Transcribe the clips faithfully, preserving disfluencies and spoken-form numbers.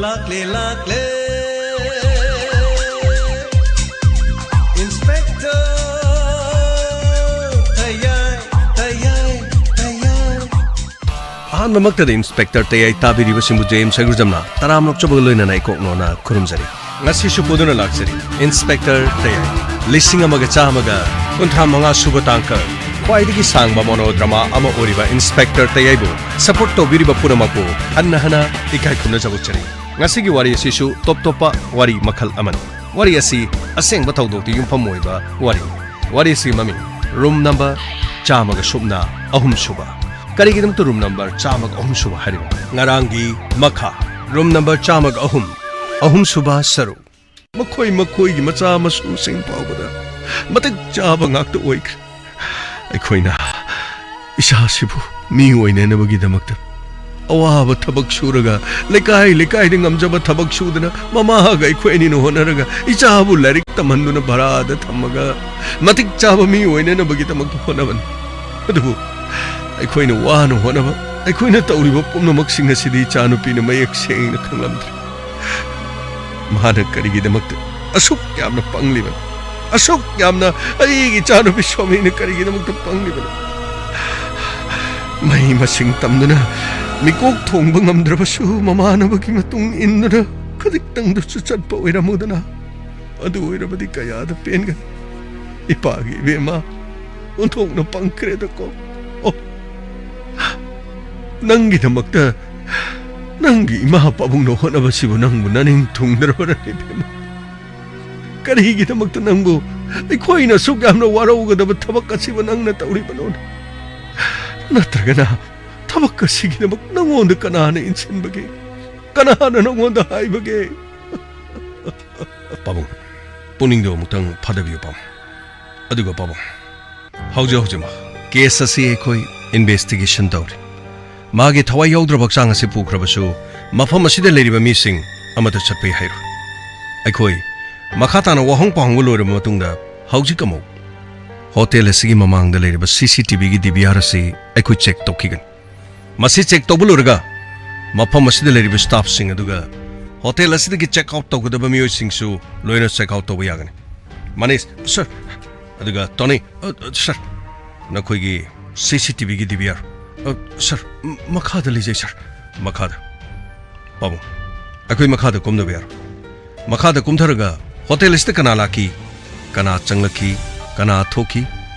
ꯂꯥꯛꯂꯦ, ꯂꯥꯛꯂꯦ, Inspector ꯇꯌꯥꯏ, ꯇꯌꯥꯏ, ꯇꯌꯥꯏ꯫ ꯑꯍꯥꯟꯕꯃꯛꯇꯗ inspector ꯇꯌꯥꯏ ꯇꯥꯕꯤꯔꯤꯕꯁꯤꯡꯕꯨ J M ꯁꯒꯨꯔꯖꯝꯅ ꯇꯔꯥꯝꯅ ꯑꯣꯛꯆꯕꯒ ꯂꯣꯏꯅꯅ ꯏꯀꯣꯛ ꯅꯣꯟꯅ ꯈꯨꯔꯨꯝꯖꯔꯤ꯫ ꯉꯁꯤꯁꯨ ꯄꯨꯗꯨꯅ ꯂꯥꯛꯆꯔꯤ ꯏꯟꯁꯄꯦꯛꯇꯔ ꯇꯌꯥꯏ꯫ ꯂꯤꯁꯤꯡ ꯑꯃꯒ ꯆꯥꯝꯃꯒ ꯀꯨꯟꯊ꯭ꯔꯥ ꯃꯉꯥ ꯁꯨꯕ ꯇꯥꯡꯀꯛ, ꯈ꯭ꯋꯥꯏꯗꯒꯤ ꯁꯥꯡꯕ ꯃꯣꯅꯣꯗ꯭ꯔꯃꯥ ꯑꯃ ꯑꯣꯏꯔꯤꯕ ꯏꯟꯁꯄꯦꯛꯇꯔ ꯇꯌꯥꯏꯕꯨ ꯁꯄꯣꯔꯠ ꯇꯧꯕꯤꯔꯤꯕ ꯄꯨꯝꯅꯃꯛꯄꯨ ꯍꯟꯅ ꯍꯟꯅ ꯏꯀꯥꯏ ꯈꯨꯝꯅꯖꯕ ꯎꯠꯆꯔꯤ꯫ ꯉꯁꯤꯒꯤ ꯋꯥꯔꯤ ꯑꯁꯤꯁꯨ ꯇꯣꯞ ꯇꯣꯞꯄ ꯋꯥꯔꯤ ꯃꯈꯜ ꯑꯃꯅꯤ꯫ ꯋꯥꯔꯤ ꯑꯁꯤ ꯑꯁꯦꯡꯕ ꯊꯧꯗꯣꯛꯇ ꯌꯨꯝꯐꯝ ꯑꯣꯏꯕ ꯋꯥꯔꯤꯅꯤ꯫ ꯋꯥꯔꯤ ꯑꯁꯤꯒꯤ ꯃꯃꯤꯡ ꯔꯨꯝ ꯅꯝꯕꯔ ꯆꯥꯝꯃꯒ ꯁꯨꯞꯅ ꯑꯍꯨꯝ ꯁꯨꯕ꯫ ꯀꯔꯤꯒꯤꯗꯃꯛꯇ ꯔꯨꯝ ꯅꯝꯕꯔ ꯆꯥꯝꯃꯒ ꯑꯍꯨꯝ ꯁꯨꯕ ꯍꯥꯏꯔꯤꯕ? ꯉꯔꯥꯡꯒꯤ ꯃꯈꯥ, ꯔꯨꯝ ꯅꯝꯕꯔ ꯆꯥꯝꯃꯒ ꯑꯍꯨꯝ, ꯑꯍꯨꯝ ꯁꯨꯕ ꯁꯔꯨꯛ꯫ ꯃꯈꯣꯏ ꯃꯈꯣꯏꯒꯤ ꯃꯆꯥ ꯃꯁꯨꯁꯤꯡ ꯐꯥꯎꯕꯗ ꯃꯇꯤꯛ ꯆꯥꯕ ꯉꯥꯛꯇ ꯑꯣꯏꯈ꯭ꯔꯦ꯫ ꯑꯩꯈꯣꯏꯅ ꯏꯆꯥꯁꯤꯕꯨ ꯃꯤ ꯑꯣꯏꯅꯅꯕꯒꯤꯗꯃꯛꯇ ꯑꯋꯥꯕ ꯊꯕꯛ ꯁꯨꯔꯒ, ꯂꯩꯀꯥꯏ ꯂꯩꯀꯥꯏꯗ ꯉꯝꯖꯕ ꯊꯕꯛ ꯁꯨꯗꯅ, ꯃꯃꯥꯒ ꯑꯩꯈꯣꯏ ꯑꯅꯤꯅ ꯍꯣꯠꯅꯔꯒ ꯏꯆꯥꯕꯨ ꯂꯥꯏꯔꯤꯛ ꯇꯝꯍꯟꯗꯨꯅ ꯚꯔꯥꯗ ꯊꯝꯃꯒ ꯃꯇꯤꯛ ꯆꯥꯕ ꯃꯤ ꯑꯣꯏꯅꯅꯕꯒꯤꯗꯃꯛꯇ ꯍꯣꯠꯅꯕꯅꯤ꯫ ꯑꯗꯨꯕꯨ ꯑꯩꯈꯣꯏꯅ ꯋꯥꯅ ꯍꯣꯠꯅꯕ, ꯑꯩꯈꯣꯏꯅ ꯇꯧꯔꯤꯕ ꯄꯨꯝꯅꯃꯛꯁꯤꯡ ꯑꯁꯤꯗꯤ ꯏꯆꯥꯅꯨꯄꯤꯅ ꯃꯌꯦꯛ ꯁꯦꯡꯅ ꯈꯪꯂꯝꯗ꯭ꯔꯦ꯫ ꯃꯍꯥꯛꯅ ꯀꯔꯤꯒꯤꯗꯃꯛꯇ ꯑꯁꯨꯛ ꯌꯥꯝꯅ ꯄꯪꯂꯤꯕꯅꯣ? ꯑꯁꯨꯛ ꯌꯥꯝꯅ ꯑꯩꯒꯤ ꯏꯆꯥꯅꯨꯄꯤ ꯁꯣꯃꯤꯅ ꯀꯔꯤꯒꯤꯗꯃꯛꯇ ꯄꯪꯂꯤꯕꯅꯣ? ꯃꯍꯩ ꯃꯁꯤꯡ ꯇꯝꯗꯨꯅ ꯃꯤꯀꯣꯛ ꯊꯣꯡꯕ ꯉꯝꯗ꯭ꯔꯕꯁꯨ, ꯃꯃꯥꯟꯅꯕꯒꯤ ꯃꯇꯨꯡ ꯏꯟꯗꯨꯅ ꯈꯖꯤꯛꯇꯪꯗꯁꯨ ꯆꯠꯄ ꯑꯣꯏꯔꯝꯃꯨꯗꯅ꯫ ꯑꯗꯨ ꯑꯣꯏꯔꯕꯗꯤ ꯀꯌꯥꯗ ꯄꯦꯟꯒꯅꯤ꯫ ꯏꯄꯥꯒꯤ ꯏꯕꯦꯝꯃ, ꯑꯣꯟꯊꯣꯛꯅ ꯄꯪꯈ꯭ꯔꯦꯗꯀꯣ꯫ ꯑꯣ, ꯅꯪꯒꯤꯗꯃꯛꯇ ꯅꯪꯒꯤ ꯏꯃꯥ ꯄꯥꯕꯨꯡꯅ ꯍꯣꯠꯅꯕꯁꯤꯕꯨ ꯅꯪꯕꯨ ꯅꯅꯤꯡ ꯊꯨꯡꯗ꯭ꯔꯕꯔꯅꯦ, ꯏꯕꯦꯝꯃ? ꯀꯔꯤꯒꯤꯗꯃꯛꯇ ꯅꯪꯕꯨ ꯑꯩꯈꯣꯏꯅ ꯑꯁꯨꯛ ꯌꯥꯝꯅ ꯋꯥꯔꯧꯒꯗꯕ ꯊꯕꯛ ꯑꯁꯤꯕꯨ ꯅꯪꯅ ꯇꯧꯔꯤꯕꯅꯣꯅꯦ? ꯅꯠꯇ꯭ꯔꯒꯅ ꯊꯕꯛ ꯑꯁꯤꯒꯤꯗꯃꯛ ꯅꯪꯉꯣꯟꯗ ꯀꯅꯥꯅ ꯏꯟꯁꯤꯟꯕꯒꯦ? ꯀꯅꯥꯅ ꯅꯪꯉꯣꯟꯗ ꯍꯥꯏꯕꯒꯦ? ꯄꯥꯕꯨꯡ, ꯄꯨꯛꯅꯤꯡꯗꯣ ꯑꯃꯨꯛꯇꯪ ꯐꯥꯗꯕꯤꯌꯨ, ꯄꯥꯕꯨꯡ꯫ ꯑꯗꯨꯒ ꯄꯥꯕꯨꯡ, ꯍꯧꯖꯤꯛ ꯍꯧꯖꯤꯛꯃꯛ ꯀꯦꯁ ꯑꯁꯤ ꯑꯩꯈꯣꯏ ꯏꯟꯚꯦꯁꯇꯤꯒꯦꯁꯟ ꯇꯧꯔꯤ꯫ ꯃꯥꯒꯤ ꯊꯋꯥꯏ ꯌꯥꯎꯗ꯭ꯔꯕ ꯍꯛꯆꯥꯡ ꯑꯁꯤ ꯄꯨꯈ꯭ꯔꯕꯁꯨ, ꯃꯐꯝ ꯑꯁꯤꯗ ꯂꯩꯔꯤꯕ ꯃꯤꯁꯤꯡ ꯑꯃꯠꯇ ꯆꯠꯄ ꯍꯥꯏꯔꯣꯏ꯫ ꯑꯩꯈꯣꯏ ꯃꯈꯥ ꯇꯥꯅ ꯋꯥꯍꯪ ꯄꯥꯎꯍꯪꯕ ꯂꯣꯏꯔꯕ ꯃꯇꯨꯡꯗ, ꯍꯧꯖꯤꯛ ꯑꯃꯨꯛ ꯍꯣꯇꯦꯜ ꯑꯁꯤꯒꯤ ꯃꯃꯥꯡꯗ ꯂꯩꯔꯤꯕ ꯁꯤ ꯁꯤ ꯇꯤ ꯚꯤꯒꯤ ꯗꯤ ꯚꯤ ꯑꯥꯔ ꯑꯁꯤ ꯑꯩꯈꯣꯏ ꯆꯦꯛ ꯇꯧꯈꯤꯒꯅꯤ꯫ ꯃꯁꯤ ꯆꯦꯛ ꯇꯧꯕ ꯂꯣꯏꯔꯒ, ꯃꯐꯝ ꯑꯁꯤꯗ ꯂꯩꯔꯤꯕ ꯁ꯭ꯇꯥꯐꯁꯤꯡ ꯑꯗꯨꯒ ꯍꯣꯇꯦꯜ ꯑꯁꯤꯗꯒꯤ ꯆꯦꯛ ꯑꯥꯎꯠ ꯇꯧꯒꯗꯕ ꯃꯤꯑꯣꯏꯁꯤꯡꯁꯨ ꯂꯣꯏꯅ ꯆꯦꯛ ꯑꯥꯎꯠ ꯇꯧꯕ ꯌꯥꯒꯅꯤ꯫ ꯃꯅꯤꯁ, ꯁꯔ꯫ ꯑꯗꯨꯒ ꯇꯣꯅꯤ, ꯑ, ꯑ, ꯁꯔ꯫ ꯅꯈꯣꯏꯒꯤ ꯁꯤ ꯁꯤ ꯇꯤ ꯚꯤꯒꯤ ꯗꯤ ꯚꯤ ꯑꯥꯔ꯫ ꯑ, ꯁꯔ, ꯃ-, ꯃꯈꯥꯗ ꯂꯩꯖꯩ, ꯁꯔ꯫ ꯃꯈꯥꯗ꯫ ꯄꯥꯕꯨꯡ, ꯑꯩꯈꯣꯏ ꯃꯈꯥꯗ ꯀꯨꯝꯗꯕ ꯌꯥꯔꯣꯏ꯫ ꯃꯈꯥꯗ ꯀꯨꯝꯊꯔꯒ ꯍꯣꯇꯦꯜ ꯑꯁꯤꯗ ꯀꯅꯥ ꯂꯥꯛꯈꯤ, ꯀꯅꯥ ꯆꯪꯂꯛꯈꯤ, ꯀꯅꯥ ꯊꯣꯛꯈꯤ,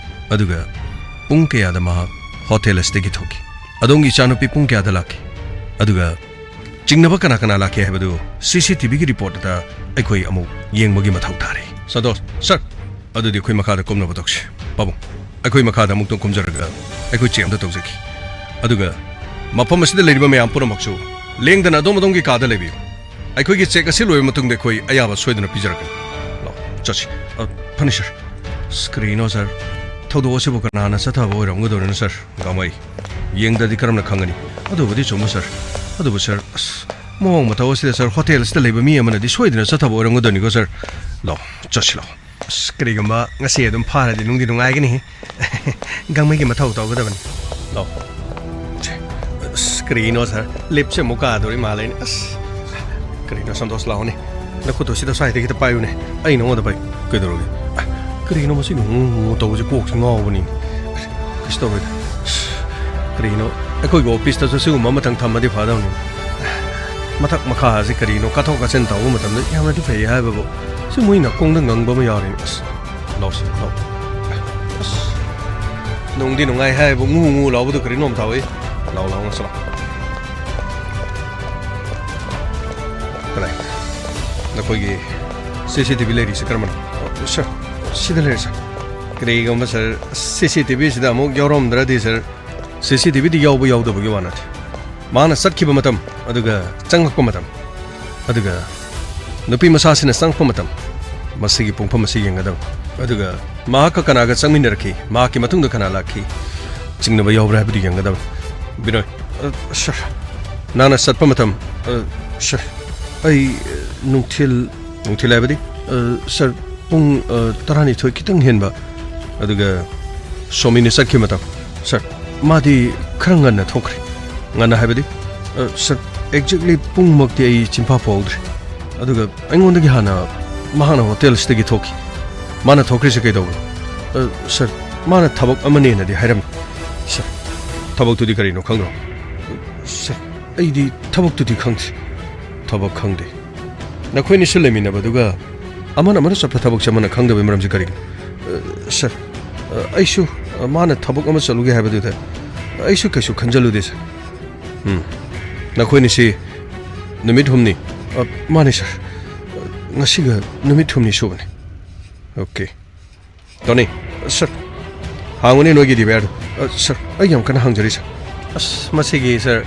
ꯑꯗꯨꯒ ꯄꯨꯡ ꯀꯌꯥꯗ ꯃꯍꯥꯛ ꯍꯣꯇꯦꯜ ꯑꯁꯤꯗꯒꯤ ꯊꯣꯛꯈꯤ? ꯑꯗꯣꯝꯒꯤ ꯏꯆꯥꯅꯨꯄꯤ ꯄꯨꯡ ꯀꯌꯥꯗ ꯂꯥꯛꯈꯤ? ꯑꯗꯨꯒ ꯆꯤꯡꯅꯕ ꯀꯅꯥ ꯀꯅꯥ ꯂꯥꯛꯈꯤ ꯍꯥꯏꯕꯗꯨ ꯁꯤ ꯁꯤ ꯇꯤ ꯚꯤꯒꯤ ꯔꯤꯄꯣꯔꯠꯇ ꯑꯩꯈꯣꯏ ꯑꯃꯨꯛ ꯌꯦꯡꯕꯒꯤ ꯃꯊꯧ ꯇꯥꯔꯦ꯫ ꯁꯟꯇꯣꯁ, ꯁꯔ, ꯑꯗꯨꯗꯤ ꯑꯩꯈꯣꯏ ꯃꯈꯥꯗ ꯀꯨꯝꯅꯕ ꯇꯧꯁꯤ꯫ ꯄꯥꯕꯨꯡ, ꯑꯩꯈꯣꯏ ꯃꯈꯥꯗ ꯑꯃꯨꯛꯇꯪ ꯀꯨꯝꯖꯔꯒ ꯑꯩꯈꯣꯏ ꯆꯦꯛ ꯑꯝꯇ ꯇꯧꯖꯈꯤ꯫ ꯑꯗꯨꯒ ꯃꯐꯝ ꯑꯁꯤꯗ ꯂꯩꯔꯤꯕ ꯃꯌꯥꯝ ꯄꯨꯝꯅꯃꯛꯁꯨ ꯂꯦꯡꯗꯅ ꯑꯗꯣꯝ ꯑꯗꯣꯝꯒꯤ ꯀꯥꯗ ꯂꯩꯕꯤꯌꯨ꯫ ꯑꯩꯈꯣꯏꯒꯤ ꯆꯦꯛ ꯑꯁꯤ ꯂꯣꯏꯕ ꯃꯇꯨꯡꯗ ꯑꯩꯈꯣꯏ ꯑꯌꯥꯕ ꯁꯣꯏꯗꯅ ꯄꯤꯖꯔꯛꯀꯅꯤ꯫ ꯂꯥꯛꯑꯣ, ꯆꯠꯁꯤ꯫ ꯑ, ꯐꯅꯤ, ꯁꯔ꯫ ꯑꯁ, ꯀꯔꯤꯅꯣ, ꯁꯔ? ꯊꯧꯗꯣꯛ ꯑꯁꯤꯕꯨ ꯀꯅꯥꯅ ꯆꯠꯊꯕ ꯑꯣꯏꯔꯝꯒꯗꯧꯔꯤꯅꯣ, ꯁꯔ? ꯒꯥꯡꯃꯩ, ꯌꯦꯡꯗ꯭ꯔꯗꯤ ꯀꯔꯝꯅ ꯈꯪꯒꯅꯤ? ꯑꯗꯨꯕꯨꯗꯤ ꯆꯨꯝꯕ, ꯁꯔ꯫ ꯑꯗꯨꯕꯨ, ꯁꯔ, ꯑꯁ, ꯃꯑꯣꯡ ꯃꯇꯧ ꯑꯁꯤꯗ, ꯁꯔ, ꯍꯣꯇꯦꯜ ꯑꯁꯤꯗ ꯂꯩꯕ ꯃꯤ ꯑꯃꯅꯗꯤ ꯁꯣꯏꯗꯅ ꯆꯠꯊꯕ ꯑꯣꯏꯔꯝꯒꯗꯧꯅꯤꯀꯣ, ꯁꯔ꯫ ꯂꯥꯛꯑꯣ, ꯆꯠꯁꯤ ꯂꯥꯛꯑꯣ꯫ ꯑꯁ, ꯀꯔꯤꯒꯨꯝꯕ ꯉꯁꯤ ꯑꯗꯨꯝ ꯐꯥꯔꯗꯤ ꯅꯨꯡꯗꯤ ꯅꯨꯡꯉꯥꯏꯒꯅꯤ꯫ ꯒꯥꯡꯃꯩꯒꯤ ꯃꯊꯧ ꯇꯧꯒꯗꯕꯅꯤ꯫ ꯂꯥꯛꯑꯣ꯫ ꯁꯦ, ꯑꯁ, ꯀꯔꯤꯅꯣ, ꯁꯔ? ꯂꯤꯞꯁꯦ ꯑꯃꯨꯛ ꯀꯥꯗꯧꯔꯤ ꯃꯥꯜꯂꯦꯅꯦ꯫ ꯑꯁ, ꯀꯔꯤꯅꯣ, ꯁꯟꯇꯣꯁ, ꯂꯥꯛꯑꯣꯅꯦ꯫ ꯅꯈꯨꯠꯇꯣ ꯁꯤꯗ ꯁ꯭ꯋꯥꯏꯗꯒꯤ ꯈꯤꯇ ꯄꯥꯏꯌꯨꯅꯦ꯫ ꯑꯩ ꯅꯉꯣꯟꯗ ꯄꯥꯏ-, ꯀꯩꯗꯧꯔꯒꯦ? ꯑ, ꯀꯔꯤꯅꯣ ꯃꯁꯤ ꯉꯨ ꯉꯨ ꯇꯧꯕꯁꯦ? ꯀꯣꯛꯁꯦ ꯉꯥꯎꯕꯅꯤ꯫ ꯀꯩꯁꯨ ꯇꯧꯔꯣꯏꯗ꯫ ꯑꯁ, ꯀꯔꯤꯅꯣ? ꯑꯩꯈꯣꯏꯒꯤ ꯑꯣꯐꯤꯁꯇꯁꯨ ꯁꯤꯒꯨꯝꯕ ꯑꯃꯇꯪ ꯊꯝꯃꯗꯤ ꯐꯗꯧꯅꯤ꯫ ꯃꯊꯛ ꯃꯈꯥ ꯑꯁꯤ ꯀꯔꯤꯅꯣ? ꯀꯥꯊꯣꯛ ꯀꯥꯁꯤꯟ ꯇꯧꯕ ꯃꯇꯝꯗ ꯌꯥꯝꯅꯗꯤ ꯐꯩ ꯍꯥꯏꯕꯕꯨ, ꯁꯤ ꯃꯣꯏ ꯅꯥꯀꯣꯡꯗ ꯉꯪꯕ ꯑꯃ ꯌꯥꯎꯔꯦꯅꯦ꯫ ꯑꯁ, ꯂꯥꯎꯁꯤ, ꯂꯥꯎ꯫ ꯑꯁ, ꯅꯨꯡꯗꯤ ꯅꯨꯡꯉꯥꯏ ꯍꯥꯏꯕꯨ, ꯉꯨ ꯉꯨ ꯂꯥꯎꯕꯗꯨ ꯀꯔꯤꯅꯣꯝ ꯇꯧꯏ꯫ ꯂꯥꯎ, ꯂꯥꯎ, ꯉꯁꯤ ꯂꯥꯎ꯫ ꯀꯗꯥꯏ? ꯅꯈꯣꯏꯒꯤ ꯁꯤ ꯁꯤ ꯇꯤ ꯚꯤ ꯂꯩꯔꯤꯁꯦ ꯀꯔꯝꯕꯅꯣ? ꯑꯣ, ꯁꯔ, ꯁꯤꯗ ꯂꯩꯔꯦ, ꯁꯔ꯫ ꯀꯔꯤꯒꯨꯝꯕ, ꯁꯔ, ꯁꯤ ꯁꯤ ꯇꯤ ꯚꯤꯁꯤꯗ ꯑꯃꯨꯛ ꯌꯥꯎꯔꯝꯗ꯭ꯔꯗꯤ, ꯁꯔ, ꯁꯤ ꯁꯤ ꯇꯤ ꯚꯤꯗꯤ ꯌꯥꯎꯕ ꯌꯥꯎꯗꯕꯒꯤ ꯋꯥ ꯅꯠꯇꯦ꯫ ꯃꯥꯅ ꯆꯠꯈꯤꯕ ꯃꯇꯝ, ꯑꯗꯨꯒ ꯆꯪꯂꯛꯄ ꯃꯇꯝ, ꯑꯗꯨꯒ ꯅꯨꯄꯤ ꯃꯆꯥꯁꯤꯅ ꯆꯪꯂꯛꯄ ꯃꯇꯝ, ꯃꯁꯤꯒꯤ ꯄꯨꯡꯐꯝ ꯑꯁꯤ ꯌꯦꯡꯒꯗꯕꯅꯤ꯫ ꯑꯗꯨꯒ ꯃꯍꯥꯛꯀ ꯀꯅꯥꯒ ꯆꯪꯃꯤꯟꯅꯔꯛꯈꯤ, ꯃꯍꯥꯛꯀꯤ ꯃꯇꯨꯡꯗ ꯀꯅꯥ ꯂꯥꯛꯈꯤ, ꯆꯤꯡꯅꯕ ꯌꯥꯎꯕ꯭ꯔꯥ ꯍꯥꯏꯕꯗꯨ ꯌꯦꯡꯒꯗꯕꯅꯤ꯫ ꯕꯤꯅꯣꯏ, ꯑ, ꯁꯔ, ꯅꯍꯥꯛꯅ ꯆꯠꯄ ꯃꯇꯝ, ꯑ, ꯁꯔ, ꯑꯩ, ꯑ, ꯅꯨꯡꯊꯤꯜ, ꯅꯨꯡꯊꯤꯜ ꯍꯥꯏꯕꯗꯤ, ꯑ, ꯁꯔ, ꯄꯨꯡ, ꯑ, ꯇꯔꯥꯅꯤꯊꯣꯏ ꯈꯤꯇꯪ ꯍꯦꯟꯕ, ꯑꯗꯨꯒ ꯁꯣꯃꯤꯅ ꯆꯠꯈꯤꯕ ꯃꯇꯝ, ꯁꯔ, ꯃꯥꯗꯤ ꯈꯔ ꯉꯟꯅ ꯊꯣꯛꯈ꯭ꯔꯦ꯫ ꯉꯟꯅ ꯍꯥꯏꯕꯗꯤ, ꯑ, ꯁꯔ, exactly ꯄꯨꯡꯃꯛꯇꯤ ꯑꯩ ꯆꯤꯟꯐꯥ ꯐꯥꯎꯍꯧꯗ꯭ꯔꯦ꯫ ꯑꯗꯨꯒ ꯑꯩꯉꯣꯟꯗꯒꯤ ꯍꯥꯟꯅ ꯃꯍꯥꯛꯅ ꯍꯣꯇꯦꯜ ꯑꯁꯤꯗꯒꯤ ꯊꯣꯛꯈꯤ꯫ ꯃꯥꯅ ꯊꯣꯛꯈ꯭ꯔꯤꯁꯦ ꯀꯩꯗꯧꯕꯅꯣ? ꯑ, ꯁꯥꯔ, ꯃꯥꯅ ꯊꯕꯛ ꯑꯃꯅꯦꯅꯗꯤ ꯍꯥꯏꯔꯝꯃꯤ꯫ ꯁꯥꯔ, ꯊꯕꯛꯇꯨꯗꯤ ꯀꯔꯤꯅꯣ ꯈꯪꯕ꯭ꯔꯣ? ꯁꯥꯔ, ꯑꯩꯗꯤ ꯊꯕꯛꯇꯨꯗꯤ ꯈꯪꯗꯦ꯫ ꯊꯕꯛ ꯈꯪꯗꯦ? ꯅꯈꯣꯏꯅꯤꯁꯨ ꯂꯩꯃꯤꯟꯅꯕꯗꯨꯒ ꯑꯃꯅ ꯑꯃꯅ ꯆꯠꯄ ꯊꯕꯛꯁꯦ ꯑꯃꯅ ꯈꯪꯗꯕꯒꯤ ꯃꯔꯝꯁꯦ ꯀꯔꯤꯒꯤꯅꯣ? ꯑ, ꯁꯥꯔ, ꯑ, ꯑꯩꯁꯨ, ꯑ, ꯃꯥꯅ ꯊꯕꯛ ꯑꯃ ꯆꯠꯂꯨꯒꯦ ꯍꯥꯏꯕꯗꯨꯗ ꯑꯩꯁꯨ ꯀꯩꯁꯨ ꯈꯟꯖꯜꯂꯨꯗꯦ, ꯁꯥꯔ꯫ ꯎꯝ, ꯅꯈꯣꯏꯅꯤꯁꯤ ꯅꯨꯃꯤꯠ ꯍꯨꯝꯅꯤ? ꯑ, ꯃꯥꯅꯦ, ꯁꯥꯔ꯫ ꯉꯁꯤꯒ ꯅꯨꯃꯤꯠ ꯍꯨꯝꯅꯤ ꯁꯨꯕꯅꯦ꯫ ꯑꯣꯀꯦ꯫ ꯇꯣꯅꯤ, ꯁꯥꯔ, ꯍꯥꯡꯉꯨꯅꯦ ꯅꯣꯏꯒꯤ ꯗꯤꯚꯥꯏꯌꯔꯗꯣ꯫ ꯑ, ꯁꯥꯔ, ꯑꯩ ꯌꯥꯝ ꯀꯟꯅ ꯍꯥꯡꯖꯔꯤ, ꯁꯥꯔ꯫ ꯑꯁ, ꯃꯁꯤꯒꯤ, ꯁꯥꯔ,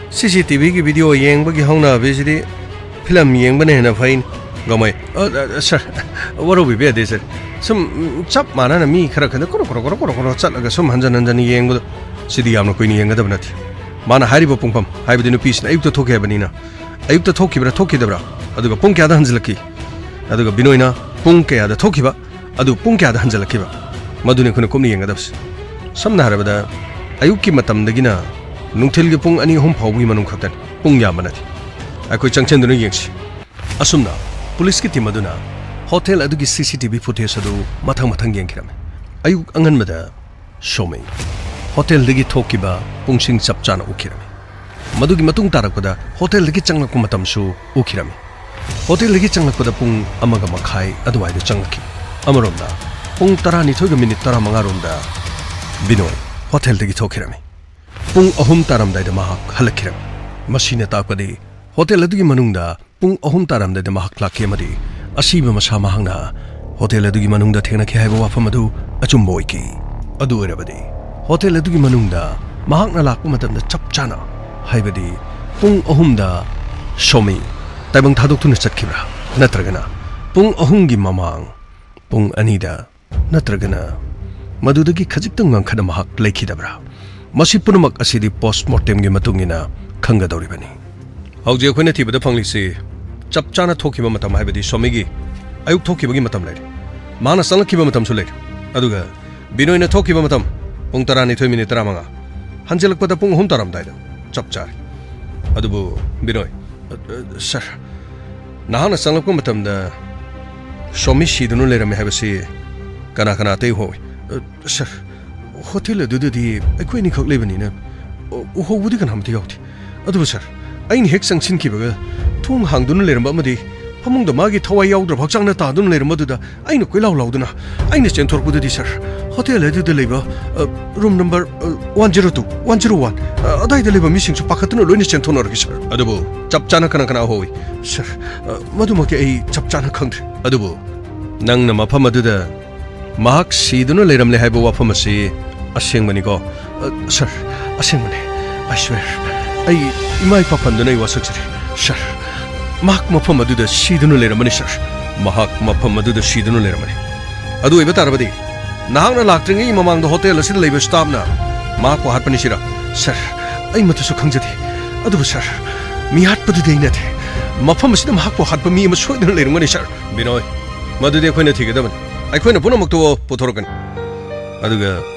ꯁꯤ ꯁꯤ ꯇꯤ ꯚꯤꯒꯤ ꯚꯤꯗꯤꯑꯣ ꯌꯦꯡꯕꯒꯤ ꯍꯧꯅꯕꯤꯁꯤꯗꯤ ꯐꯤꯂꯝ ꯌꯦꯡꯕꯅ ꯍꯦꯟꯅ ꯐꯩꯅꯤ꯫ ꯒꯃꯩ, ꯑ, ꯑ, ꯁꯥꯔ, ꯋꯥꯔꯧꯕꯤꯕ ꯌꯥꯗꯦ, ꯁꯥꯔ꯫ ꯁꯨꯝ, ꯎꯝ, ꯆꯞ ꯃꯥꯟꯅꯅ ꯃꯤ ꯈꯔ ꯈꯔ ꯀꯣꯔꯣ, ꯀꯣꯔꯣ, ꯀꯣꯔꯣ, ꯀꯣꯔꯣ, ꯀꯣꯔꯣ ꯆꯠꯂꯒ ꯁꯨꯝ ꯍꯟꯖꯟ ꯍꯟꯖꯟ ꯌꯦꯡꯕꯗꯣ, ꯁꯤꯗꯤ ꯌꯥꯝꯅ ꯀꯨꯏꯅ ꯌꯦꯡꯒꯗꯕ ꯅꯠꯇꯦ꯫ ꯃꯥꯅ ꯍꯥꯏꯔꯤꯕ ꯄꯨꯡꯐꯝ, ꯍꯥꯏꯕꯗꯤ ꯅꯨꯄꯤꯁꯤꯅ ꯑꯌꯨꯛꯇ ꯊꯣꯛꯈꯤ ꯍꯥꯏꯕꯅꯤꯅ, ꯑꯌꯨꯛꯇ ꯊꯣꯛꯈꯤꯕ꯭ꯔꯥ ꯊꯣꯛꯈꯤꯗꯕ꯭ꯔꯥ, ꯑꯗꯨꯒ ꯄꯨꯡ ꯀꯌꯥꯗ ꯍꯟꯖꯤꯜꯂꯛꯈꯤ, ꯑꯗꯨꯒ ꯕꯤꯅꯣꯏꯅ ꯄꯨꯡ ꯀꯌꯥꯗ ꯊꯣꯛꯈꯤꯕ, ꯑꯗꯨ ꯄꯨꯡ ꯀꯌꯥꯗ ꯍꯟꯖꯤꯜꯂꯛꯈꯤꯕ, ꯃꯗꯨꯅꯤ ꯑꯩꯈꯣꯏꯅ ꯀꯨꯞꯅ ꯌꯦꯡꯒꯗꯕꯁꯦ꯫ ꯁꯝꯅ ꯍꯥꯏꯔꯕꯗ, ꯑꯌꯨꯛꯀꯤ ꯃꯇꯝꯗꯒꯤꯅ ꯅꯨꯡꯊꯤꯜꯒꯤ ꯄꯨꯡ ꯑꯅꯤ ꯑꯍꯨꯝ ꯐꯥꯎꯕꯒꯤ ꯃꯅꯨꯡ ꯈꯛꯇꯅꯤ, ꯄꯨꯡ ꯌꯥꯝꯕ ꯅꯠꯇꯦ꯫ ꯑꯩꯈꯣꯏ ꯆꯪꯁꯤꯟꯗꯨꯅ ꯌꯦꯡꯁꯤ꯫ ꯑꯁꯨꯝꯅ ꯄꯨꯂꯤꯁꯀꯤ ꯇꯤꯝ ꯑꯗꯨꯅ ꯍꯣꯇꯦꯜ ꯑꯗꯨꯒꯤ ꯁꯤ ꯁꯤ ꯇꯤ ꯚꯤ ꯐꯨꯇꯦꯖ ꯑꯗꯨ ꯃꯊꯪ ꯃꯊꯪ ꯌꯦꯡꯈꯤꯔꯝꯃꯤ꯫ ꯑꯌꯨꯛ ꯑꯉꯟꯕꯗ ꯁꯣꯃꯤ ꯍꯣꯇꯦꯜꯗꯒꯤ ꯊꯣꯛꯈꯤꯕ ꯄꯨꯡꯁꯤꯡ ꯆꯞ ꯆꯥꯅ ꯎꯈꯤꯔꯝꯃꯤ꯫ ꯃꯗꯨꯒꯤ ꯃꯇꯨꯡ ꯇꯥꯔꯛꯄꯗ ꯍꯣꯇꯦꯜꯗꯒꯤ ꯆꯪꯂꯛꯄ ꯃꯇꯝꯁꯨ ꯎꯈꯤꯔꯝꯃꯤ꯫ ꯍꯣꯇꯦꯜꯗꯒꯤ ꯆꯪꯂꯛꯄꯗ ꯄꯨꯡ ꯑꯃꯒ ꯃꯈꯥꯏ ꯑꯗꯨꯋꯥꯏꯗ ꯆꯪꯂꯛꯈꯤ꯫ ꯑꯃꯔꯣꯝꯗ ꯄꯨꯡ ꯇꯔꯥꯅꯤꯊꯣꯏꯒ ꯃꯤꯅꯤꯠ ꯇꯔꯥꯃꯉꯥ ꯔꯣꯝꯗ ꯕꯤꯅꯣꯏ ꯍꯣꯇꯦꯜꯗꯒꯤ ꯊꯣꯛꯈꯤꯔꯝꯃꯤ꯫ ꯄꯨꯡ ꯑꯍꯨꯝ ꯇꯥꯔꯝꯗꯥꯏꯗ ꯃꯍꯥꯛ ꯍꯜꯂꯛꯈꯤꯔꯝꯃꯤ꯫ ꯃꯁꯤꯅ ꯇꯥꯛꯄꯗꯤ ꯍꯣꯇꯦꯜ ꯑꯗꯨꯒꯤ ꯃꯅꯨꯡꯗ ꯄꯨꯡ ꯑꯍꯨꯝ ꯇꯥꯔꯝꯗꯥꯏꯗ ꯃꯍꯥꯛ ꯂꯥꯛꯈꯤ ꯑꯃꯗꯤ ꯑꯁꯤꯕ ꯃꯁꯥ ꯃꯍꯥꯛꯅ ꯍꯣꯇꯦꯜ ꯑꯗꯨꯒꯤ ꯃꯅꯨꯡꯗ ꯊꯦꯡꯅꯈꯤ ꯍꯥꯏꯕ ꯋꯥꯐꯝ ꯑꯗꯨ ꯑꯆꯨꯝꯕ ꯑꯣꯏꯈꯤ꯫ ꯑꯗꯨ ꯑꯣꯏꯔꯕꯗꯤ ꯍꯣꯇꯦꯜ ꯑꯗꯨꯒꯤ ꯃꯅꯨꯡꯗ ꯃꯍꯥꯛꯅ ꯂꯥꯛꯄ ꯃꯇꯝꯗ ꯆꯞ ꯆꯥꯅ, ꯍꯥꯏꯕꯗꯤ ꯄꯨꯡ ꯑꯍꯨꯝꯗ ꯁꯣꯃꯤ ꯇꯥꯏꯕꯪ ꯊꯥꯗꯣꯛꯇꯨꯅ ꯆꯠꯈꯤꯕ꯭ꯔꯥ? ꯅꯠꯇ꯭ꯔꯒꯅ ꯄꯨꯡ ꯑꯍꯨꯝꯒꯤ ꯃꯃꯥꯡ ꯄꯨꯡ ꯑꯅꯤꯗ ꯅꯠꯇ꯭ꯔꯒꯅ ꯃꯗꯨꯗꯒꯤ ꯈꯖꯤꯛꯇꯪ ꯉꯟꯈꯠꯅ ꯃꯍꯥꯛ ꯂꯩꯈꯤꯗꯕ꯭ꯔꯥ? ꯃꯁꯤ ꯄꯨꯝꯅꯃꯛ ꯑꯁꯤꯗꯤ ꯄꯣꯁꯃꯣꯔꯇꯦꯝꯒꯤ ꯃꯇꯨꯡ ꯏꯟꯅ ꯈꯪꯒꯗꯧꯔꯤꯕꯅꯤ꯫ ꯍꯧꯖꯤꯛ ꯑꯩꯈꯣꯏꯅ ꯊꯤꯕꯗ ꯐꯪꯂꯤꯁꯤ ꯆꯞ ꯆꯥꯅ ꯊꯣꯛꯈꯤꯕ ꯃꯇꯝ, ꯍꯥꯏꯕꯗꯤ ꯁ꯭ꯋꯥꯃꯤꯒꯤ ꯑꯌꯨꯛ ꯊꯣꯛꯈꯤꯕꯒꯤ ꯃꯇꯝ ꯂꯩꯔꯦ, ꯃꯍꯥꯛꯅ ꯆꯪꯂꯛꯈꯤꯕ ꯃꯇꯝꯁꯨ ꯂꯩꯔꯦ, ꯑꯗꯨꯒ ꯕꯤꯅꯣꯏꯅ ꯊꯣꯛꯈꯤꯕ ꯃꯇꯝ ꯄꯨꯡ ꯇꯔꯥꯅꯤꯊꯣꯏ ꯃꯤꯅꯤꯠ ꯇꯔꯥꯃꯉꯥ, ꯍꯟꯖꯤꯜꯂꯛꯄꯗ ꯄꯨꯡ ꯑꯍꯨꯝ ꯇꯥꯔꯝꯗꯥꯏꯗ ꯆꯞ ꯆꯥꯔꯦ꯫ ꯑꯗꯨꯕꯨ ꯕꯤꯅꯣꯏ, ꯑ, ꯑ, ꯁꯥꯔ, ꯅꯍꯥꯛꯅ ꯆꯪꯂꯛꯄ ꯃꯇꯝꯗ ꯁꯣꯃꯤ ꯁꯤꯗꯨꯅ ꯂꯩꯔꯝꯃꯦ ꯍꯥꯏꯕꯁꯤ ꯀꯅꯥ ꯀꯅꯥ ꯑꯇꯩ ꯎꯍꯧꯏ? ꯑ, ꯁꯥꯔ, ꯍꯣꯇꯦꯜ ꯑꯗꯨꯗꯗꯤ ꯑꯩꯈꯣꯏ ꯑꯅꯤꯈꯛ ꯂꯩꯕꯅꯤꯅ, ꯎ-, ꯎꯍꯧꯕꯗꯤ ꯀꯅꯥꯃꯠꯇ ꯌꯥꯎꯗꯦ꯫ ꯑꯗꯨꯕꯨ ꯁꯥꯔ, ꯑꯩꯅ ꯍꯦꯛ ꯆꯪꯁꯤꯟꯈꯤꯕꯒ ꯊꯣꯡ ꯍꯥꯡꯗꯨꯅ ꯂꯩꯔꯝꯕ ꯑꯃꯗꯤ ꯐꯃꯨꯡꯗ ꯃꯥꯒꯤ ꯊꯋꯥꯏ ꯌꯥꯎꯗ꯭ꯔꯕ ꯍꯛꯆꯥꯡꯅ ꯇꯥꯗꯨꯅ ꯂꯩꯔꯝꯕ ꯑꯗꯨꯗ ꯑꯩꯅ ꯀꯣꯏꯂꯥꯎ ꯂꯥꯎꯗꯨꯅ ꯑꯩꯅ ꯆꯦꯟꯊꯣꯔꯛꯄꯗꯗꯤ ꯁꯥꯔ, ꯍꯣꯇꯦꯜ ꯑꯗꯨꯗ ꯂꯩꯕ, ꯑ, ꯔꯨꯝ ꯅꯝꯕꯔ, ꯑ, one zero two, one zero one, ꯑ, ꯑꯗꯥꯏꯗ ꯂꯩꯕ ꯃꯤꯁꯤꯡꯁꯨ ꯄꯥꯈꯠꯇꯨꯅ ꯂꯣꯏꯅ ꯆꯦꯟꯊꯣꯛꯅꯔꯛꯏ ꯁꯥꯔ꯫ ꯑꯗꯨꯕꯨ ꯆꯞ ꯆꯥꯅ ꯀꯅꯥ ꯀꯅꯥ ꯎꯍꯧꯏ? ꯁꯥꯔ, ꯑ, ꯃꯗꯨꯃꯛꯇꯤ ꯑꯩ ꯆꯞ ꯆꯥꯅ ꯈꯪꯗ꯭ꯔꯦ꯫ ꯑꯗꯨꯕꯨ ꯅꯪꯅ ꯃꯐꯝ ꯑꯗꯨꯗ ꯃꯍꯥꯛ ꯁꯤꯗꯨꯅ ꯂꯩꯔꯝꯂꯦ ꯍꯥꯏꯕ ꯋꯥꯐꯝ ꯑꯁꯤ ꯑꯁꯦꯡꯕꯅꯤꯀꯣ? ꯑ, ꯁꯥꯔ, ꯑꯁꯦꯡꯕꯅꯤ꯫ I swear꯫ ꯑꯩ ꯏꯃꯥ ꯏꯄꯥ ꯄꯟꯗꯨꯅ ꯑꯩ ꯋꯥꯁꯛꯆꯔꯤ꯫ ꯁꯥꯔ, ꯃꯍꯥꯛ ꯃꯐꯝ ꯑꯗꯨꯗ ꯁꯤꯗꯨꯅ ꯂꯩꯔꯝꯃꯅꯤ, ꯁꯥꯔ꯫ ꯃꯍꯥꯛ ꯃꯐꯝ ꯑꯗꯨꯗ ꯁꯤꯗꯨꯅ ꯂꯩꯔꯝꯃꯅꯤ꯫ ꯑꯗꯨ ꯑꯣꯏꯕ ꯇꯥꯔꯕꯗꯤ ꯅꯍꯥꯛꯅ ꯂꯥꯛꯇ꯭ꯔꯤꯉꯩꯒꯤ ꯃꯃꯥꯡꯗ ꯍꯣꯇꯦꯜ ꯑꯁꯤꯗ ꯂꯩꯕ ꯁ꯭ꯇꯥꯐꯅ ꯃꯍꯥꯛꯄꯨ ꯍꯥꯠꯄꯅꯤ ꯁꯤꯔꯥ? ꯁꯥꯔ, ꯑꯩ ꯃꯗꯨꯁꯨ ꯈꯪꯖꯗꯦ꯫ ꯑꯗꯨꯕꯨ ꯁꯥꯔ, ꯃꯤ ꯍꯥꯠꯄꯗꯨꯗꯤ ꯑꯩ ꯅꯠꯇꯦ꯫ ꯃꯐꯝ ꯑꯁꯤꯗ ꯃꯍꯥꯛꯄꯨ ꯍꯥꯠꯄ ꯃꯤ ꯑꯃ ꯁꯣꯏꯗꯅ ꯂꯩꯔꯝꯒꯅꯤ, ꯁꯥꯔ꯫ ꯕꯤꯅꯣꯏ, ꯃꯗꯨꯗꯤ ꯑꯩꯈꯣꯏꯅ ꯊꯤꯒꯗꯕꯅꯤ꯫ ꯑꯩꯈꯣꯏꯅ ꯄꯨꯝꯅꯃꯛꯇꯨ ꯄꯨꯊꯣꯔꯛꯀꯅꯤ꯫ ꯑꯗꯨꯒ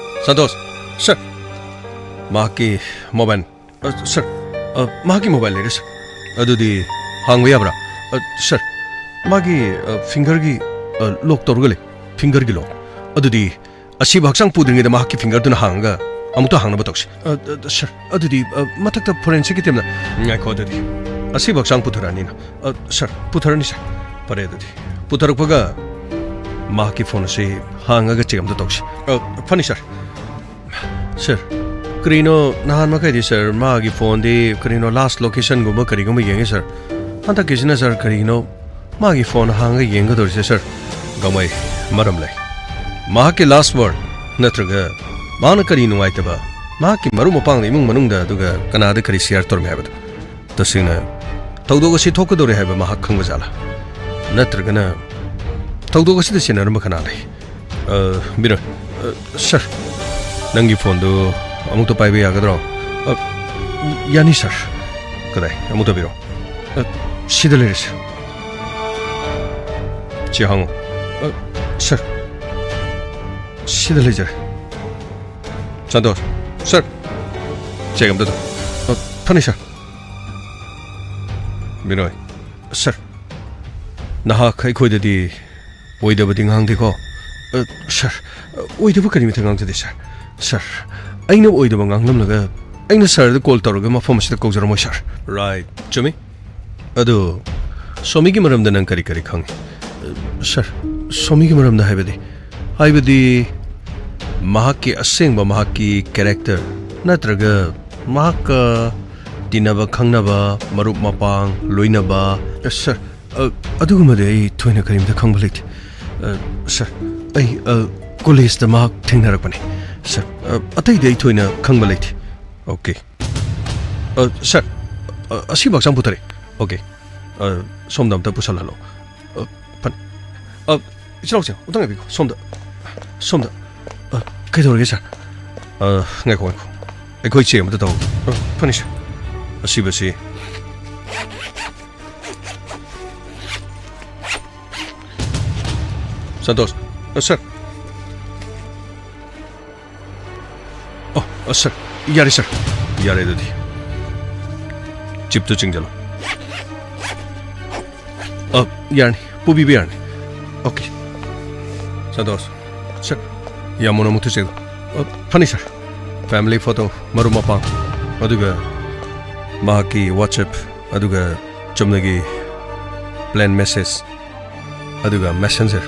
ꯁꯟꯇꯣꯁ, ꯁꯥꯔ, ꯃꯍꯥꯛꯀꯤ ꯃꯣꯕꯥꯏꯜ꯫ ꯑ, ꯁꯥꯔ, ꯑ, ꯃꯍꯥꯛꯀꯤ ꯃꯣꯕꯥꯏꯜ ꯂꯩꯔꯦ, ꯁꯥꯔ꯫ ꯑꯗꯨꯗꯤ ꯍꯥꯡꯕ ꯌꯥꯕ꯭ꯔꯥ? ꯑ, ꯁꯥꯔ, ꯃꯥꯒꯤ, ꯑ, ꯐꯤꯡꯒꯔꯒꯤ, ꯑ, ꯂꯣꯛ ꯇꯧꯔꯒ ꯂꯩ꯫ ꯐꯤꯡꯒꯔꯒꯤ ꯂꯣꯛ꯫ ꯑꯗꯨꯗꯤ ꯑꯁꯤꯕ ꯍꯛꯆꯥꯡ ꯄꯨꯗ꯭ꯔꯤꯉꯩꯗ ꯃꯍꯥꯛꯀꯤ ꯐꯤꯡꯒꯔꯗꯨꯅ ꯍꯥꯡꯉꯒ ꯑꯃꯨꯛꯇ ꯍꯥꯡꯅꯕ ꯇꯧꯁꯤ꯫ ꯑ, ꯑ, ꯁꯥꯔ, ꯑꯗꯨꯗꯤ, ꯑ, ꯃꯊꯛꯇ ꯐꯣꯔꯦꯟꯁꯤꯛꯀꯤ ꯇꯤꯝꯅ꯫ ꯉꯥꯏꯈꯣ, ꯑꯗꯨꯗꯤ ꯑꯁꯤꯕ ꯍꯛꯆꯥꯡ ꯄꯨꯊꯔꯛꯑꯅꯤꯅ꯫ ꯑ, ꯁꯥꯔ, ꯄꯨꯊꯔꯅꯤ, ꯁꯥꯔ꯫ ꯐꯔꯦ, ꯑꯗꯨꯗꯤ ꯄꯨꯊꯔꯛꯄꯒ ꯃꯍꯥꯛꯀꯤ ꯐꯣꯟ ꯑꯁꯤ ꯍꯥꯡꯉꯒ ꯆꯦꯛ ꯑꯝꯇ ꯇꯧꯁꯤ꯫ ꯑ, ꯐꯅꯤ, ꯁꯥꯔ꯫ ꯁꯥꯔ, ꯀꯔꯤꯅꯣ ꯅꯍꯥꯟ ꯃꯈꯩꯗꯤ, ꯁꯥꯔ, ꯃꯥꯒꯤ ꯐꯣꯟꯗꯤ ꯀꯔꯤꯅꯣ ꯂꯥꯁ ꯂꯣꯀꯦꯁꯟꯒꯨꯝꯕ ꯀꯔꯤꯒꯨꯝꯕ ꯌꯦꯡꯉꯤ, ꯁꯥꯔ꯫ ꯍꯟꯗꯛꯀꯤꯁꯤꯅ, ꯁꯥꯔ, ꯀꯔꯤꯒꯤꯅꯣ ꯃꯥꯒꯤ ꯐꯣꯟ ꯍꯥꯡꯉꯒ ꯌꯦꯡꯒꯗꯧꯔꯤꯁꯦ, ꯁꯥꯔ? ꯒꯥꯡꯃꯩ, ꯃꯔꯝ ꯂꯩ꯫ ꯃꯍꯥꯛꯀꯤ ꯂꯥꯁ ꯋꯥꯔꯗ ꯅꯠꯇ꯭ꯔꯒ ꯃꯍꯥꯛꯅ ꯀꯔꯤ ꯅꯨꯡꯉꯥꯏꯇꯕ, ꯃꯍꯥꯛꯀꯤ ꯃꯔꯨꯞ ꯃꯄꯥꯡꯗ, ꯏꯃꯨꯡ ꯃꯅꯨꯡꯗ, ꯑꯗꯨꯒ ꯀꯅꯥꯗ ꯀꯔꯤ ꯁꯤꯌꯥꯔ ꯇꯧꯔꯝꯃꯤ ꯍꯥꯏꯕꯗꯣ꯫ ꯇꯁꯦꯡꯅ ꯊꯧꯗꯣꯛ ꯑꯁꯤ ꯊꯣꯛꯀꯗꯧꯔꯦ ꯍꯥꯏꯕ ꯃꯍꯥꯛ ꯈꯪꯕ ꯖꯥꯠꯂꯥ? ꯅꯠꯇ꯭ꯔꯒꯅ ꯊꯧꯗꯣꯛ ꯑꯁꯤꯗ ꯆꯦꯟꯅꯔꯝꯕ ꯀꯅꯥ ꯂꯩ? ꯑ, ꯕꯤꯅꯣꯏ, ꯑ, ꯁꯥꯔ, ꯅꯪꯒꯤ ꯐꯣꯟꯗꯨ ꯑꯃꯨꯛꯇ ꯄꯥꯏꯕ ꯌꯥꯒꯗ꯭ꯔꯣ? ꯑ, ꯌꯥꯅꯤ, ꯁꯥꯔ꯫ ꯀꯗꯥꯏ? ꯑꯃꯨꯛꯇ ꯄꯤꯔꯣ꯫ ꯑ, ꯁꯤꯗ ꯂꯩꯔꯦ, ꯁꯥꯔ꯫ ꯁꯤ ꯍꯥꯡꯉꯨ꯫ ꯑ, ꯁꯥꯔ, ꯁꯤꯗ ꯂꯩꯖꯔꯦ꯫ ꯁꯟꯇꯣꯁ, ꯁꯥꯔ, ꯆꯦꯛ ꯑꯝꯇ ꯇꯧ꯫ ꯑ, ꯐꯅꯤ, ꯁꯥꯔ꯫ ꯕꯤꯅꯣꯏ, ꯁꯥꯔ, ꯅꯍꯥꯛ ꯑꯩꯈꯣꯏꯗꯗꯤ ꯑꯣꯏꯗꯕꯗꯤ ꯉꯥꯡꯗꯦꯀꯣ? ꯑ, ꯁꯥꯔ, ꯑ, ꯑꯣꯏꯗꯕ ꯀꯔꯤꯃꯇ ꯉꯥꯡꯖꯗꯦ, ꯁꯥꯔ꯫ ꯁꯥꯔ, ꯑꯩꯅ ꯑꯣꯏꯗꯕ ꯉꯥꯡꯂꯝꯂꯒ ꯑꯩꯅ ꯁꯥꯔꯗ ꯀꯣꯜ ꯇꯧꯔꯒ ꯃꯐꯝ ꯑꯁꯤꯗ ꯀꯧꯖꯔꯝꯃꯣꯏ, ꯁꯥꯔ꯫ ꯔꯥꯏꯠ, ꯆꯨꯝꯃꯤ꯫ ꯑꯗꯨ ꯁꯣꯃꯤꯒꯤ ꯃꯔꯝꯗ ꯅꯪ ꯀꯔꯤ ꯀꯔꯤ ꯈꯪꯉꯤ? ꯑ, ꯁꯥꯔ, ꯁꯣꯃꯤꯒꯤ ꯃꯔꯝꯗ ꯍꯥꯏꯕꯗꯤ? ꯍꯥꯏꯕꯗꯤ ꯃꯍꯥꯛꯀꯤ ꯑꯁꯦꯡꯕ, ꯃꯍꯥꯛꯀꯤ ꯀꯦꯔꯦꯛꯇꯔ ꯅꯠꯇ꯭ꯔꯒ ꯃꯍꯥꯛꯀ ꯇꯤꯟꯅꯕ, ꯈꯪꯅꯕ, ꯃꯔꯨꯞ ꯃꯄꯥꯡ, ꯂꯣꯏꯅꯕ? ꯑ, ꯁꯥꯔ, ꯑ, ꯑꯗꯨꯒꯨꯝꯕꯗꯤ ꯑꯩ ꯊꯣꯏꯅ ꯀꯔꯤꯝꯇ ꯈꯪꯕ ꯂꯩꯇꯦ꯫ ꯑ, ꯁꯥꯔ, ꯑꯩ, ꯑ, ꯀꯣꯂꯦꯖꯇ ꯃꯍꯥꯛ ꯊꯦꯡꯅꯔꯛꯄꯅꯤ꯫ ꯁꯥꯔ, ꯑ, ꯑꯇꯩꯗꯤ ꯑꯩ ꯊꯣꯏꯅ ꯈꯪꯕ ꯂꯩꯇꯦ꯫ ꯑꯣꯀꯦ꯫ ꯑ, ꯁꯥꯔ, ꯑ, ꯑꯁꯤꯕꯨ ꯍꯛꯆꯥꯡ ꯄꯨꯊꯔꯦ꯫ ꯑꯣꯀꯦ꯫ ꯑ, ꯁꯣꯝꯗ ꯑꯝꯇ ꯄꯨꯁꯜꯍꯜꯂꯣ꯫ ꯑ, ꯐꯅꯤ꯫ ꯑ, ꯏꯆꯤꯜ ꯏꯅꯥꯎꯁꯤꯡ, ꯑꯝꯇ ꯉꯥꯏꯕꯤꯈꯣ꯫ ꯁꯣꯝꯗ, ꯁꯣꯝꯗ꯫ ꯑ, ꯀꯩꯗꯧꯔꯒꯦ, ꯁꯥꯔ? ꯑ, ꯉꯥꯏꯈꯣ, ꯉꯥꯏꯈꯣ꯫ ꯑꯩꯈꯣꯏ ꯆꯦꯛ ꯑꯃꯇ ꯇꯧꯍꯧꯒꯦ꯫ ꯑ, ꯐꯅꯤ, ꯁꯥꯔ꯫ ꯑꯁꯤꯕꯁꯤ ꯁꯟꯇꯣꯁ꯫ ꯑ, ꯁꯥꯔ꯫ ꯑꯣ, ꯑ, ꯁꯥꯔ꯫ ꯌꯥꯔꯦ, ꯁꯥꯔ꯫ ꯌꯥꯔꯦ, ꯑꯗꯨꯗꯤ꯫ ꯆꯤꯞꯇꯨ ꯆꯤꯡꯖꯜꯂꯣ꯫ ꯑ, ꯌꯥꯔꯅꯤ꯫ ꯄꯨꯕꯤꯕ ꯌꯥꯔꯅꯤ꯫ ꯑꯣꯀꯦ꯫ ꯁꯟꯇꯣꯁ꯫ ꯁꯥꯔ꯫ ꯌꯥꯝ ꯃꯨꯟꯅ ꯑꯃꯨꯛꯇ ꯆꯦꯛ ꯇꯧ꯫ ꯑ, ꯐꯅꯤ, ꯁꯥꯔ꯫ ꯐꯦꯃꯤꯂꯤ ꯐꯣꯇꯣ, ꯃꯔꯨꯞ ꯃꯄꯥꯡ, ꯑꯗꯨꯒ ꯃꯍꯥꯛꯀꯤ WhatsApp, ꯑꯗꯨꯒ ꯆꯨꯝꯅꯒꯤ ꯄ꯭ꯂꯦꯟ ꯃꯦꯁꯦꯖ, ꯑꯗꯨꯒ ꯃꯦꯁꯦꯟꯖꯔ,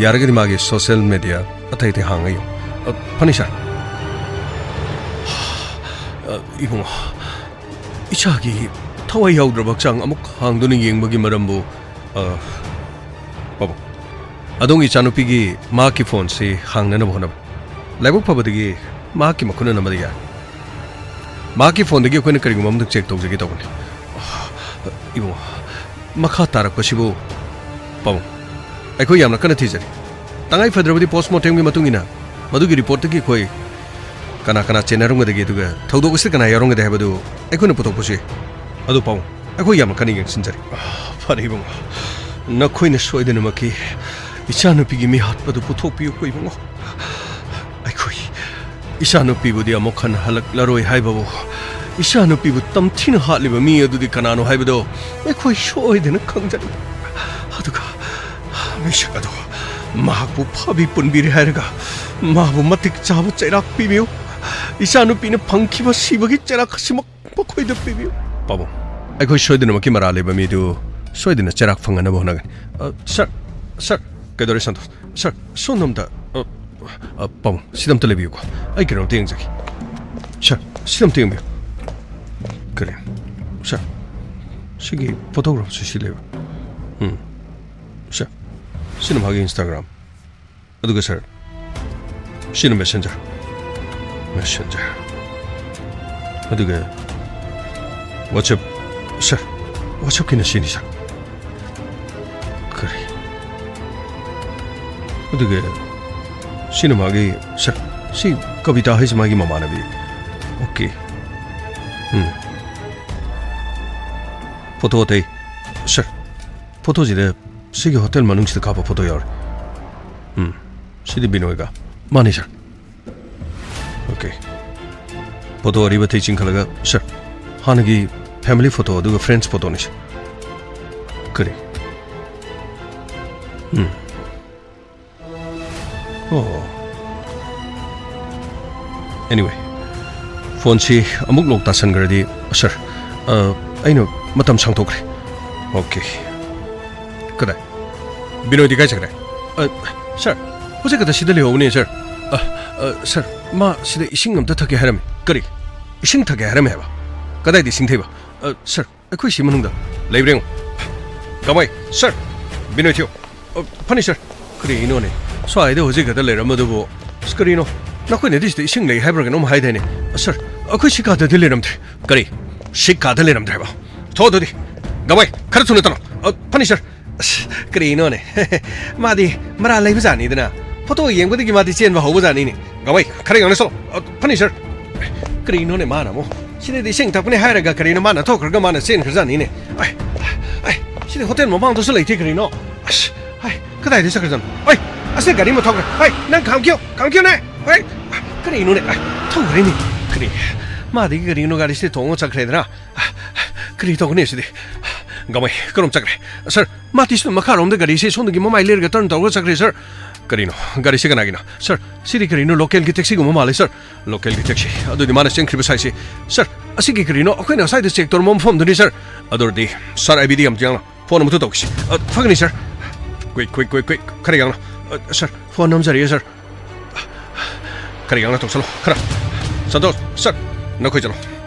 ꯌꯥꯔꯒꯗꯤ ꯃꯥꯒꯤ ꯁꯣꯁꯦꯜ ꯃꯦꯗꯤꯌꯥ ꯑꯇꯩ ꯑꯇꯩ ꯍꯥꯡꯉ ꯌꯦꯡꯉꯨ꯫ ꯑ, ꯐꯅꯤ, ꯁꯥꯔ꯫ ꯑ, ꯏꯕꯨꯡꯉꯣ, ꯏꯆꯥꯒꯤ ꯊꯋꯥꯏ ꯌꯥꯎꯗ꯭ꯔꯕ ꯍꯛꯆꯥꯡ ꯑꯃꯨꯛ ꯍꯥꯡꯗꯨꯅ ꯌꯦꯡꯕꯒꯤ ꯃꯔꯝꯕꯨ, ꯑ, ꯄꯥꯕꯨꯡ, ꯑꯗꯣꯝꯒꯤ ꯏꯆꯥꯅꯨꯄꯤꯒꯤ ꯃꯍꯥꯛꯀꯤ ꯐꯣꯟꯁꯤ ꯍꯥꯡꯅꯅꯕ ꯍꯣꯠꯅꯕ꯫ ꯂꯥꯏꯕꯛ ꯐꯕꯗꯒꯤ ꯃꯍꯥꯛꯀꯤ ꯃꯈꯨꯠꯅ ꯅꯝꯕꯗꯤ ꯌꯥꯔꯦ꯫ ꯃꯍꯥꯛꯀꯤ ꯐꯣꯟꯗꯒꯤ ꯑꯩꯈꯣꯏꯅ ꯀꯔꯤꯒꯨꯝꯕ ꯑꯃꯇꯪ ꯆꯦꯛ ꯇꯧꯖꯒꯦ ꯇꯧꯕꯅꯤ꯫ ꯏꯕꯨꯡꯉꯣ, ꯃꯈꯥ ꯇꯥꯔꯛꯄꯁꯤꯕꯨ ꯄꯥꯕꯨꯡ, ꯑꯩꯈꯣꯏ ꯌꯥꯝꯅ ꯀꯟꯅ ꯊꯤꯖꯔꯤ꯫ ꯇꯉꯥꯏ ꯐꯗ꯭ꯔꯕꯗꯤ ꯄꯣꯁꯃꯣꯔꯇꯦꯝꯒꯤ ꯃꯇꯨꯡ ꯏꯟꯅ ꯃꯗꯨꯒꯤ ꯔꯤꯄꯣꯔꯠꯇꯒꯤ ꯑꯩꯈꯣꯏ ꯀꯅꯥ ꯀꯅꯥ ꯆꯦꯟꯅꯔꯝꯒꯗꯒꯦ, ꯑꯗꯨꯒ ꯊꯧꯗꯣꯛ ꯑꯁꯤꯗ ꯀꯅꯥ ꯌꯥꯎꯔꯝꯒꯗꯒꯦ ꯍꯥꯏꯕꯗꯨ ꯑꯩꯈꯣꯏꯅ ꯄꯨꯊꯣꯛꯄꯁꯨ ꯌꯥꯏ꯫ ꯑꯗꯨ ꯄꯥꯕꯨꯡ, ꯑꯩꯈꯣꯏ ꯌꯥꯝꯅ ꯀꯟꯅ ꯌꯦꯡꯁꯤꯟꯖꯔꯤ꯫ ꯐꯔꯦ ꯏꯕꯨꯡꯉꯣ, ꯅꯈꯣꯏꯅ ꯁꯣꯏꯗꯅꯃꯛꯀꯤ ꯏꯆꯥꯅꯨꯄꯤꯒꯤ ꯃꯤꯍꯥꯠꯄꯗꯨ ꯄꯨꯊꯣꯛꯄꯤꯌꯨꯀꯣ ꯏꯕꯨꯡꯉꯣ꯫ ꯑꯩꯈꯣꯏ ꯏꯆꯥꯅꯨꯄꯤꯕꯨꯗꯤ ꯑꯃꯨꯛ ꯍꯟꯅ ꯍꯜꯂꯛꯂꯔꯣꯏ ꯍꯥꯏꯕꯕꯨ, ꯏꯆꯥꯅꯨꯄꯤꯕꯨ ꯇꯝꯊꯤꯅ ꯍꯥꯠꯂꯤꯕ ꯃꯤ ꯑꯗꯨꯗꯤ ꯀꯅꯥꯅꯣ ꯍꯥꯏꯕꯗꯣ ꯑꯩꯈꯣꯏ ꯁꯣꯏꯗꯅ ꯈꯪꯖꯔꯤ꯫ ꯑꯗꯨꯒ ꯃꯤꯁꯛ ꯑꯗꯣ ꯃꯍꯥꯛꯄꯨ ꯐꯥꯕꯤ ꯄꯨꯟꯕꯤꯔꯦ ꯍꯥꯏꯔꯒ ꯃꯥꯕꯨ ꯃꯇꯤꯛ ꯆꯥꯕ ꯆꯩꯔꯥꯛ ꯄꯤꯕꯤꯌꯨ꯫ ꯏꯆꯥꯅꯨꯄꯤꯅ ꯐꯪꯈꯤꯕ ꯁꯤꯕꯒꯤ ꯆꯩꯔꯥꯛ ꯑꯁꯤꯃꯛ ꯃꯈꯣꯏꯗ ꯄꯤꯕꯤꯌꯨ꯫ ꯄꯥꯕꯨꯡ, ꯑꯩꯈꯣꯏ ꯁꯣꯏꯗꯅꯃꯛꯀꯤ ꯃꯔꯥꯜ ꯂꯩꯕ ꯃꯤꯗꯨ ꯁꯣꯏꯗꯅ ꯆꯩꯔꯥꯛ ꯐꯪꯅꯅꯕ ꯍꯣꯠꯅꯒꯅꯤ꯫ ꯑ, ꯁꯥꯔ, ꯁꯥꯔ, ꯀꯩꯗꯧꯔꯦ ꯁꯟꯇꯣꯁ? ꯁꯥꯔ, ꯁꯣꯝꯗ ꯑꯝꯇ, ꯑ, ꯑ, ꯄꯥꯕꯨꯡ, ꯁꯤꯗ ꯑꯝꯇ ꯂꯩꯕꯤꯌꯨꯀꯣ꯫ ꯑꯩ ꯀꯩꯅꯣꯝꯇ ꯌꯦꯡꯖꯒꯦ꯫ ꯁꯥꯔ, ꯁꯤꯗ ꯑꯝꯇ ꯌꯦꯡꯕꯤꯌꯨ꯫ ꯀꯔꯤ? ꯁꯥꯔ, ꯁꯤꯒꯤ photograph ꯁꯤ ꯁꯤ ꯂꯩꯕ? ꯎꯝ꯫ ꯁꯥꯔ, ꯁꯤꯅ ꯃꯥꯒꯤ Instagram꯫ ꯑꯗꯨꯒ ꯁꯥꯔ, ꯁꯤꯅ Messenger꯫ Messenger꯫ ꯑꯗꯨꯒ WhatsApp꯫ ꯁꯥꯔ, WhatsAppꯀꯤꯅ ꯁꯤꯅꯤ, ꯁꯥꯔ꯫ ꯀꯔꯤ? ꯑꯗꯨꯒ ꯁꯤꯅ ꯃꯥꯒꯤ, ꯁꯥꯔ, ꯁꯤ ꯀꯕꯤꯇꯥ ꯍꯥꯏꯁꯤ ꯃꯥꯒꯤ ꯃꯃꯥꯟꯅꯕꯤ꯫ OK꯫ ꯎꯝ꯫ Photo ꯑꯇꯩ? ꯁꯥꯔ, photoꯁꯤꯗ ꯁꯤꯒꯤ hotel ꯃꯅꯨꯡꯁꯤꯗ ꯀꯥꯞꯄ photo ꯌꯥꯎꯔꯤ꯫ ꯎꯝ, ꯁꯤꯗꯤ ꯕꯤꯅꯣꯏꯒ꯫ ꯃꯥꯅꯤ, ꯁꯥꯔ꯫ OK꯫ Photo ꯑꯔꯤꯕ ꯑꯇꯩ ꯆꯤꯡꯈꯠꯂꯒ, ꯁꯥꯔ, ꯍꯥꯟꯅꯒꯤ family photo ꯑꯗꯨꯒ friends photoꯅꯤ, ꯁꯥꯔ꯫ ꯀꯔꯤ? ꯎꯝ꯫ ꯑꯣ꯫ Anyway, phoneꯁꯤ ꯑꯃꯨꯛ lock ꯇꯥꯁꯟꯈ꯭ꯔꯗꯤ, ꯁꯥꯔ, ꯑ, ꯑꯩꯅ ꯃꯇꯝ ꯁꯥꯡꯊꯣꯛꯈ꯭ꯔꯦ꯫ OK꯫ ꯀꯗꯥꯏ? ꯕꯤꯅꯣꯏꯗꯤ ꯀꯥꯏ ꯆꯠꯈ꯭ꯔꯦ? ꯑ, ꯁꯥꯔ, ꯍꯧꯖꯤꯛ ꯈꯛꯇ ꯁꯤꯗ ꯂꯩꯍꯧꯕꯅꯦ, ꯁꯥꯔ꯫ ꯑ, ꯑ, ꯁꯥꯔ, ꯃꯥ ꯁꯤꯗ ꯏꯁꯤꯡ ꯑꯝꯇ ꯊꯛꯀꯦ ꯍꯥꯏꯔꯝꯃꯤ꯫ ꯀꯔꯤ? ꯏꯁꯤꯡ ꯊꯛꯀꯦ ꯍꯥꯏꯔꯝꯃꯦ ꯍꯥꯏꯕ? ꯀꯗꯥꯏꯗ ꯏꯁꯤꯡ ꯊꯛꯏꯕ? ꯑ, ꯁꯥꯔ, ꯑꯩꯈꯣꯏ ꯁꯤ ꯃꯅꯨꯡꯗ ꯂꯩꯕ꯭ꯔꯥ ꯌꯦꯡꯉꯨ꯫ ꯀꯃꯥꯏ? ꯁꯥꯔ, ꯕꯤꯅꯣꯏ ꯊꯤꯌꯣ꯫ ꯑ, ꯐꯅꯤ, ꯁꯥꯔ꯫ ꯀꯔꯤꯅꯣꯅꯦ? ꯁ꯭ꯋꯥꯏꯗ ꯍꯧꯖꯤꯛ ꯈꯛꯇ ꯂꯩꯔꯝꯕꯗꯨꯕꯨ? ꯑꯁ, ꯀꯔꯤꯅꯣ? ꯅꯈꯣꯏꯅꯗꯤ ꯁꯤꯗ ꯏꯁꯤꯡ ꯂꯩ ꯍꯥꯏꯕ꯭ꯔꯥ ꯀꯩꯅꯣꯝ ꯍꯥꯏꯗꯥꯏꯅꯦ? ꯑ, ꯁꯥꯔ, ꯑꯩꯈꯣꯏ ꯁꯤ ꯀꯥꯗꯗꯤ ꯂꯩꯔꯝꯗ꯭ꯔꯦ꯫ ꯀꯔꯤ? ꯁꯤ ꯀꯥꯗ ꯂꯩꯔꯝꯗ꯭ꯔꯦ ꯍꯥꯏꯕ? ꯊꯣꯛꯑꯣ ꯑꯗꯨꯗꯤ꯫ ꯒꯃꯥꯏ, ꯈꯔ ꯊꯨꯅ ꯆꯠꯂꯣ꯫ ꯑ, ꯐꯅꯤ, ꯁꯥꯔ꯫ ꯑꯁ, ꯀꯔꯤꯅꯣꯅꯦ? ꯃꯥꯗꯤ ꯃꯔꯥꯜ ꯂꯩꯕ ꯖꯥꯠꯅꯤꯗꯅ꯫ Photo ꯌꯦꯡꯕꯗꯒꯤ ꯃꯥꯗꯤ ꯆꯦꯟꯕ ꯍꯧꯕ ꯖꯥꯠꯅꯤꯅꯦ꯫ ꯒꯃꯥꯏ, ꯈꯔ ꯌꯥꯡꯅ ꯆꯠꯂꯣ꯫ ꯑ, ꯐꯅꯤ, ꯁꯥꯔ꯫ ꯀꯔꯤꯅꯣꯅꯦ ꯃꯥꯅ ꯑꯃꯨꯛ? ꯁꯤꯗꯗꯤ ꯏꯁꯤꯡ ꯊꯛꯄꯅꯦ ꯍꯥꯏꯔꯒ ꯀꯔꯤꯅꯣ ꯃꯥꯅ ꯊꯣꯛꯈ꯭ꯔꯒ ꯃꯥꯅ ꯆꯦꯟꯈ꯭ꯔꯖꯥꯠꯅꯤꯅꯦ꯫ ꯑꯩ, ꯑꯩ, ꯁꯤꯗꯤ hotel ꯃꯃꯥꯡꯗꯁꯨ ꯂꯩꯇꯦ ꯀꯔꯤꯅꯣ? ꯑꯁ, ꯑꯩ, ꯀꯗꯥꯏꯗ ꯆꯠꯈ꯭ꯔꯖꯥꯠꯅꯣ? ꯑꯩ, ꯑꯁꯤ ꯒꯥꯔꯤ ꯑꯃ ꯊꯧꯈ꯭ꯔꯦ꯫ ꯑꯩ, ꯅꯪ ꯈꯥꯝꯈꯤꯌꯣ, ꯈꯥꯝꯈꯤꯌꯣꯅꯦ꯫ ꯑꯩ, ꯀꯔꯤꯅꯣꯅꯦ? ꯑꯩ, ꯊꯧꯈ꯭ꯔꯦꯅꯦ꯫ ꯀꯔꯤ? ꯃꯥꯗꯤ ꯀꯔꯤꯅꯣ ꯒꯥꯔꯤꯁꯤꯗꯤ ꯇꯣꯡꯉ ꯆꯠꯈ꯭ꯔꯦꯗꯅ? ꯀꯔꯤ ꯇꯧꯒꯅꯤ ꯁꯤꯗꯤ? ꯒꯃꯩ, ꯀꯔꯣꯝ ꯆꯠꯈ꯭ꯔꯦ? ꯁꯥꯔ, ꯃꯥ ꯇꯤꯁꯇꯨ ꯃꯈꯥꯔꯣꯝꯗ ꯒꯥꯔꯤꯁꯦ ꯁꯣꯝꯗꯒꯤ ꯃꯃꯥꯏ ꯂꯩꯔꯒ ꯇꯔꯟ ꯇꯧꯔꯒ ꯆꯠꯈ꯭ꯔꯦ, ꯁꯥꯔ꯫ ꯀꯔꯤꯅꯣ? ꯒꯥꯔꯤꯁꯦ ꯀꯅꯥꯒꯤꯅꯣ? ꯁꯥꯔ, ꯁꯤꯗꯤ ꯀꯔꯤꯅꯣ? ꯂꯣꯀꯦꯜꯒꯤ ꯇꯦꯛꯁꯤꯒꯨꯝꯕ ꯃꯥꯜꯂꯦ, ꯁꯥꯔ꯫ ꯂꯣꯀꯦꯜꯒꯤ ꯇꯦꯛꯁꯤ꯫ ꯑꯗꯨꯗꯤ ꯃꯥꯅ ꯆꯦꯟꯈ꯭ꯔꯤꯕ ꯁꯥꯏꯁꯦ꯫ ꯁꯥꯔ, ꯑꯁꯤꯒꯤ ꯀꯔꯤꯅꯣ? ꯑꯩꯈꯣꯏꯅ ꯉꯁꯥꯏꯗ ꯆꯦꯛ ꯇꯧꯔꯝꯕ ꯃꯐꯝꯗꯨꯅꯤ, ꯁꯥꯔ꯫ ꯑꯗꯨ ꯑꯣꯏꯔꯗꯤ ꯁꯥꯔ ꯑꯥꯏꯕꯤꯗ ꯌꯥꯝ ꯌꯥꯡꯅ ꯐꯣꯟ ꯑꯃꯇ ꯇꯧꯈꯤꯁꯤ꯫ ꯑ, ꯐꯒꯅꯤ, ꯁꯥꯔ꯫ ꯀ꯭ꯋꯤꯛ, ꯀ꯭ꯋꯤꯛ, ꯀ꯭ꯋꯤꯛ, ꯀ꯭ꯋꯤꯛ, ꯈꯔ ꯌꯥꯡꯅ꯫ ꯑ, ꯁꯥꯔ, ꯐꯣꯟ ꯅꯝꯖꯔꯤꯑꯦ, ꯁꯥꯔ꯫ ꯈꯔ ꯌꯥꯡꯅ ꯇꯧꯁꯜꯂꯣ, ꯈꯔ꯫ ꯁꯟꯇꯣꯁ, ꯁꯥꯔ, ꯅꯈꯣꯏ ꯆꯠꯂꯣ꯫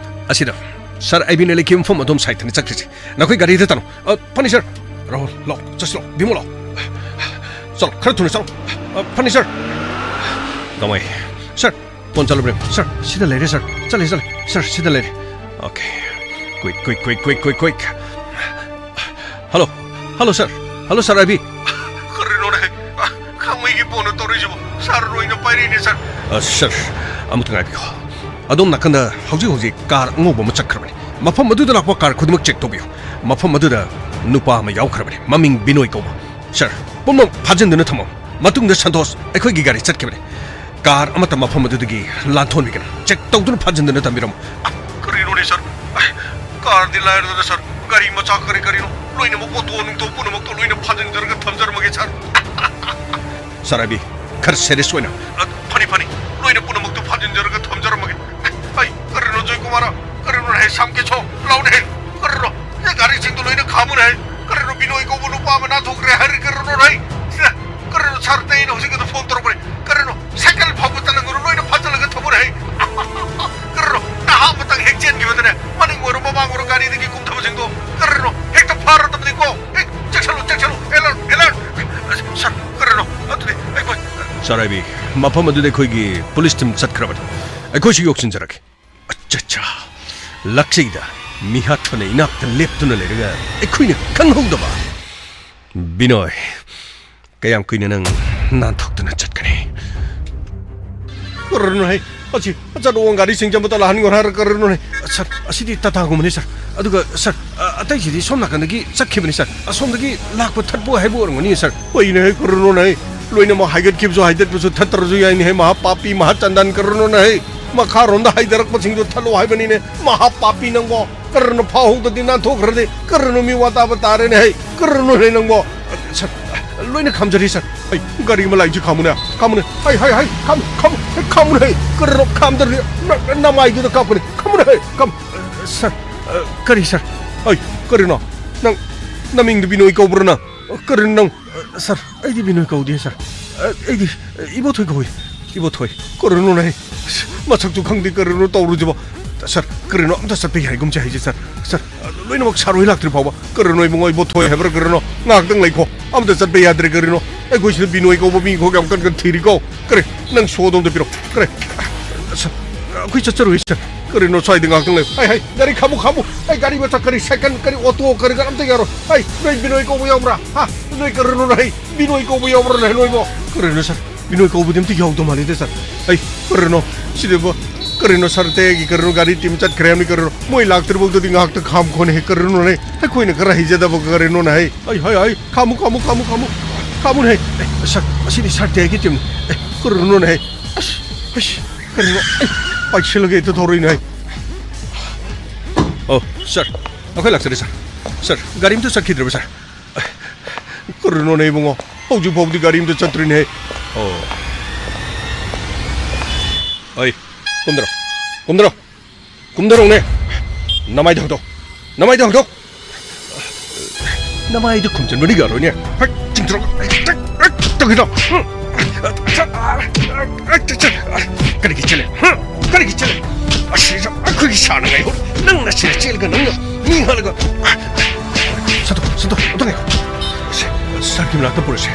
ꯑꯁꯤꯗ ꯁꯥꯔ ꯑꯥꯏꯕꯤꯅ ꯂꯩꯈꯤꯕ ꯃꯐꯝ ꯑꯗꯨꯝ ꯁꯥꯏꯠꯇꯅꯤ ꯆꯠꯈ꯭ꯔꯤꯁꯤ꯫ ꯅꯈꯣꯏ ꯒꯥꯔꯤꯗ ꯇꯠꯂꯣ꯫ ꯑ, ꯐꯅꯤ, ꯁꯥꯔ꯫ ꯔꯥꯍꯨꯜ, ꯂꯥꯛꯑꯣ, ꯆꯠꯁꯤꯜꯂꯣ꯫ ꯚꯤꯃꯣ, ꯂꯥꯛꯑꯣ꯫ ꯆꯠꯂꯣ, ꯈꯔ ꯊꯨꯅ ꯆꯠꯂꯣ꯫ ꯑ, ꯐꯅꯤ, ꯁꯥꯔ꯫ ꯒꯃꯩ, ꯁꯥꯔ, ꯐꯣꯟ ꯆꯠꯂꯕ꯭ꯔ ꯌꯦꯡꯉꯨ꯫ ꯁꯥꯔ, ꯁꯤꯗ ꯂꯩꯔꯦ, ꯁꯥꯔ꯫ ꯆꯠꯂꯦ, ꯆꯠꯂꯦ꯫ ꯁꯥꯔ, ꯁꯤꯗ ꯂꯩꯔꯦ꯫ Okay. Quick, quick, quick, quick, quick, quick. Hello. Hello, sir. Hello, sir ꯑꯥꯏꯕꯤ꯫ ꯀꯔꯤꯅꯣꯅꯦ? ꯑ, ꯈꯥꯡꯃꯩꯒꯤ ꯐꯣꯟꯅ ꯇꯧꯔꯛꯏꯁꯤꯕꯣ? ꯁꯥꯔ ꯂꯣꯏꯅ ꯄꯥꯏꯔꯛꯏꯅꯦ, ꯁꯥꯔ꯫ ꯑ, ꯁꯥꯔ, ꯑꯃꯨꯛꯇ ꯉꯥꯏꯕꯤꯌꯨ꯫ ꯑꯗꯣꯝ ꯅꯥꯀꯟꯗ ꯍꯧꯖꯤꯛ ꯍꯧꯖꯤꯛ ꯀꯥꯔ ꯑꯉꯧꯕ ꯑꯃ ꯆꯠꯈ꯭ꯔꯕꯅꯤ꯫ ꯃꯐꯝ ꯑꯗꯨꯗ ꯂꯥꯛꯄ ꯀꯥꯔ ꯈꯨꯗꯤꯡꯃꯛ ꯆꯦꯛ ꯇꯧꯕꯤꯌꯨ꯫ ꯃꯐꯝ ꯑꯗꯨꯗ ꯅꯨꯄꯥ ꯑꯃ ꯌꯥꯎꯈ꯭ꯔꯕꯅꯤ, ꯃꯃꯤꯡ ꯕꯤꯅꯣꯏ ꯀꯧꯕ꯫ ꯁꯥꯔ, ꯄꯨꯝꯅꯃꯛ ꯐꯥꯖꯤꯟꯗꯨꯅ ꯊꯝꯃꯨ꯫ ꯃꯇꯨꯡꯗ ꯁꯟꯇꯣꯁ ꯑꯩꯈꯣꯏꯒꯤ ꯒꯥꯔꯤ ꯆꯠꯈꯤꯕꯅꯤ꯫ ꯀꯥꯔ ꯑꯃꯠꯇ ꯃꯐꯝ ꯑꯗꯨꯗꯒꯤ ꯂꯥꯟꯊꯣꯛꯍꯟꯕꯤꯒꯅꯨ꯫ ꯆꯦꯛ ꯇꯧꯗꯨꯅ ꯐꯥꯖꯤꯟꯗꯨꯅ ꯊꯝꯕꯤꯔꯝꯃꯨ꯫ ꯀꯔꯤꯅꯣꯅꯦ, ꯁꯥꯔ? ꯑꯩ, ꯀꯥꯔꯗꯤ ꯂꯥꯏꯔꯗꯅ, ꯁꯥꯔ, ꯒꯥꯔꯤ ꯃꯆꯥ ꯀꯔꯤ ꯀꯔꯤꯅꯣ ꯂꯣꯏꯅꯃꯛ, ꯑꯣꯇꯣ ꯅꯨꯡꯇꯣ ꯄꯨꯝꯅꯃꯛꯇꯣ ꯂꯣꯏꯅ ꯐꯥꯖꯤꯟꯖꯔꯒ ꯊꯝꯖꯔꯝꯃꯒꯦ, ꯁꯥꯔ꯫ ꯁꯥꯔ ꯑꯥꯏꯕꯤ, ꯈꯔ ꯁꯦꯔꯤꯌꯁ ꯑꯣꯏꯅ꯫ ꯑ, ꯐꯅꯤ, ꯐꯅꯤ, ꯂꯣꯏꯅ ꯄꯨꯝꯅꯃꯛꯇꯣ ꯐꯥꯖꯤꯟꯖꯔꯒ ꯊꯝꯖꯔꯝꯃꯒꯦ꯫ ꯑꯩ, ꯀꯔꯤꯅꯣ ꯖꯣꯏꯀꯨꯃꯥꯔ? ꯀꯔꯤꯅꯣ ꯍꯦ, ꯁꯥꯝ ꯀꯦꯁꯣ? ꯂꯥꯎꯅꯦ ꯍꯦ, ꯀꯔꯤꯅꯣ? ꯅꯪ ꯒꯥꯔꯤꯁꯤꯡꯗꯣ ꯂꯣꯏꯅ ꯈꯥꯝꯃꯨꯅꯦ ꯍꯦ꯫ ꯀꯔꯤꯅꯣ, ꯕꯤꯅꯣꯏ ꯀꯧꯕ ꯅꯨꯄꯥ ꯑꯃ ꯅꯥꯟꯊꯣꯛꯈ꯭ꯔꯦ ꯍꯥꯏꯔꯤ ꯀꯔꯤꯅꯣ ꯍꯦ? ꯁꯤꯗ ꯀꯔꯤꯅꯣ, ꯁꯥꯔ, ꯑꯩꯅ ꯍꯧꯖꯤꯛ ꯑꯗꯨ ꯐꯣꯟ ꯇꯧꯔꯛꯄꯅꯦ꯫ ꯀꯔꯤꯅꯣ, ꯁꯥꯏꯀꯜ ꯐꯥꯎꯕ ꯇꯂꯪꯒꯅꯨ, ꯂꯣꯏꯅ ꯐꯥꯖꯤꯜꯂꯒ ꯊꯝꯃꯨꯅꯦ ꯍꯦ꯫ ꯀꯔꯤꯅꯣ, ꯅꯍꯥ ꯑꯃꯇꯪ ꯍꯦꯛ ꯆꯦꯟꯈꯤꯕꯗꯅꯦ, ꯃꯅꯤꯡ ꯑꯣꯏꯔꯣ ꯃꯃꯥꯡ ꯑꯣꯏꯔꯣ ꯒꯥꯔꯤꯗꯒꯤ ꯀꯨꯝꯊꯕꯁꯤꯡꯗꯣ, ꯀꯔꯤꯅꯣ, ꯍꯦꯛꯇ ꯐꯥꯔꯗꯕꯅꯤꯀꯣ꯫ ꯍꯦꯛ ꯆꯦꯛꯁꯜꯂꯨ, ꯆꯦꯛꯁꯜꯂꯨ, ꯑꯦꯂꯔꯠ, ꯑꯦꯂꯔꯠ꯫ ꯁꯥꯔ, ꯀꯔꯤꯅꯣ? ꯑꯗꯨꯗꯤ ꯑꯩꯈꯣꯏ ꯁꯥꯔ ꯑꯥꯏꯕꯤ, ꯃꯐꯝ ꯑꯗꯨꯗ ꯑꯩꯈꯣꯏꯒꯤ ꯄꯨꯂꯤꯁ ꯇꯤꯝ ꯆꯠꯈ꯭ꯔꯕꯅꯤ꯫ ꯑꯩꯈꯣꯏꯁꯨ ꯌꯧꯁꯤꯟꯖꯔꯛꯀꯦ꯫ ꯑꯆꯥ, ꯑꯆꯥ꯫ ꯂꯥꯛꯆꯩꯗ, ꯃꯤꯍꯥꯠ ꯊꯣꯛꯅ ꯏꯅꯥꯛꯇ ꯂꯦꯞꯇꯨꯅ ꯂꯩꯔꯒ ꯑꯩꯈꯣꯏꯅ ꯈꯪꯍꯧꯗꯕ꯫ ꯕꯤꯅꯣꯏ, ꯀꯌꯥꯝ ꯀꯨꯏꯅ ꯅꯪ ꯅꯥꯟꯊꯣꯛꯇꯨꯅ ꯆꯠꯀꯅꯤ? ꯀꯔꯤꯅꯣ ꯍꯦ? ꯑꯁꯤ ꯑꯆꯠ ꯑꯋꯣꯡ ꯒꯥꯔꯤꯁꯤꯡꯁꯦ ꯑꯃꯇ ꯂꯥꯛꯍꯟꯈꯣ ꯍꯥꯏꯔ ꯀꯔꯤꯅꯣꯅꯦ? ꯁꯥꯔ, ꯑꯁꯤꯗꯤ ꯇꯥꯇꯥꯒꯨꯝꯕꯅꯤ, ꯁꯥꯔ꯫ ꯑꯗꯨꯒ, ꯁꯥꯔ, ꯑ, ꯑꯇꯩꯁꯤꯗꯤ ꯁꯣꯝ ꯅꯥꯀꯟꯗꯒꯤ ꯆꯠꯈꯤꯕꯅꯤ, ꯁꯥꯔ꯫ ꯑꯁꯣꯝꯗꯒꯤ ꯂꯥꯛꯄ ꯊꯠꯄ ꯍꯥꯏꯕ ꯑꯣꯏꯔꯝꯒꯅꯤ, ꯁꯥꯔ꯫ ꯍꯣꯏꯅꯦ ꯍꯦ, ꯀꯔꯤꯅꯣꯅꯦ ꯍꯦ? ꯂꯣꯏꯅꯃꯛ ꯍꯥꯏꯒꯠꯈꯤꯕꯁꯨ ꯍꯥꯏꯗꯠꯄꯁꯨ ꯊꯠꯇ꯭ꯔꯁꯨ ꯌꯥꯏꯅꯦ ꯍꯦ, ꯃꯍꯥ ꯄꯥꯄꯤ, ꯃꯍꯥ ꯆꯟꯗꯥꯟ, ꯀꯔꯤꯅꯣꯅꯦ ꯍꯦ? ꯃꯈꯥꯔꯣꯝꯗ ꯍꯥꯏꯊꯔꯛꯄꯁꯤꯡꯗꯣ ꯊꯠꯂꯣ ꯍꯥꯏꯕꯅꯤꯅꯦ, ꯃꯍꯥ ꯄꯥꯄꯤ ꯅꯪꯕꯣ꯫ ꯀꯔꯤꯅꯣ ꯐꯥꯎꯍꯧꯗꯗꯤ ꯅꯥꯟꯊꯣꯛꯈ꯭ꯔꯗꯤ? ꯀꯔꯤꯅꯣ ꯃꯤ ꯋꯥ ꯇꯥꯕ ꯇꯥꯔꯦꯅꯦ ꯍꯩ? ꯀꯔꯤꯅꯣ ꯍꯩ ꯅꯪꯕꯣ? ꯁꯥꯔ, ꯂꯣꯏꯅ ꯈꯥꯝꯖꯔꯤ ꯁꯥꯔ꯫ ꯍꯩ, ꯒꯥꯔꯤ ꯑꯃ ꯂꯥꯛꯏꯁꯤ ꯈꯥꯝꯃꯨꯅꯦ, ꯈꯥꯝꯃꯨꯅꯦ꯫ ꯍꯩ, ꯍꯩ, ꯍꯩ, ꯈꯥꯝꯃꯨ, ꯈꯥꯝꯃꯨ, ꯍꯩ, ꯈꯥꯝꯃꯨꯅꯦ ꯍꯩ꯫ ꯀꯔꯤꯅꯣ ꯈꯥꯝꯗ꯭ꯔꯗꯤ ꯅ-, ꯅ-, ꯅꯃꯥꯏꯗꯨꯗ ꯀꯥꯞꯀꯅꯤ꯫ ꯈꯥꯝꯃꯨꯅꯦ ꯍꯩ, ꯈꯥꯝꯃꯨ꯫ ꯁꯥꯔ, ꯀꯔꯤ ꯁꯥꯔ? ꯍꯩ, ꯀꯔꯤꯅꯣ? ꯅꯪ, ꯅꯃꯤꯡꯗꯨ ꯕꯤꯅꯣꯏ ꯀꯧꯕ꯭ꯔꯣ ꯅꯪ? ꯀꯔꯤꯅꯣ ꯅꯪ? ꯁꯥꯔ, ꯑꯩꯗꯤ ꯕꯤꯅꯣꯏ ꯀꯧꯗꯦ ꯁꯥꯔ꯫ ꯑꯩꯗꯤ ꯏꯕꯣꯊꯣꯏ ꯀꯧꯏ꯫ ꯏꯕꯣꯊꯣꯏ꯫ ꯀꯔꯤꯅꯣꯅꯦ? ꯃꯁꯛꯁꯨ ꯈꯪꯗꯦ, ꯀꯔꯤꯅꯣ ꯇꯧꯔꯤꯁꯤꯕꯣ? ꯁꯥꯔ, ꯀꯔꯤꯅꯣ ꯑꯝꯇ ꯆꯠꯄ ꯌꯥꯏꯒꯨꯝꯁꯦ ꯍꯥꯏꯁꯦ ꯁꯥꯔ꯫ ꯁꯥꯔ, ꯂꯣꯏꯅꯃꯛ ꯁꯥꯔ ꯍꯣꯏ ꯂꯥꯛꯇ꯭ꯔꯤ ꯐꯥꯎꯕ꯫ ꯀꯔꯤꯅꯣ ꯏꯕꯨꯡꯉꯣ, ꯏꯕꯣꯊꯣꯏ ꯍꯥꯏꯕ꯭ꯔꯥ ꯀꯔꯤꯅꯣ? ꯉꯥꯏꯍꯥꯛꯇꯪ ꯂꯩꯈꯣ꯫ ꯑꯝꯇ ꯆꯠꯄ ꯌꯥꯗ꯭ꯔꯦ ꯀꯔꯤꯅꯣ? ꯑꯩꯈꯣꯏ ꯁꯤꯗ ꯕꯤꯅꯣꯏ ꯀꯧꯕ ꯃꯤ ꯈꯣꯠ ꯌꯥꯝ ꯀꯟ ꯀꯟ ꯊꯤꯔꯤꯀꯣ꯫ ꯀꯔꯤ? ꯅꯪ ꯁꯣꯗꯣ ꯑꯝꯇ ꯄꯤꯔꯛꯑꯣ꯫ ꯀꯔꯤ? ꯁꯥꯔ, ꯑꯩꯈꯣꯏ ꯆꯠꯆꯔꯣꯏ ꯁꯥꯔ꯫ ꯀꯔꯤꯅꯣ ꯁ꯭ꯋꯥꯏꯗ ꯉꯥꯛꯇꯪ ꯂꯩ? ꯍꯩ, ꯍꯩ, ꯒꯥꯔꯤ ꯈꯥꯝꯃꯨ, ꯈꯥꯝꯃꯨ꯫ ꯑꯩ ꯒꯥꯔꯤ ꯃꯆꯥ ꯀꯔꯤ, ꯁꯥꯏꯀꯜ ꯀꯔꯤ, ꯑꯣꯇꯣ ꯀꯔꯤ ꯀꯔꯥ ꯑꯝꯇ ꯌꯥꯔꯣꯏ꯫ ꯍꯩ, ꯅꯣꯏ ꯕꯤꯅꯣꯏ ꯀꯧꯕ ꯌꯥꯎꯕ꯭ꯔꯥ? ꯍꯥ? ꯅꯣꯏ ꯀꯔꯤꯅꯣ ꯍꯩ? ꯕꯤꯅꯣꯏ ꯀꯧꯕ ꯌꯥꯎꯕ꯭ꯔꯥ ꯅꯣꯏꯕꯣ? ꯀꯔꯤꯅꯣ ꯁꯥꯔ? ꯕꯤꯅꯣꯏ ꯀꯧꯕꯗꯤ ꯑꯝꯇ ꯌꯥꯎꯗꯧ ꯃꯥꯜꯂꯤꯗ ꯁꯥꯔ꯫ ꯑꯩ ꯀꯔꯤꯅꯣ? ꯁꯤꯗꯕꯨ ꯀꯔꯤꯅꯣ ꯁꯥꯔ? ꯑꯇꯩꯒꯤ ꯀꯔꯤꯅꯣ? ꯒꯥꯔꯤ ꯇꯤꯝ ꯆꯠꯈ꯭ꯔꯦ ꯍꯥꯏꯕꯅꯤ ꯀꯔꯤꯅꯣ? ꯃꯣꯏ ꯂꯥꯛꯇ꯭ꯔꯤꯐꯥꯎꯗꯗꯤ ꯉꯥꯏꯍꯥꯛꯇ ꯈꯥꯝꯈꯣꯅꯦ꯫ ꯀꯔꯤꯅꯣꯅꯦ? ꯑꯩꯈꯣꯏꯅ ꯈꯔ ꯍꯩꯖꯗꯕ ꯀꯔꯤꯅꯣꯅꯦ? ꯍꯩ, ꯍꯩ, ꯍꯩ, ꯈꯥꯝꯃꯨ, ꯈꯥꯝꯃꯨ, ꯈꯥꯝꯃꯨ, ꯈꯥꯝꯃꯨꯅꯦ꯫ ꯑꯦ, ꯁꯥꯔ, ꯑꯁꯤꯗꯤ ꯁꯥꯔ ꯇꯦꯒꯤ ꯇꯤꯝꯅꯤ꯫ ꯑꯦ, ꯀꯔꯤꯅꯣꯅꯦ? ꯑꯁ, ꯑꯁ, ꯀꯔꯤꯅꯣ? ꯑꯩ ꯄꯥꯏꯁꯤꯜꯂꯒ ꯍꯦꯛꯇ ꯊꯧꯔꯛꯏꯅꯦ꯫ ꯑꯣ, ꯁꯥꯔ, ꯑꯩꯈꯣꯏ ꯂꯥꯛꯆꯔꯦ, ꯁꯥꯔ꯫ ꯁꯥꯔ, ꯒꯥꯔꯤ ꯑꯝꯇ ꯆꯠꯈꯤꯗ꯭ꯔꯕ, ꯁꯥꯔ? ꯀꯔꯤꯅꯣꯅꯦ, ꯏꯕꯨꯡꯉꯣ? ꯍꯧꯖꯤꯛ ꯐꯥꯎꯕꯗꯤ ꯒꯥꯔꯤ ꯑꯝꯇ ꯆꯠꯇ꯭ꯔꯤꯅꯦ꯫ ꯑꯣ꯫ ꯑꯩ, ꯀꯨꯝꯗꯔꯣ, ꯀꯨꯝꯗꯔꯣ꯫ ꯀꯨꯝꯗꯔꯣꯅꯦ! ꯅꯃꯥꯏꯗꯣ ꯍꯥꯡꯗꯣꯛ! ꯅꯃꯥꯏꯗꯣ ꯍꯥꯡꯗꯣꯛ! ꯅꯃꯥꯏꯗꯣ ꯈꯨꯝꯖꯤꯟꯕꯗꯤ ꯌꯥꯔꯣꯏꯅꯦ꯫ ꯍꯦꯛ ꯆꯤꯡꯊꯣꯔꯛ-, ꯇꯧꯒꯤꯗꯣ꯫ ꯀꯔꯤꯒꯤ ꯆꯦꯜꯂꯦ? ꯀꯔꯤꯒꯤ ꯆꯦꯜꯂꯦ? ꯑꯁꯤꯁꯨ ꯑꯩꯈꯣꯏꯒꯤ ꯁꯥꯟꯅꯉꯥꯏ ꯍꯣꯠ-, ꯅꯪꯅ ꯁꯤꯗ ꯆꯦꯜꯂꯒ ꯅꯪꯅ ꯃꯤ ꯍꯥꯠꯂꯒ꯫ ꯁꯟꯇꯣ, ꯁꯟꯇꯣ, ꯑꯝꯇ ꯉꯥꯏꯈꯣ꯫ ꯁꯥꯔꯒꯤ ꯃꯅꯥꯛꯇ ꯄꯨꯔꯁꯦ꯫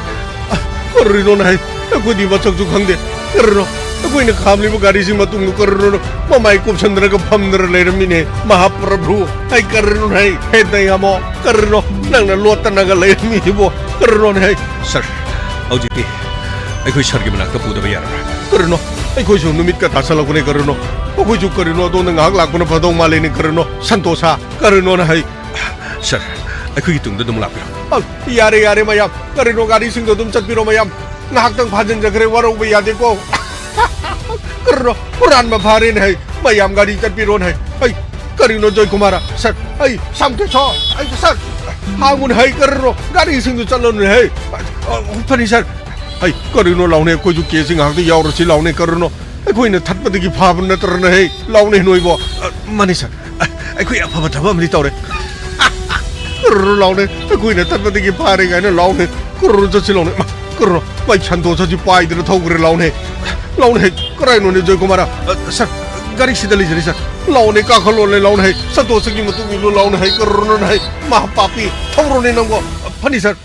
ꯑ, ꯀꯔꯤꯅꯣꯅꯦ ꯍꯥꯏ? ꯑꯩꯈꯣꯏꯗꯤ ꯃꯁꯛꯁꯨ ꯈꯪꯗꯦ꯫ ꯀꯔꯤꯅꯣ? ꯑꯩꯈꯣꯏꯅ ꯈꯥꯝꯂꯤꯕ ꯒꯥꯔꯤꯁꯤ ꯃꯇꯨꯡꯗ ꯀꯔꯤꯅꯣ? ꯃꯃꯥꯏ ꯀꯨꯞꯁꯟꯗꯅꯒ ꯐꯝꯗꯅ ꯂꯩꯔꯝꯃꯤꯅꯦ꯫ ꯃꯍꯥꯄ꯭ꯔꯚꯨ, ꯑꯩ ꯀꯔꯤꯅꯣꯅꯦ ꯍꯥꯏ? ꯍꯦ ꯗꯌꯥꯃꯣ, ꯀꯔꯤꯅꯣ? ꯅꯪꯅ ꯂꯣꯠꯇꯅꯒ ꯂꯩꯔꯝꯃꯤꯁꯤꯕꯣ? ꯀꯔꯤꯅꯣꯅꯦ ꯍꯥꯏ? ꯁꯥꯔ, ꯍꯧꯖꯤꯛꯇꯤ ꯑꯩꯈꯣꯏ ꯁꯥꯔꯒꯤ ꯃꯅꯥꯛꯇ ꯄꯨꯗꯕ ꯌꯥꯔꯔꯣꯏ꯫ ꯀꯔꯤꯅꯣ? ꯑꯩꯈꯣꯏꯁꯨ ꯅꯨꯃꯤꯠꯀ ꯇꯥꯁꯜꯂꯛꯄꯅꯦ ꯀꯔꯤꯅꯣ? ꯑꯩꯈꯣꯏꯁꯨ ꯀꯔꯤꯅꯣ? ꯑꯗꯣꯝꯗ ꯉꯥꯏꯍꯥꯛ ꯂꯥꯛꯄꯅ ꯐꯗꯧ ꯃꯥꯜꯂꯦꯅꯦ ꯀꯔꯤꯅꯣ? ꯁꯟꯇꯣꯁꯥ, ꯀꯔꯤꯅꯣꯅꯦ ꯍꯥꯏ? ꯁꯥꯔ, ꯑꯩꯈꯣꯏꯒꯤ ꯇꯨꯡꯗ ꯑꯗꯨꯝ ꯂꯥꯛꯄꯤꯔꯣ꯫ ꯑ, ꯌꯥꯔꯦ, ꯌꯥꯔꯦ, ꯃꯌꯥꯝ꯫ ꯀꯔꯤꯅꯣ, ꯒꯥꯔꯤꯁꯤꯡꯗꯣ ꯑꯗꯨꯝ ꯆꯠꯄꯤꯔꯣ, ꯃꯌꯥꯝ꯫ ꯉꯥꯏꯍꯥꯛꯇꯪ ꯐꯥꯖꯤꯟꯖꯈ꯭ꯔꯦ, ꯋꯥꯔꯧꯕ ꯌꯥꯗꯦꯀꯣ꯫ ꯀꯔꯤꯅꯣ, ꯍꯨꯔꯥꯟꯕ ꯐꯥꯔꯦꯅꯦ ꯍꯩ꯫ ꯃꯌꯥꯝ, ꯒꯥꯔꯤ ꯆꯠꯄꯤꯔꯣꯅꯦ ꯍꯩ꯫ ꯍꯩ, ꯀꯔꯤꯅꯣ ꯖꯣꯏꯀꯨꯃꯥꯔ? ꯁꯥꯔ, ꯑꯩ ꯁꯝ ꯀꯦꯁꯣ, ꯑꯩ, ꯁꯥꯔ, ꯍꯥꯡꯉꯨꯅꯦ ꯍꯩ, ꯀꯔꯤꯅꯣ? ꯒꯥꯔꯤꯁꯤꯡꯗꯨ ꯆꯠꯂꯨꯅꯦ ꯍꯩ꯫ ꯑ, ꯐꯅꯤ ꯁꯥꯔ꯫ ꯑꯩ, ꯀꯔꯤꯅꯣ ꯂꯥꯎꯅꯦ? ꯑꯩꯈꯣꯏꯁꯨ ꯀꯦꯁꯁꯤ ꯉꯥꯏꯍꯥꯛꯇ ꯌꯥꯎꯔꯁꯤ ꯂꯥꯎꯅꯦ, ꯀꯔꯤꯅꯣ? ꯑꯩꯈꯣꯏꯅ ꯊꯠꯄꯗꯒꯤ ꯐꯥꯕ ꯅꯠꯇ꯭ꯔꯅꯦ ꯍꯩ, ꯂꯥꯎꯅꯦ ꯅꯣꯏꯕꯣ꯫ ꯑ, ꯃꯥꯅꯤ ꯁꯥꯔ꯫ ꯑ, ꯑꯩꯈꯣꯏ ꯑꯐꯕ ꯊꯕꯛ ꯑꯃꯗꯤ ꯇꯧꯔꯦ꯫ ꯀꯔꯤꯅꯣ ꯂꯥꯎꯅꯦ? ꯑꯩꯈꯣꯏꯅ ꯊꯠꯄꯗꯒꯤ ꯐꯥꯔꯦ ꯀꯥꯏꯅ ꯂꯥꯎꯅꯦ꯫ ꯀꯔꯤꯅꯣ ꯆꯠꯁꯤ ꯂꯥꯎꯅꯦ꯫ ꯃꯥ, ꯀꯔꯤꯅꯣ? ꯃꯥꯏ ꯁꯟꯗꯣꯁꯁꯤ ꯄꯥꯏꯗꯅ ꯊꯧꯈ꯭ꯔꯦ ꯂꯥꯎꯅꯦ꯫ ꯂꯥꯎꯅꯦ ꯍꯩ, ꯀꯔꯥꯏꯅꯣꯅꯦ ꯖꯣꯏꯀꯨꯃꯥꯔ? ꯑ, ꯁꯥꯔ, ꯒꯥꯔꯤ ꯁꯤꯗ ꯂꯩꯖꯔꯤ ꯁꯥꯔ꯫ ꯂꯥꯎꯅꯦ, ꯀꯥꯈꯠꯂꯣꯅꯦ ꯂꯥꯎꯅꯦ ꯍꯩ꯫ ꯁꯟꯇꯣꯁꯒꯤ ꯃꯇꯨꯡ ꯏꯜꯂꯨ ꯂꯥꯎꯅꯦ ꯍꯩ꯫ ꯀꯔꯤꯅꯣꯅꯦ ꯍꯩ? ꯃꯥ ꯄꯥꯄꯤ, ꯊꯧꯔꯣꯅꯦ ꯅꯪꯕꯣ꯫ ꯐꯅꯤ ꯁꯥꯔ꯫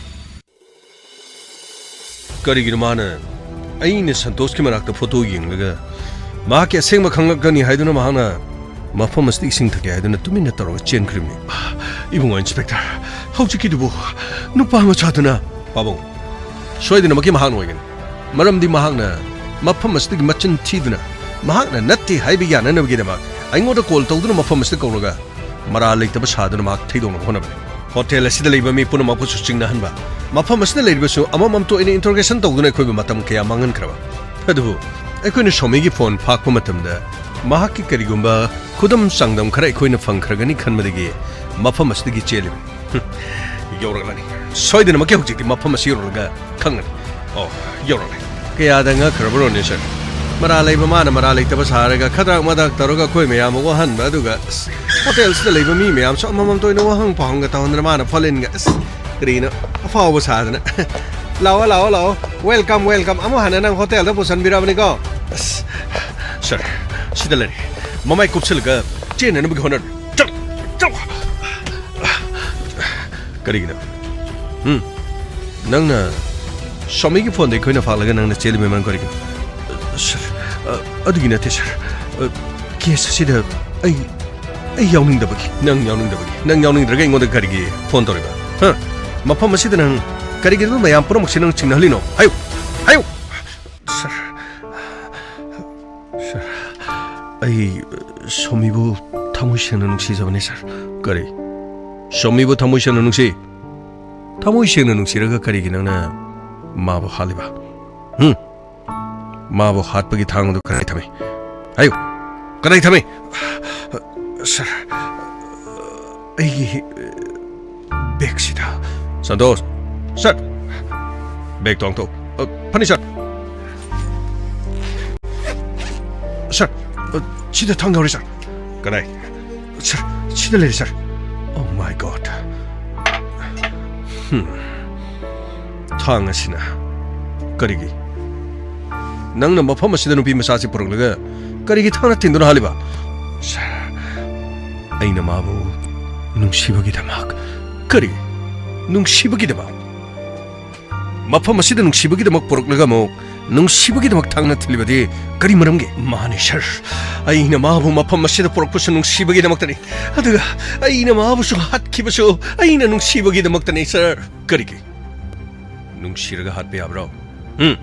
ꯀꯔꯤꯒꯤꯅꯣ ꯃꯥꯅ ꯑꯩꯅ ꯁꯟꯇꯣꯁꯀꯤ ꯃꯅꯥꯛꯇ ꯐꯣꯇꯣ ꯌꯦꯡꯂꯒ ꯃꯍꯥꯛꯀꯤ ꯑꯁꯦꯡꯕ ꯈꯪꯂꯛꯀꯅꯤ ꯍꯥꯏꯗꯨꯅ ꯃꯍꯥꯛꯅ ꯃꯐꯝ ꯑꯁꯤꯗ ꯏꯁꯤꯡ ꯊꯛꯀꯦ ꯍꯥꯏꯗꯨꯅ ꯇꯨꯃꯤꯟꯅ ꯇꯧꯔꯒ ꯆꯦꯟꯈ꯭ꯔꯤꯕꯅꯤ? ꯏꯕꯨꯡꯉꯣ ꯏꯟꯁꯄꯦꯛꯇꯔ, ꯍꯧꯖꯤꯛꯀꯤꯗꯨꯕꯨ ꯅꯨꯄꯥ ꯃꯆꯥꯗꯨꯅ? ꯄꯥꯕꯨꯡ, ꯁꯣꯏꯗꯅꯃꯛꯀꯤ ꯃꯍꯥꯛꯅ ꯑꯣꯏꯒꯅꯤ꯫ ꯃꯔꯝꯗꯤ ꯃꯍꯥꯛꯅ ꯃꯐꯝ ꯑꯁꯤꯗꯒꯤ ꯃꯆꯤꯟ ꯊꯤꯗꯨꯅ ꯃꯍꯥꯛꯅ ꯅꯠꯇꯦ ꯍꯥꯏꯕ ꯌꯥꯅꯅꯕꯒꯤꯗꯃꯛ ꯑꯩꯉꯣꯟꯗ ꯀꯣꯜ ꯇꯧꯗꯨꯅ ꯃꯐꯝ ꯑꯁꯤꯗ ꯀꯧꯔꯒ ꯃꯔꯥꯜ ꯂꯩꯇꯕ ꯁꯥꯗꯨꯅ ꯃꯍꯥꯛ ꯊꯩꯗꯣꯛꯅꯕ ꯍꯣꯠꯅꯕꯅꯤ꯫ ꯍꯣꯇꯦꯜ ꯑꯁꯤꯗ ꯂꯩꯕ ꯃꯤ ꯄꯨꯝꯅꯃꯛꯄꯨꯁꯨ ꯆꯤꯡꯅꯍꯟꯕ, ꯃꯐꯝ ꯑꯁꯤꯗ ꯂꯩꯔꯤꯕꯁꯨ ꯑꯃꯃꯝꯇ ꯑꯣꯏꯅ ꯏꯟꯇꯔꯣꯒꯦꯁꯟ ꯇꯧꯗꯨꯅ ꯑꯩꯈꯣꯏꯕꯨ ꯃꯇꯝ ꯀꯌꯥ ꯃꯥꯡꯍꯟꯈ꯭ꯔꯕ꯫ ꯑꯗꯨꯕꯨ ꯑꯩꯈꯣꯏꯅ ꯁꯣꯃꯤꯒꯤ ꯐꯣꯟ ꯐꯥꯛꯄ ꯃꯇꯝꯗ ꯃꯍꯥꯛꯀꯤ ꯀꯔꯤꯒꯨꯝꯕ ꯈꯨꯗꯝ ꯆꯥꯡꯗꯝ ꯈꯔ ꯑꯩꯈꯣꯏꯅ ꯐꯪꯈ꯭ꯔꯒꯅꯤ ꯈꯟꯕꯗꯒꯤ ꯃꯐꯝ ꯑꯁꯤꯗꯒꯤ ꯆꯦꯜꯂꯤꯕꯅꯤ꯫ ꯍꯨꯝ, ꯌꯧꯔꯛꯂꯅꯤ꯫ ꯁꯣꯏꯗꯅꯃꯛꯀꯤ ꯍꯧꯖꯤꯛꯇꯤ ꯃꯐꯝ ꯑꯁꯤ ꯌꯧꯔꯛꯂꯒ ꯈꯪꯒꯅꯤ꯫ ꯑꯣ, ꯌꯧꯔꯛꯂꯦ꯫ ꯀꯌꯥꯗ ꯉꯛꯈ꯭ꯔꯕꯅꯣꯅꯦ, ꯁꯥꯔ? ꯃꯔꯥꯜ ꯂꯩꯕ ꯃꯥꯅ ꯃꯔꯥꯜ ꯂꯩꯇꯕ ꯁꯥꯔꯒ ꯈꯗ꯭ꯔꯛ ꯃꯗ꯭ꯔꯛ ꯇꯧꯔꯒ ꯑꯩꯈꯣꯏ ꯃꯌꯥꯝ ꯋꯥꯍꯟꯕ, ꯑꯗꯨꯒ, ꯑꯁ, ꯍꯣꯇꯦꯜꯁꯤꯗ ꯂꯩꯕ ꯃꯤ ꯃꯌꯥꯝꯁꯨ ꯑꯃꯃꯝꯇ ꯑꯣꯏꯅ ꯋꯥꯍꯪ ꯄꯥꯎꯍꯪꯒ ꯇꯧꯍꯟꯗꯅ ꯃꯥꯅ ꯐꯣꯂꯤꯟꯒ, ꯑꯁ, ꯀꯔꯤꯅꯣ ꯑꯐꯥꯎꯕ ꯁꯥꯗꯅ꯫ ꯂꯥꯛꯑꯣ, ꯂꯥꯛꯑꯣ, ꯂꯥꯛꯑꯣ꯫ Welcome, welcome. ꯑꯃꯨꯛ ꯍꯟꯅ ꯅꯪ ꯍꯣꯇꯦꯜꯗ ꯄꯨꯁꯟꯕꯤꯔꯕꯅꯤꯀꯣ꯫ ꯑꯁ, ꯁꯥꯔ, ꯁꯤꯗ ꯂꯩꯔꯦ꯫ ꯃꯃꯥꯏ ꯀꯨꯞꯁꯤꯜꯂꯒ ꯆꯦꯟꯅꯅꯕꯒꯤ ꯍꯣꯠꯅꯔꯣ꯫ ꯆꯠꯂꯣ, ꯆꯠꯂꯣ꯫ ꯀꯔꯤꯒꯤꯅꯣ? ꯎꯝ? ꯅꯪꯅ ꯁ꯭ꯋꯥꯃꯤꯒꯤ ꯐꯣꯟꯗ ꯑꯩꯈꯣꯏꯅ ꯐꯥꯜꯂꯒ ꯅꯪꯅ ꯆꯦꯜꯂꯤꯕ ꯃꯔꯝ ꯀꯔꯤꯒꯤꯅꯣ? ꯁꯥꯔ, ꯑ, ꯑꯗꯨꯒꯤ ꯅꯠꯇꯦ, ꯁꯥꯔ꯫ ꯑ, ꯀꯦꯁ ꯑꯁꯤꯗ ꯑꯩ, ꯑꯩ ꯌꯥꯎꯅꯤꯡꯗꯕꯒꯤ꯫ ꯅꯪ ꯌꯥꯎꯅꯤꯡꯗꯕꯒꯤ? ꯅꯪ ꯌꯥꯎꯅꯤꯡꯗ꯭ꯔꯒ ꯑꯩꯉꯣꯟꯗ ꯀꯔꯤꯒꯤ ꯐꯣꯟ ꯇꯧꯔꯤꯕ? ꯍꯥ? ꯃꯐꯝ ꯑꯁꯤꯗ ꯅꯪ ꯀꯔꯤꯒꯤꯗꯃꯛ ꯃꯌꯥꯝ ꯄꯨꯝꯅꯃꯛꯁꯦ ꯅꯪ ꯆꯤꯡꯅꯍꯜꯂꯤꯅꯣ? ꯍꯥꯏꯌꯨ! ꯍꯥꯏꯌꯨ! ꯁꯥꯔ, ꯁꯥꯔ, ꯑꯩ ꯁꯣꯃꯤꯕꯨ ꯊꯃꯣꯏ ꯁꯦꯡꯅ ꯅꯨꯡꯁꯤꯖꯕꯅꯤ, ꯁꯥꯔ꯫ ꯀꯔꯤ? ꯁꯣꯃꯤꯕꯨ ꯊꯃꯣꯏ ꯁꯦꯡꯅ ꯅꯨꯡꯁꯤ? ꯊꯃꯣꯏ ꯁꯦꯡꯅ ꯅꯨꯡꯁꯤꯔꯒ ꯀꯔꯤꯒꯤ ꯅꯪꯅ ꯃꯥꯕꯨ ꯍꯥꯠꯂꯤꯕ? ꯍꯨꯝ? ꯃꯥꯕꯨ ꯍꯥꯠꯄꯒꯤ ꯊꯥꯡ ꯑꯗꯨ ꯀꯗꯥꯏ ꯊꯝꯃꯤ? ꯍꯥꯏꯌꯨ, ꯀꯗꯥꯏ ꯊꯝꯃꯤ? ꯁꯥꯔ, ꯑꯩꯒꯤ ꯕꯦꯒꯁꯤꯗ꯫ ꯁꯟꯇꯣꯁ, ꯁꯥꯔ, ꯕꯦꯒꯇꯣ ꯍꯥꯡꯗꯣꯛꯎ꯫ ꯑ, ꯐꯅꯤ, ꯁꯥꯔ꯫ ꯁꯥꯔ, ꯑ, ꯁꯤꯗ ꯊꯥꯡ ꯌꯥꯎꯔꯤ, ꯁꯥꯔ꯫ ꯀꯗꯥꯏ? ꯁꯥꯔ, ꯁꯤꯗ ꯂꯩꯔꯦ, ꯁꯥꯔ꯫ Oh my God. ꯍꯝ꯫ ꯊꯥꯡ ꯑꯁꯤꯅ ꯀꯔꯤꯒꯤ? ꯅꯪꯅ ꯃꯐꯝ ꯑꯁꯤꯗ ꯅꯨꯄꯤ ꯃꯆꯥꯁꯤ ꯄꯨꯔꯛꯂꯒ ꯀꯔꯤꯒꯤ ꯊꯥꯡꯅ ꯊꯤꯟꯗꯨꯅ ꯍꯥꯠꯂꯤꯕ? ꯁꯥꯔ, ꯑꯩꯅ ꯃꯥꯕꯨ ꯅꯨꯡꯁꯤꯕꯒꯤꯗꯃꯛ꯫ ꯀꯔꯤ? ꯅꯨꯡꯁꯤꯕꯒꯤꯗꯃꯛ? ꯃꯐꯝ ꯑꯁꯤꯗ ꯅꯨꯡꯁꯤꯕꯒꯤꯗꯃꯛ ꯄꯨꯔꯛꯂꯒ ꯑꯃꯨꯛ ꯅꯨꯡꯁꯤꯕꯒꯤꯗꯃꯛ ꯊꯥꯡꯅ ꯊꯤꯜꯂꯤꯕꯗꯤ ꯀꯔꯤ ꯃꯔꯝꯒꯤ? ꯃꯥꯅꯤ, ꯁꯥꯔ꯫ ꯑꯩꯅ ꯃꯥꯕꯨ ꯃꯐꯝ ꯑꯁꯤꯗ ꯄꯨꯔꯛꯄꯁꯨ ꯅꯨꯡꯁꯤꯕꯒꯤꯗꯃꯛꯇꯅꯤ꯫ ꯑꯗꯨꯒ ꯑꯩꯅ ꯃꯥꯕꯨꯁꯨ ꯍꯥꯠꯈꯤꯕꯁꯨ ꯑꯩꯅ ꯅꯨꯡꯁꯤꯕꯒꯤꯗꯃꯛꯇꯅꯤ, ꯁꯥꯔ꯫ ꯀꯔꯤꯒꯤ? ꯅꯨꯡꯁꯤꯔꯒ ꯍꯥꯠꯄ ꯌꯥꯕ꯭ꯔꯣ? ꯎꯝ?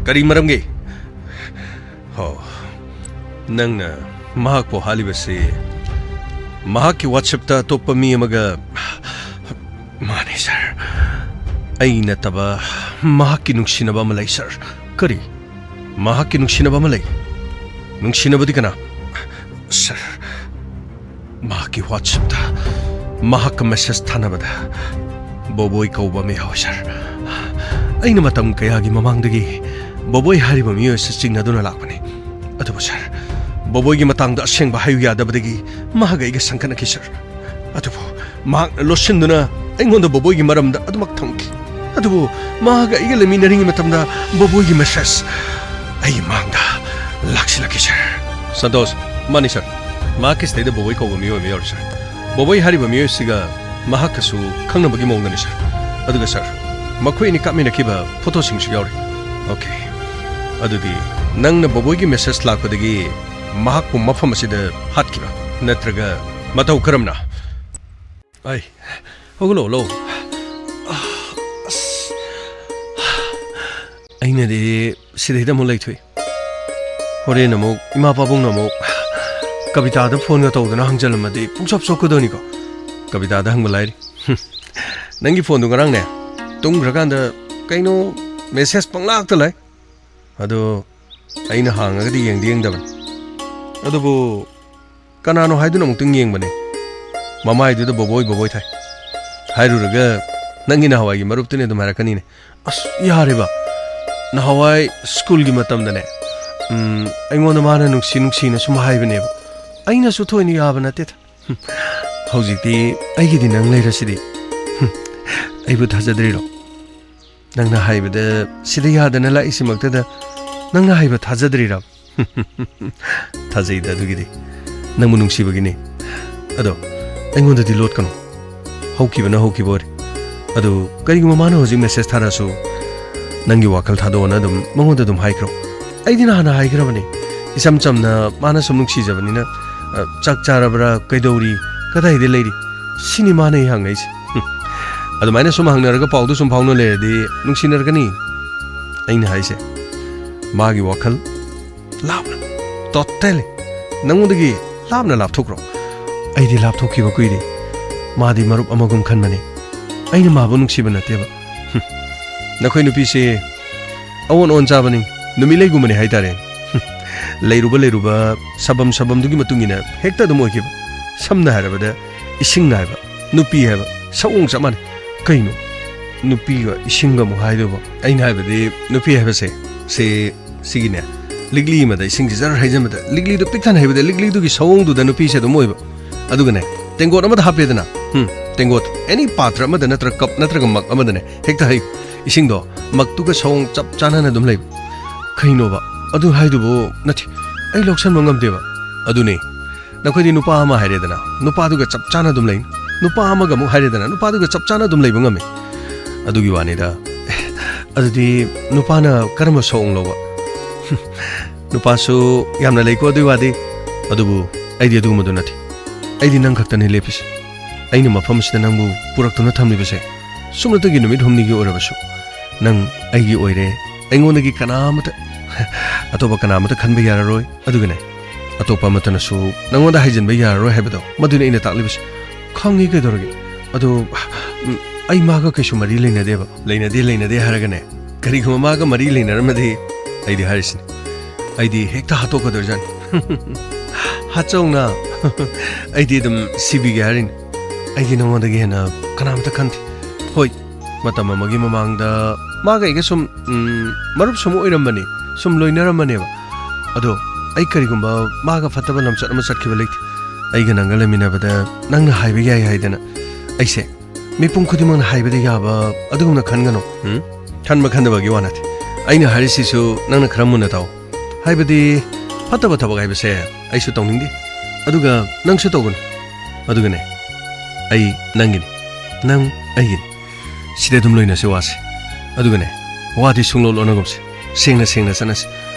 ꯀꯔꯤ ꯃꯔꯝꯒꯤ? ꯍꯣ, ꯅꯪꯅ ꯃꯍꯥꯛꯄꯨ ꯍꯥꯠꯂꯤꯕꯁꯤ ꯃꯍꯥꯛꯀꯤ WhatsApp-ꯇ ꯑꯇꯣꯞꯄ ꯃꯤ ꯑꯃꯒ꯫ ꯃꯥꯅꯤ, ꯁꯥꯔ꯫ ꯑꯩ ꯅꯠꯇꯕ ꯃꯍꯥꯛꯀꯤ ꯅꯨꯡꯁꯤꯅꯕ ꯑꯃ ꯂꯩ, ꯁꯥꯔ꯫ ꯀꯔꯤ? ꯃꯍꯥꯛꯀꯤ ꯅꯨꯡꯁꯤꯅꯕ ꯑꯃ ꯂꯩ? ꯅꯨꯡꯁꯤꯅꯕꯗꯤ ꯀꯅꯥ? ꯁꯥꯔ, ꯃꯍꯥꯛꯀꯤ WhatsApp-ꯇ ꯃꯍꯥꯛꯀ message ꯊꯥꯅꯕꯗ ꯕꯣꯕꯣꯏ ꯀꯧꯕ ꯑꯃ ꯌꯥꯎꯋꯤ, ꯁꯥꯔ꯫ ꯑꯩꯅ ꯃꯇꯝ ꯀꯌꯥꯒꯤ ꯃꯃꯥꯡꯗꯒꯤ ꯕꯣꯕꯣꯏ ꯍꯥꯏꯔꯤꯕ ꯃꯤꯑꯣꯏ ꯑꯁꯤ ꯆꯤꯡꯅꯗꯨꯅ ꯂꯥꯛꯄꯅꯤ꯫ ꯑꯗꯨꯕꯨ, ꯁꯥꯔ, ꯕꯣꯕꯣꯏꯒꯤ ꯃꯇꯥꯡꯗ ꯑꯁꯦꯡꯕ ꯍꯥꯏꯌꯨ ꯌꯥꯗꯕꯗꯒꯤ ꯃꯍꯥꯛ ꯑꯩꯒ ꯁꯪꯒꯠꯅꯈꯤ, ꯁꯥꯔ꯫ ꯑꯗꯨꯕꯨ ꯃꯍꯥꯛꯅ ꯂꯣꯠꯁꯤꯟꯗꯨꯅ ꯑꯩꯉꯣꯟꯗ ꯕꯣꯕꯣꯏꯒꯤ ꯃꯔꯝꯗ ꯑꯗꯨꯃꯛ ꯊꯝꯈꯤ꯫ ꯑꯗꯨꯕꯨ ꯃꯍꯥꯛꯀ ꯑꯩꯒ ꯂꯩꯃꯤꯟꯅꯔꯤꯉꯩ ꯃꯇꯝꯗ ꯕꯣꯕꯣꯏꯒꯤ message ꯑꯩꯒꯤ ꯃꯥꯡꯗ ꯂꯥꯛꯁꯤꯜꯂꯛꯈꯤ, ꯁꯥꯔ꯫ ꯁꯟꯇꯣꯁ, ꯃꯥꯅꯤ, ꯁꯥꯔ꯫ ꯃꯍꯥꯛꯀꯤ ꯁꯤꯗꯩꯗ ꯕꯣꯕꯣꯏ ꯀꯧꯕ ꯃꯤꯑꯣꯏ ꯑꯃ ꯌꯥꯎꯔꯤ, ꯁꯥꯔ꯫ ꯕꯣꯕꯣꯏ ꯍꯥꯏꯔꯤꯕ ꯃꯤꯑꯣꯏꯁꯤꯒ ꯃꯍꯥꯛꯀꯁꯨ ꯈꯪꯅꯕꯒꯤ ꯃꯑꯣꯡꯗꯅꯤ, ꯁꯥꯔ꯫ ꯑꯗꯨꯒ, ꯁꯥꯔ, ꯃꯈꯣꯏ ꯑꯅꯤ ꯀꯥꯞꯃꯤꯟꯅꯈꯤꯕ photo-ꯁꯤꯡꯁꯨ ꯌꯥꯎꯔꯤ꯫ Okay꯫ ꯑꯗꯨꯗꯤ ꯅꯪꯅ ꯕꯣꯕꯣꯏꯒꯤ message ꯂꯥꯛꯄꯗꯒꯤ ꯃꯍꯥꯛꯄꯨ ꯃꯐꯝ ꯑꯁꯤꯗ ꯍꯥꯠꯈꯤꯕ ꯅꯠꯇ꯭ꯔꯒ ꯃꯇꯧ ꯀꯔꯝꯅ? ꯑꯩ, ꯍꯧꯒꯠꯂꯣ, ꯍꯧꯒꯠꯂꯣ꯫ ꯑꯁ, ꯑꯩꯅꯗꯤ ꯁꯤꯗꯩꯗ ꯑꯃꯨꯛ ꯂꯩꯊꯣꯛꯏ꯫ ꯍꯣꯔꯦꯟ ꯑꯃꯨꯛ ꯏꯃꯥ ꯄꯥꯕꯨꯡꯅ ꯑꯃꯨꯛ ꯀꯕꯤꯇꯥꯗ phone-ꯒ ꯇꯧꯗꯅ ꯍꯪꯖꯜꯂꯝꯃꯗꯤ ꯄꯨꯡꯆꯞ ꯆꯣꯞꯀꯗꯣꯏꯅꯤꯀꯣ꯫ ꯀꯕꯤꯇꯥꯗ ꯍꯪꯕ ꯂꯥꯏꯔꯤ꯫ ꯍꯨꯝ, ꯅꯪꯒꯤ phone-ꯗꯨ ꯉꯔꯥꯡꯅꯦ, ꯇꯨꯝꯈ꯭ꯔꯀꯥꯟꯗ ꯀꯩꯅꯣ message ꯄꯪꯂꯥꯛꯇ ꯂꯥꯛꯏ꯫ ꯑꯗꯣ ꯑꯩꯅ ꯍꯥꯡꯉꯒꯗꯤ ꯌꯦꯡꯗꯤ ꯌꯦꯡꯗꯕꯅꯤ꯫ ꯑꯗꯨꯕꯨ ꯀꯅꯥꯅꯣ ꯍꯥꯏꯗꯨꯅ ꯑꯃꯨꯛꯇꯪ ꯌꯦꯡꯕꯅꯦ꯫ ꯃꯃꯥꯏꯗꯨꯗ ꯕꯣꯕꯣꯏ ꯕꯣꯕꯣꯏ ꯊꯥꯏ꯫ ꯍꯥꯏꯔꯨꯔꯒ ꯅꯪꯒꯤ ꯅꯍꯥꯟꯋꯥꯏꯒꯤ ꯃꯔꯨꯞꯇꯨꯅꯤ ꯑꯗꯨꯝ ꯍꯥꯏꯔꯛꯀꯅꯤꯅꯦ꯫ ꯑꯁ, ꯌꯥꯔꯦꯕ꯫ ꯅꯍꯥꯟꯋꯥꯏ ꯁ꯭ꯀꯨꯜꯒꯤ ꯃꯇꯝꯗꯅꯦ, ꯎꯝ, ꯑꯩꯉꯣꯟꯗ ꯃꯥꯅ ꯅꯨꯡꯁꯤ ꯅꯨꯡꯁꯤꯅ ꯁꯨꯝ ꯍꯥꯏꯕꯅꯦꯕ꯫ ꯑꯩꯅꯁꯨ ꯊꯣꯏꯅ ꯌꯥꯕ ꯅꯠꯇꯦꯗ꯫ ꯍꯨꯝ, ꯍꯧꯖꯤꯛꯇꯤ ꯑꯩꯒꯤꯗꯤ ꯅꯪ ꯂꯩꯔꯁꯤꯗꯤ꯫ ꯍꯨꯝ, ꯑꯩꯕꯨ ꯊꯥꯖꯗ꯭ꯔꯤꯔꯣ? ꯅꯪꯅ ꯍꯥꯏꯕꯗ ꯁꯤꯗ ꯌꯥꯗꯅ ꯂꯥꯛꯏꯁꯤꯃꯛꯇꯗ ꯅꯪꯅ ꯍꯥꯏꯕ ꯊꯥꯖꯗ꯭ꯔꯤꯔꯕ? ꯊꯥꯖꯩꯗ ꯑꯗꯨꯒꯤꯗꯤ꯫ ꯅꯪꯕꯨ ꯅꯨꯡꯁꯤꯕꯒꯤꯅꯤ꯫ ꯑꯗꯣ ꯑꯩꯉꯣꯟꯗꯗꯤ ꯂꯣꯠꯀꯅꯨ꯫ ꯍꯧꯈꯤꯕꯅ ꯍꯧꯈꯤꯕ ꯑꯣꯏꯔꯦ꯫ ꯑꯗꯨ ꯀꯔꯤꯒꯨꯝꯕ ꯃꯥꯅ ꯍꯧꯖꯤꯛ ꯃꯦꯁꯦꯖ ꯊꯥꯔꯛꯑꯁꯨ ꯅꯪꯒꯤ ꯋꯥꯈꯜ ꯊꯥꯗꯣꯛꯑꯣꯅ ꯑꯗꯨꯝ ꯃꯉꯣꯟꯗ ꯑꯗꯨꯝ ꯍꯥꯏꯈ꯭ꯔꯣ꯫ ꯑꯩꯗꯤ ꯅꯍꯥꯟꯅ ꯍꯥꯏꯈ꯭ꯔꯕꯅꯤ꯫ ꯏꯆꯝ ꯆꯝꯅ ꯃꯥꯅ ꯁꯨꯝ ꯅꯨꯡꯁꯤꯖꯕꯅꯤꯅ, "ꯑ, ꯆꯥꯛ ꯆꯥꯔꯕ꯭ꯔꯥ? ꯀꯩꯗꯧꯔꯤ? ꯀꯗꯥꯏꯗ ꯂꯩꯔꯤ?" ꯁꯤꯅꯤ ꯃꯥꯅ ꯑꯩ ꯍꯪꯉꯛꯏꯁꯦ꯫ ꯍꯨꯝ꯫ ꯑꯗꯨꯃꯥꯏꯅ ꯁꯨꯝ ꯍꯪꯅꯔꯒ ꯄꯥꯎꯗꯨ ꯁꯨꯝ ꯐꯥꯎꯅ ꯂꯩꯔꯗꯤ ꯅꯨꯡꯁꯤꯅꯔꯒꯅꯤ꯫ ꯑꯩꯅ ꯍꯥꯏꯁꯦ, ꯃꯥꯒꯤ ꯋꯥꯈꯜ ꯂꯥꯞꯅ, totally ꯅꯪꯉꯣꯟꯗꯒꯤ ꯂꯥꯞꯅ ꯂꯥꯞꯊꯣꯛꯈ꯭ꯔꯣ꯫ ꯑꯩꯗꯤ ꯂꯥꯞꯊꯣꯛꯈꯤꯕ ꯀꯨꯏꯔꯦ꯫ ꯃꯥꯗꯤ ꯃꯔꯨꯞ ꯑꯃꯒꯨꯝ ꯈꯟꯕꯅꯤ꯫ ꯑꯩꯅ ꯃꯥꯕꯨ ꯅꯨꯡꯁꯤꯕ ꯅꯠꯇꯦꯕ꯫ ꯍꯨꯝ꯫ ꯅꯈꯣꯏ ꯅꯨꯄꯤꯁꯦ ꯑꯑꯣꯟ ꯑꯑꯣꯟ ꯆꯥꯕꯅꯤ, ꯅꯨꯃꯤꯠꯂꯩꯒꯨꯝꯕꯅꯤ ꯍꯥꯏꯇꯥꯔꯦ꯫ ꯍꯨꯝ꯫ ꯂꯩꯔꯨꯕ ꯂꯩꯔꯨꯕ, ꯁꯥꯐꯝ ꯁꯥꯐꯝꯗꯨꯒꯤ ꯃꯇꯨꯡ ꯏꯟꯅ ꯍꯦꯛꯇ ꯑꯗꯨꯝ ꯑꯣꯏꯈꯤꯕ꯫ ꯁꯝꯅ ꯍꯥꯏꯔꯕꯗ ꯏꯁꯤꯡ ꯍꯥꯏꯕ, ꯅꯨꯄꯤ ꯍꯥꯏꯕ, ꯁꯑꯣꯡ ꯆꯞ ꯃꯥꯟꯅꯩ꯫ ꯀꯩꯅꯣ? ꯅꯨꯄꯤꯒ ꯏꯁꯤꯡꯒ ꯑꯃꯨꯛ ꯍꯥꯏꯗꯨꯕ? ꯑꯩꯅ ꯍꯥꯏꯕꯗꯤ ꯅꯨꯄꯤ ꯍꯥꯏꯕꯁꯦ, ꯁꯤ, ꯁꯤꯒꯤꯅꯦ, ꯂꯤꯛꯂꯤ ꯑꯃꯗ ꯏꯁꯤꯡꯁꯤ ꯖꯔ ꯍꯩꯖꯤꯟꯕꯗ, ꯂꯤꯛꯂꯤꯗꯨ ꯄꯤꯛ ꯊꯟꯅ ꯍꯩꯕꯗ, ꯂꯤꯛꯂꯤꯗꯨꯒꯤ ꯁꯑꯣꯡꯗꯨꯗ ꯅꯨꯄꯤꯁꯦ ꯑꯗꯨꯝ ꯑꯣꯏꯕ꯫ ꯑꯗꯨꯒꯅꯦ, ꯇꯦꯡꯀꯣꯠ ꯑꯃꯗ ꯍꯥꯞꯄꯦꯗꯅ, ꯍꯨꯝ, ꯇꯦꯡꯀꯣꯠ, ꯑꯦꯅꯤ ꯄꯥꯇ꯭ꯔ ꯑꯃꯗ ꯅꯠꯇ꯭ꯔꯒ ꯀꯞ ꯅꯠꯇ꯭ꯔꯒ ꯃꯛ ꯑꯃꯗꯅꯦ, ꯍꯦꯛꯇ ꯍꯩ꯫ ꯏꯁꯤꯡꯗꯣ ꯃꯛꯇꯨꯒ ꯁꯑꯣꯡ ꯆꯞ ꯆꯥꯟꯅꯅ ꯑꯗꯨꯝ ꯂꯩꯕ꯫ ꯀꯩꯅꯣꯕ? ꯑꯗꯨ ꯍꯥꯏꯗꯨꯕꯨ, ꯅꯠꯇꯦ, ꯑꯩ ꯂꯧꯁꯟꯕ ꯉꯝꯗꯦꯕ꯫ ꯑꯗꯨꯅꯦ, ꯅꯈꯣꯏꯗꯤ ꯅꯨꯄꯥ ꯑꯃ ꯍꯥꯏꯔꯦꯗꯅ, ꯅꯨꯄꯥꯗꯨꯒ ꯆꯞ ꯆꯥꯅ ꯑꯗꯨꯝ ꯂꯩ꯫ ꯅꯨꯄꯥ ꯑꯃꯒ ꯑꯃꯨꯛ ꯍꯥꯏꯔꯦꯗꯅ, ꯅꯨꯄꯥꯗꯨꯒ ꯆꯞ ꯆꯥꯅ ꯑꯗꯨꯝ ꯂꯩꯕ ꯉꯝꯃꯤ꯫ ꯑꯗꯨꯒꯤ ꯋꯥꯅꯤꯗ꯫ ꯑꯗꯨꯗꯤ ꯅꯨꯄꯥꯅ ꯀꯔꯝꯕ ꯁꯑꯣꯡ ꯂꯧꯕ? ꯅꯨꯄꯥꯁꯨ ꯌꯥꯝꯅ ꯂꯩꯀꯣ ꯑꯗꯨꯒꯤ ꯋꯥꯗꯤ꯫ ꯑꯗꯨꯕꯨ ꯑꯩꯗꯤ ꯑꯗꯨꯒꯨꯝꯕꯗꯨ ꯅꯠꯇꯦ꯫ ꯑꯩꯗꯤ ꯅꯪ ꯈꯛꯇꯅꯤ ꯂꯦꯞꯄꯤꯁꯦ꯫ ꯑꯩꯅ ꯃꯐꯝꯁꯤꯗ ꯅꯪꯕꯨ ꯄꯨꯔꯛꯇꯨꯅ ꯊꯝꯂꯤꯕꯁꯦ ꯁꯨꯞꯅꯇꯒꯤ ꯅꯨꯃꯤꯠ ꯍꯨꯝꯅꯤꯒꯤ ꯑꯣꯏꯔꯕꯁꯨ ꯅꯪ ꯑꯩꯒꯤ ꯑꯣꯏꯔꯦ꯫ ꯑꯩꯉꯣꯟꯗꯒꯤ ꯀꯅꯥ ꯑꯃꯇ, ꯑꯇꯣꯞꯄ ꯀꯅꯥ ꯑꯃꯇ ꯈꯟꯕ ꯌꯥꯔꯔꯣꯏ꯫ ꯑꯗꯨꯒꯅꯦ, ꯑꯇꯣꯞꯄ ꯑꯃꯠꯇꯅꯁꯨ ꯅꯪꯉꯣꯟꯗ ꯍꯥꯏꯖꯤꯟꯕ ꯌꯥꯔꯔꯣꯏ ꯍꯥꯏꯕꯗꯣ ꯃꯗꯨꯅꯤ ꯑꯩꯅ ꯇꯥꯛꯂꯤꯕꯁꯦ꯫ ꯈꯪꯉꯤ ꯀꯩꯗꯧꯔꯒꯦ? ꯑꯗꯣ, ꯎꯝ, ꯑꯩ ꯃꯥꯒ ꯀꯩꯁꯨ ꯃꯔꯤ ꯂꯩꯅꯗꯦꯕ꯫ ꯂꯩꯅꯗꯦ, ꯂꯩꯅꯗꯦ ꯍꯥꯏꯔꯒꯅꯦ, ꯀꯔꯤꯒꯨꯝꯕ ꯃꯥꯒ ꯃꯔꯤ ꯂꯩꯅꯔꯝꯃꯗꯤ ꯑꯩꯗꯤ ꯍꯥꯏꯔꯤꯁꯤꯅꯤ, ꯑꯩꯗꯤ ꯍꯦꯛꯇ ꯍꯥꯠꯇꯣꯛꯀꯗꯧꯔꯤꯖꯥꯠꯅꯤ꯫ ꯍꯥꯆꯧꯅ ꯑꯩꯗꯤ ꯑꯗꯨꯝ ꯁꯤꯕꯤꯒꯦ ꯍꯥꯏꯔꯤꯅꯤ꯫ ꯑꯩꯗꯤ ꯅꯉꯣꯟꯗꯒꯤ ꯍꯦꯟꯅ ꯀꯅꯥꯝꯇ ꯈꯟꯗꯦ꯫ ꯍꯣꯏ, ꯃꯇꯝ ꯑꯃꯒꯤ ꯃꯃꯥꯡꯗ ꯃꯥꯒ ꯑꯩꯒ ꯁꯨꯝ, ꯎꯝ, ꯃꯔꯨꯞ ꯁꯨꯝ ꯑꯣꯏꯔꯝꯕꯅꯤ, ꯁꯨꯝ ꯂꯣꯏꯅꯔꯝꯕꯅꯦꯕ꯫ ꯑꯗꯣ ꯑꯩ ꯀꯔꯤꯒꯨꯝꯕ ꯃꯥꯒ ꯐꯠꯇꯕ ꯂꯝꯆꯠ ꯑꯃ ꯆꯠꯈꯤꯕ ꯂꯩꯇꯦ꯫ ꯑꯩꯒ ꯅꯪꯒ ꯂꯩꯃꯤꯟꯅꯕꯗ ꯅꯪꯅ ꯍꯥꯏꯕ ꯌꯥꯏ ꯍꯥꯏꯗꯅ ꯑꯩꯁꯦ ꯃꯤꯄꯨꯝ ꯈꯨꯗꯤꯡꯃꯛꯅ ꯍꯥꯏꯕꯗ ꯌꯥꯕ ꯑꯗꯨꯒꯨꯝꯅ ꯈꯟꯒꯅꯨ꯫ ꯎꯝ? ꯈꯟꯕ ꯈꯟꯗꯕꯒꯤ ꯋꯥ ꯅꯠꯇꯦ꯫ ꯑꯩꯅ ꯍꯥꯏꯔꯤꯁꯤꯁꯨ ꯅꯪꯅ ꯈꯔ ꯃꯨꯟꯅ ꯇꯥꯎ꯫ ꯍꯥꯏꯕꯗꯤ ꯐꯠꯇꯕ ꯊꯕꯛ ꯍꯥꯏꯕꯁꯦ ꯑꯩꯁꯨ ꯇꯧꯅꯤꯡꯗꯦ꯫ ꯑꯗꯨꯒ ꯅꯪꯁꯨ ꯇꯧꯒꯅꯨ꯫ ꯑꯗꯨꯒꯅꯦ, ꯑꯩ ꯅꯪꯒꯤꯅꯤ, ꯅꯪ ꯑꯩꯒꯤꯅꯤ꯫ ꯁꯤꯗ ꯑꯗꯨꯝ ꯂꯣꯏꯅꯁꯤ ꯋꯥꯁꯦ꯫ ꯑꯗꯨꯒꯅꯦ, ꯋꯥꯗꯤ ꯁꯨꯡꯂꯣꯠ ꯂꯣꯠꯅꯒꯨꯝꯁꯦ꯫ ꯁꯦꯡꯅ ꯁꯦꯡꯅ ꯆꯠꯅꯁꯤ꯫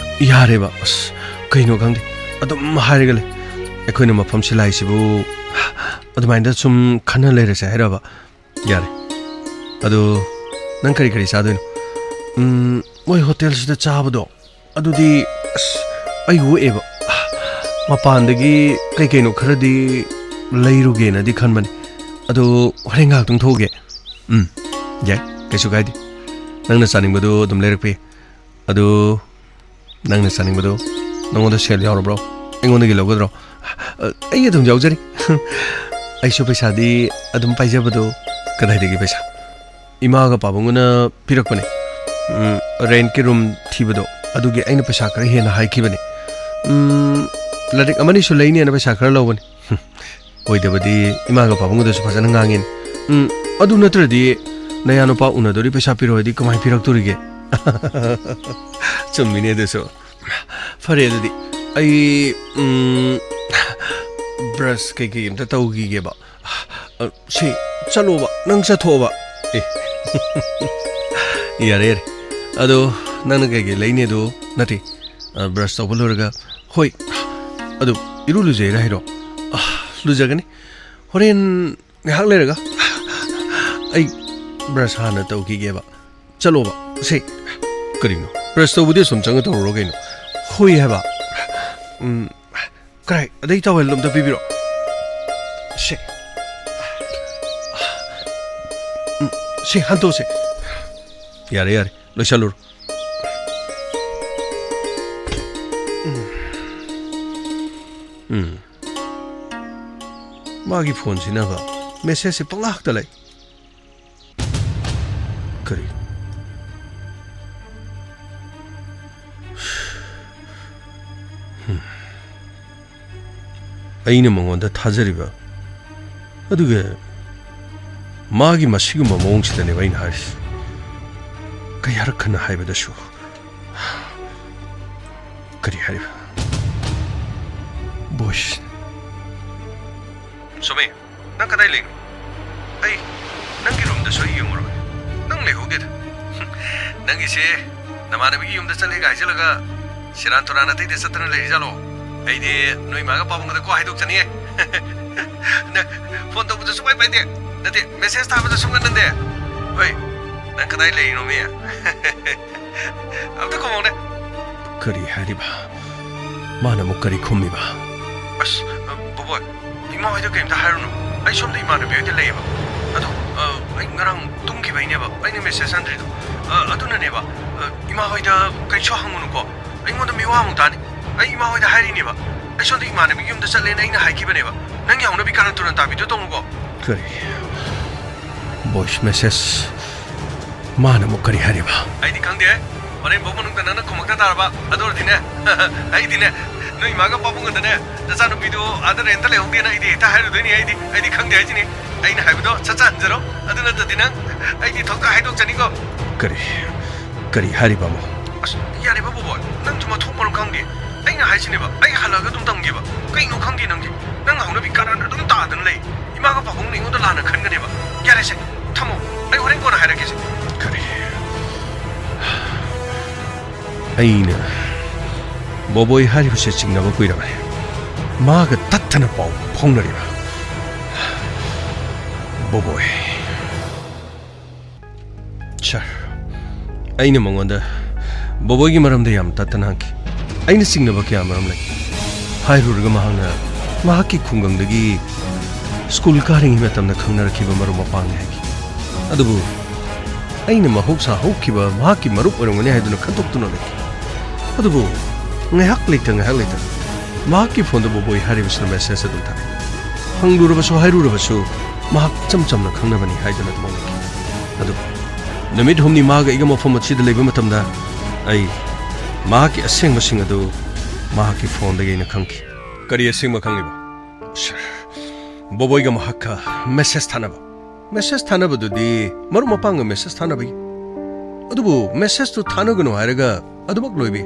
ꯌꯥꯔꯦꯕ꯫ ꯑꯁ, ꯀꯩꯅꯣ ꯈꯪꯗꯦ꯫ ꯑꯗꯨꯝ ꯍꯥꯏꯔꯒ ꯂꯩ꯫ ꯑꯩꯈꯣꯏꯅ ꯃꯐꯝ ꯁꯤꯜꯂꯥꯏꯁꯤꯕꯨ ꯑꯗꯨꯃꯥꯏꯅ ꯁꯨꯝ ꯈꯟꯅ ꯂꯩꯔꯁꯦ ꯍꯥꯏꯔꯕ? ꯌꯥꯔꯦ꯫ ꯑꯗꯨ ꯅꯪ ꯀꯔꯤ ꯀꯔꯤ ꯆꯥꯗꯣꯏꯅꯣ? ꯎꯝ, ꯃꯣꯏ ꯍꯣꯇꯦꯜꯁꯤꯗ ꯆꯥꯕꯗꯣ, ꯑꯗꯨꯗꯤ ꯑꯁ, ꯑꯩ ꯑꯣꯛꯑꯦꯕ꯫ ꯃꯄꯥꯟꯗꯒꯤ ꯀꯩ ꯀꯩꯅꯣ ꯈꯔꯗꯤ ꯂꯩꯔꯨꯒꯦꯅꯗꯤ ꯈꯟꯕꯅꯤ꯫ ꯑꯗꯨ ꯍꯣꯔꯦꯟ ꯉꯥꯏꯍꯥꯛꯇꯪ ꯊꯣꯛꯎꯒꯦ꯫ ꯎꯝ, ꯌꯥꯏ, ꯀꯩꯁꯨ ꯀꯥꯏꯗꯦ꯫ ꯅꯪꯅ ꯆꯥꯅꯤꯡꯕꯗꯨ ꯑꯗꯨꯝ ꯂꯩꯔꯛꯄ ꯌꯥꯏ꯫ ꯑꯗꯨ ꯅꯪꯅ ꯆꯥꯅꯤꯡꯕꯗꯨ ꯅꯉꯣꯟꯗ ꯁꯦꯜ ꯌꯥꯎꯔꯕ꯭ꯔꯣ? ꯑꯩꯉꯣꯟꯗꯒꯤ ꯂꯧꯒꯗ꯭ꯔꯣ? ꯑ, ꯑꯩ ꯑꯗꯨꯝ ꯌꯥꯎꯖꯔꯤ꯫ ꯑꯩꯁꯨ ꯄꯩꯁꯥꯗꯤ ꯑꯗꯨꯝ ꯄꯥꯏꯖꯕꯗꯣ꯫ ꯀꯗꯥꯏꯗꯒꯤ ꯄꯩꯁꯥ? ꯏꯃꯥꯒ ꯄꯥꯕꯨꯡꯒꯅ ꯄꯤꯔꯛꯄꯅꯦ꯫ ꯎꯝ, ꯔꯦꯟꯠꯀꯤ ꯔꯨꯝ ꯊꯤꯕꯗꯣ, ꯑꯗꯨꯒꯤ ꯑꯩꯅ ꯄꯩꯁꯥ ꯈꯔ ꯍꯦꯟꯅ ꯍꯥꯏꯈꯤꯕꯅꯦ꯫ ꯎꯝ, ꯂꯥꯏꯔꯤꯛ ꯑꯃꯅꯤꯁꯨ ꯂꯩꯅꯦꯅ ꯄꯩꯁꯥ ꯈꯔ ꯂꯧꯕꯅꯦ꯫ ꯍꯨꯝ, ꯑꯣꯏꯗꯕꯗꯤ ꯏꯃꯥꯒ ꯄꯥꯕꯨꯡꯒꯗꯁꯨ ꯐꯖꯅ ꯉꯥꯡꯉꯤꯅꯦ꯫ ꯎꯝ, ꯑꯗꯨ ꯅꯠꯇ꯭ꯔꯗꯤ ꯅꯌꯥꯅꯨꯄꯥ ꯎꯅꯗꯣꯔꯤ ꯄꯩꯁꯥ ꯄꯤꯔꯛꯑꯣ ꯍꯥꯏꯗꯤ ꯀꯃꯥꯏꯅ ꯄꯤꯔꯛꯇꯣꯔꯤꯒꯦ? ꯆꯨꯝꯃꯤꯅꯦ ꯑꯗꯨꯁꯨ꯫ ꯐꯔꯦ ꯑꯗꯨꯗꯤ ꯑꯩ, ꯎꯝ, ꯕ꯭ꯔꯁ ꯀꯩꯀꯩ ꯑꯝꯇ ꯇꯧꯈꯤꯒꯦꯕ꯫ ꯑ, ꯁꯤ, ꯆꯠꯂꯣꯕ, ꯅꯪ ꯆꯠꯊꯣꯛꯑꯣꯕ꯫ ꯑꯦ꯫ ꯌꯥꯔꯦ, ꯌꯥꯔꯦ꯫ ꯑꯗꯣ ꯅꯪꯅ ꯀꯩꯀꯩ ꯂꯩꯅꯤ ꯑꯗꯣ? ꯅꯠꯇꯦ, ꯑ, ꯕ꯭ꯔꯁ ꯇꯧꯕ ꯂꯣꯏꯔꯒ, ꯍꯣꯏ, ꯑꯗꯨ ꯏꯔꯨ ꯂꯨꯖꯩꯔꯥ ꯍꯥꯏꯔꯣ? ꯑ, ꯂꯨꯖꯒꯅꯤ꯫ ꯍꯣꯔꯦꯟ ꯉꯥꯏꯍꯥꯛ ꯂꯩꯔꯒ꯫ ꯑꯩ ꯕ꯭ꯔꯁ ꯍꯥꯟꯅ ꯇꯧꯈꯤꯒꯦꯕ꯫ ꯆꯠꯂꯣꯕ꯫ ꯁꯦ꯫ ꯀꯔꯤꯅꯣ? ꯕ꯭ꯔꯁ ꯇꯧꯕꯗꯤ ꯑꯁꯨꯝ ꯆꯪꯉ ꯇꯧꯔꯨꯔꯣ ꯀꯩꯅꯣ꯫ ꯍꯣꯏ ꯍꯥꯏꯕ꯫ ꯎꯝ, ꯀꯔꯥꯏ? ꯑꯗꯩ ꯇꯥꯋꯦꯜꯗꯣ ꯑꯝꯇ ꯄꯤꯕꯤꯔꯣ꯫ ꯁꯦ꯫ ꯎꯝ, ꯁꯦ, ꯍꯟꯇꯣꯛꯁꯦ꯫ ꯌꯥꯔꯦ, ꯌꯥꯔꯦ꯫ ꯂꯣꯏꯁꯜꯂꯨꯔꯣ꯫ ꯎꯝ꯫ ꯎꯝ꯫ ꯃꯥꯒꯤ ꯐꯣꯟꯁꯤꯅꯕ ꯃꯦꯁꯦꯖꯁꯦ ꯄꯪꯂꯥꯛꯇ ꯂꯩ꯫ ꯀꯔꯤ? ꯍꯝ꯫ ꯑꯩꯅ ꯃꯉꯣꯟꯗ ꯊꯥꯖꯔꯤꯕ, ꯑꯗꯨꯒ ꯃꯥꯒꯤ ꯃꯁꯤꯒꯨꯝꯕ ꯃꯑꯣꯡꯁꯤꯗꯅꯦꯕ ꯑꯩꯅ ꯍꯥꯏꯔꯤꯁꯤ꯫ ꯀꯌꯥꯔꯛ ꯍꯟꯅ ꯍꯥꯏꯕꯗꯁꯨ꯫ ꯀꯔꯤ ꯍꯥꯏꯔꯤꯕ? ꯕꯣꯏꯁ꯫ ꯁꯣꯃꯤ, ꯅꯪ ꯀꯗꯥꯏ ꯂꯩꯅꯣ? ꯑꯩ ꯅꯪꯒꯤ ꯔꯨꯝꯗꯁꯨ ꯑꯩ ꯌꯦꯡꯉꯨꯔꯕꯅꯦ꯫ ꯅꯪ ꯂꯩꯍꯧꯗꯦꯗ꯫ ꯅꯪꯒꯤꯁꯦ ꯅꯃꯥꯟꯅꯕꯤꯒꯤ ꯌꯨꯝꯗ ꯆꯠꯂꯦꯒ ꯍꯥꯏꯖꯤꯜꯂꯒ ꯁꯦꯔꯥꯟ ꯇꯨꯔꯥꯟ ꯑꯇꯩꯗ ꯆꯠꯇꯅ ꯂꯩꯔꯤꯖꯥꯠꯂꯣ? ꯑꯩꯗꯤ ꯅꯣꯏ ꯃꯥꯒ ꯄꯥꯕꯨꯡꯒꯗ ꯀꯣ ꯍꯥꯏꯗꯣꯛꯆꯅꯤꯌꯦ꯫ ꯅꯪ ꯐꯣꯟ ꯇꯧꯕꯗ ꯁꯨꯡꯄꯥꯏ ꯄꯥꯏꯗꯦ꯫ ꯅꯠꯇꯦ, ꯃꯦꯁꯦꯖ ꯊꯥꯕꯗ ꯁꯨꯡꯍꯟ ꯍꯟꯗꯦ꯫ ꯍꯣꯏ, ꯅꯪ ꯀꯗꯥꯏ ꯂꯩꯔꯤꯅꯣ ꯃꯤ? ꯑꯝꯇ ꯈꯨꯝꯃꯧꯅꯦ꯫ ꯀꯔꯤ ꯍꯥꯏꯔꯤꯕ? ꯃꯥꯅ ꯑꯃꯨꯛ ꯀꯔꯤ ꯈꯨꯝꯃꯤꯕ? ꯑꯁ, ꯑ, ꯕꯣꯕꯣꯏ, ꯏꯃꯥ ꯍꯣꯏꯗ ꯀꯩꯝꯇ ꯍꯥꯏꯔꯨꯅꯨ꯫ ꯑꯩ ꯁꯣꯝꯗ ꯏꯃꯥꯟꯅꯕꯤ ꯍꯣꯏꯗ ꯂꯩꯌꯦꯕ꯫ ꯑꯗꯣ, ꯑ, ꯑꯩ ꯉꯔꯥꯡ ꯇꯨꯝꯈꯤꯕꯩꯅꯦꯕ ꯑꯩꯅ ꯃꯦꯁꯦꯖ ꯍꯟꯗ꯭ꯔꯤꯗꯣ꯫ ꯑ, ꯑꯗꯨꯅꯅꯦꯕ, ꯑ, ꯏꯃꯥ ꯍꯣꯏꯗ ꯀꯩꯁꯨ ꯍꯪꯉꯨꯅꯨꯀꯣ꯫ ꯑꯩꯉꯣꯟꯗ ꯃꯤꯋꯥ ꯑꯃꯨꯛ ꯇꯥꯅꯤ꯫ ꯑꯩ ꯏꯃꯥ ꯍꯣꯏꯗ ꯍꯥꯏꯔꯤꯅꯦꯕ꯫ ꯑꯩ ꯁꯣꯝꯗ ꯏꯃꯥꯟꯅꯕꯤꯒꯤ ꯌꯨꯝꯗ ꯆꯠꯂꯦꯅ ꯑꯩꯅ ꯍꯥꯏꯈꯤꯕꯅꯦꯕ꯫ ꯅꯪꯒꯤ ꯍꯧꯅꯕꯤ ꯀꯥꯔꯟ ꯇꯨꯔꯟ ꯇꯥꯕꯤꯗꯣ ꯇꯧꯅꯨꯀꯣ꯫ ꯀꯔꯤ? Voice message? ꯃꯥꯅ ꯑꯃꯨꯛ ꯀꯔꯤ ꯍꯥꯏꯔꯤꯕ? ꯑꯩꯗꯤ ꯈꯪꯗꯦ꯫ ꯍꯣꯔꯦꯟ ꯐꯥꯎ ꯃꯅꯨꯡꯗ ꯅꯪꯅ ꯈꯨꯝꯃꯛꯇ ꯇꯥꯔꯕ꯫ ꯑꯗꯨ ꯑꯣꯏꯔꯗꯤꯅꯦ, ꯑꯩꯗꯤꯅꯦ, ꯅꯣꯏ ꯏꯃꯥꯒ ꯄꯥꯕꯨꯡꯒꯗꯅꯦ, ꯅꯆꯥꯅꯨꯄꯤꯗꯣ ꯑꯥꯗ ꯔꯦꯟꯇ ꯂꯩꯍꯧꯗꯦꯅ ꯑꯩꯗꯤ ꯍꯦꯛꯇ ꯍꯥꯏꯔꯨꯗꯣꯏꯅꯤ꯫ ꯑꯩꯗꯤ, ꯑꯩꯗꯤ ꯈꯪꯗꯦ ꯍꯥꯏꯁꯤꯅꯤ꯫ ꯑꯩꯅ ꯍꯥꯏꯕꯗꯣ ꯁꯠ ꯁꯠ ꯍꯟꯖꯔꯣ꯫ ꯑꯗꯨ ꯅꯠꯇꯗꯤ ꯅꯪ, ꯑꯩꯗꯤ ꯊꯣꯛꯇ ꯍꯥꯏꯗꯣꯛꯆꯅꯤꯀꯣ꯫ ꯀꯔꯤ? ꯀꯔꯤ ꯍꯥꯏꯔꯤꯕ ꯑꯃꯨꯛ? ꯑꯁ, ꯌꯥꯔꯦꯕ ꯕꯣꯕꯣꯏ, ꯅꯪꯁꯨ ꯃꯊꯣꯡ ꯃꯔꯝ ꯈꯪꯗꯦ꯫ ꯑꯩꯅ ꯍꯥꯏꯁꯤꯅꯦꯕ, ꯑꯩ ꯍꯜꯂꯛꯑꯒ ꯑꯗꯨꯝ ꯇꯝꯒꯦꯕ꯫ ꯀꯩꯅꯣ ꯈꯪꯗꯦ ꯅꯪꯗꯤ꯫ ꯅꯪ ꯍꯧꯅꯕꯤ ꯀꯥꯔꯟ ꯑꯗꯨꯝ ꯇꯥꯗꯅ ꯂꯩ꯫ ꯏꯃꯥꯒ ꯄꯥꯕꯨꯡꯅ ꯑꯩꯉꯣꯟꯗ ꯂꯥꯟꯅ ꯈꯟꯒꯅꯦꯕ꯫ ꯌꯥꯔꯦꯁꯦ, ꯊꯝꯃꯣ꯫ ꯑꯩ ꯍꯣꯔꯦꯟ ꯀꯣꯟꯅ ꯍꯥꯏꯔꯛꯀꯦꯁꯦ꯫ ꯀꯔꯤ? ꯑꯩꯅ ꯕꯣꯕꯣꯏ ꯍꯥꯏꯔꯤꯕꯁꯦ ꯆꯤꯡꯅꯕ ꯀꯨꯏꯔꯕꯅꯤ꯫ ꯃꯥꯒ ꯇꯠꯇꯅ ꯄꯥꯎ ꯐꯥꯎꯅꯔꯤꯕ꯫ ꯕꯣꯕꯣꯏ꯫ ꯁꯥꯔ, ꯑꯩꯅ ꯃꯉꯣꯟꯗ ꯕꯣꯕꯣꯏꯒꯤ ꯃꯔꯝꯗ ꯌꯥꯝ ꯇꯠꯇꯅ ꯍꯪꯈꯤ꯫ ꯑꯩꯅ ꯆꯤꯡꯅꯕ ꯀꯌꯥ ꯃꯔꯨꯝ ꯂꯩ꯫ ꯍꯥꯏꯔꯨꯔꯒ ꯃꯍꯥꯛꯅ ꯃꯍꯥꯛꯀꯤ ꯈꯨꯡꯒꯪꯗꯒꯤ ꯁ꯭ꯀꯨꯜ ꯀꯥꯔꯤꯉꯩ ꯃꯇꯝꯗ ꯈꯪꯅꯔꯛꯈꯤꯕ ꯃꯔꯨꯞ ꯃꯄꯥꯡꯅꯤ ꯍꯥꯏꯈꯤ꯫ ꯑꯗꯨꯕꯨ ꯑꯩꯅ ꯃꯍꯧꯁꯥ ꯍꯧꯈꯤꯕ ꯃꯍꯥꯛꯀꯤ ꯃꯔꯨꯞ ꯑꯣꯏꯔꯝꯒꯅꯤ ꯍꯥꯏꯗꯨꯅ ꯈꯟꯗꯣꯛꯇꯨꯅ ꯂꯩꯈꯤ꯫ ꯑꯗꯨꯕꯨ ꯉꯥꯏꯍꯥꯛ ꯂꯩꯇ ꯉꯥꯏꯍꯥꯛ ꯂꯩꯇ ꯃꯍꯥꯛꯀꯤ ꯐꯣꯟꯗ ꯕꯣꯕꯣꯏ ꯍꯥꯏꯔꯤꯕꯁꯤꯅ ꯃꯦꯁꯦꯖ ꯑꯗꯨꯝ ꯊꯥꯔꯛꯏ꯫ ꯍꯪꯂꯨꯔꯕꯁꯨ ꯍꯥꯏꯔꯨꯔꯕꯁꯨ ꯃꯍꯥꯛ ꯏꯆꯝ ꯆꯝꯅ ꯈꯪꯅꯕꯅꯤ ꯍꯥꯏꯗꯨꯅ ꯑꯗꯨꯝ ꯂꯩꯈꯤ꯫ ꯑꯗꯨꯕꯨ ꯅꯨꯃꯤꯠ ꯍꯨꯝꯅꯤ ꯃꯥꯒ ꯑꯩꯒ ꯃꯐꯝ ꯑꯁꯤꯗ ꯂꯩꯕ ꯃꯇꯝꯗ ꯑꯩ ꯃꯍꯥꯛꯀꯤ ꯑꯁꯦꯡꯕꯁꯤꯡ ꯑꯗꯨ ꯃꯍꯥꯛꯀꯤ ꯐꯣꯟꯗꯒꯤ ꯑꯩꯅ ꯈꯪꯈꯤ꯫ ꯀꯔꯤ ꯑꯁꯦꯡꯕ ꯈꯪꯂꯤꯕ? ꯁꯥꯔ, ꯕꯣꯕꯣꯏꯒ ꯃꯍꯥꯛꯀ ꯃꯦꯁꯦꯖ ꯊꯥꯅꯕ꯫ ꯃꯦꯁꯦꯖ ꯊꯥꯅꯕꯗꯨꯗꯤ ꯃꯔꯨꯞ ꯃꯄꯥꯡꯒ ꯃꯦꯁꯦꯖ ꯊꯥꯅꯕꯒꯤ꯫ ꯑꯗꯨꯕꯨ ꯃꯦꯁꯦꯖꯇꯨ ꯊꯥꯅꯒꯅꯨ ꯍꯥꯏꯔꯒ ꯑꯗꯨꯃꯛ ꯂꯣꯏꯕꯤ꯫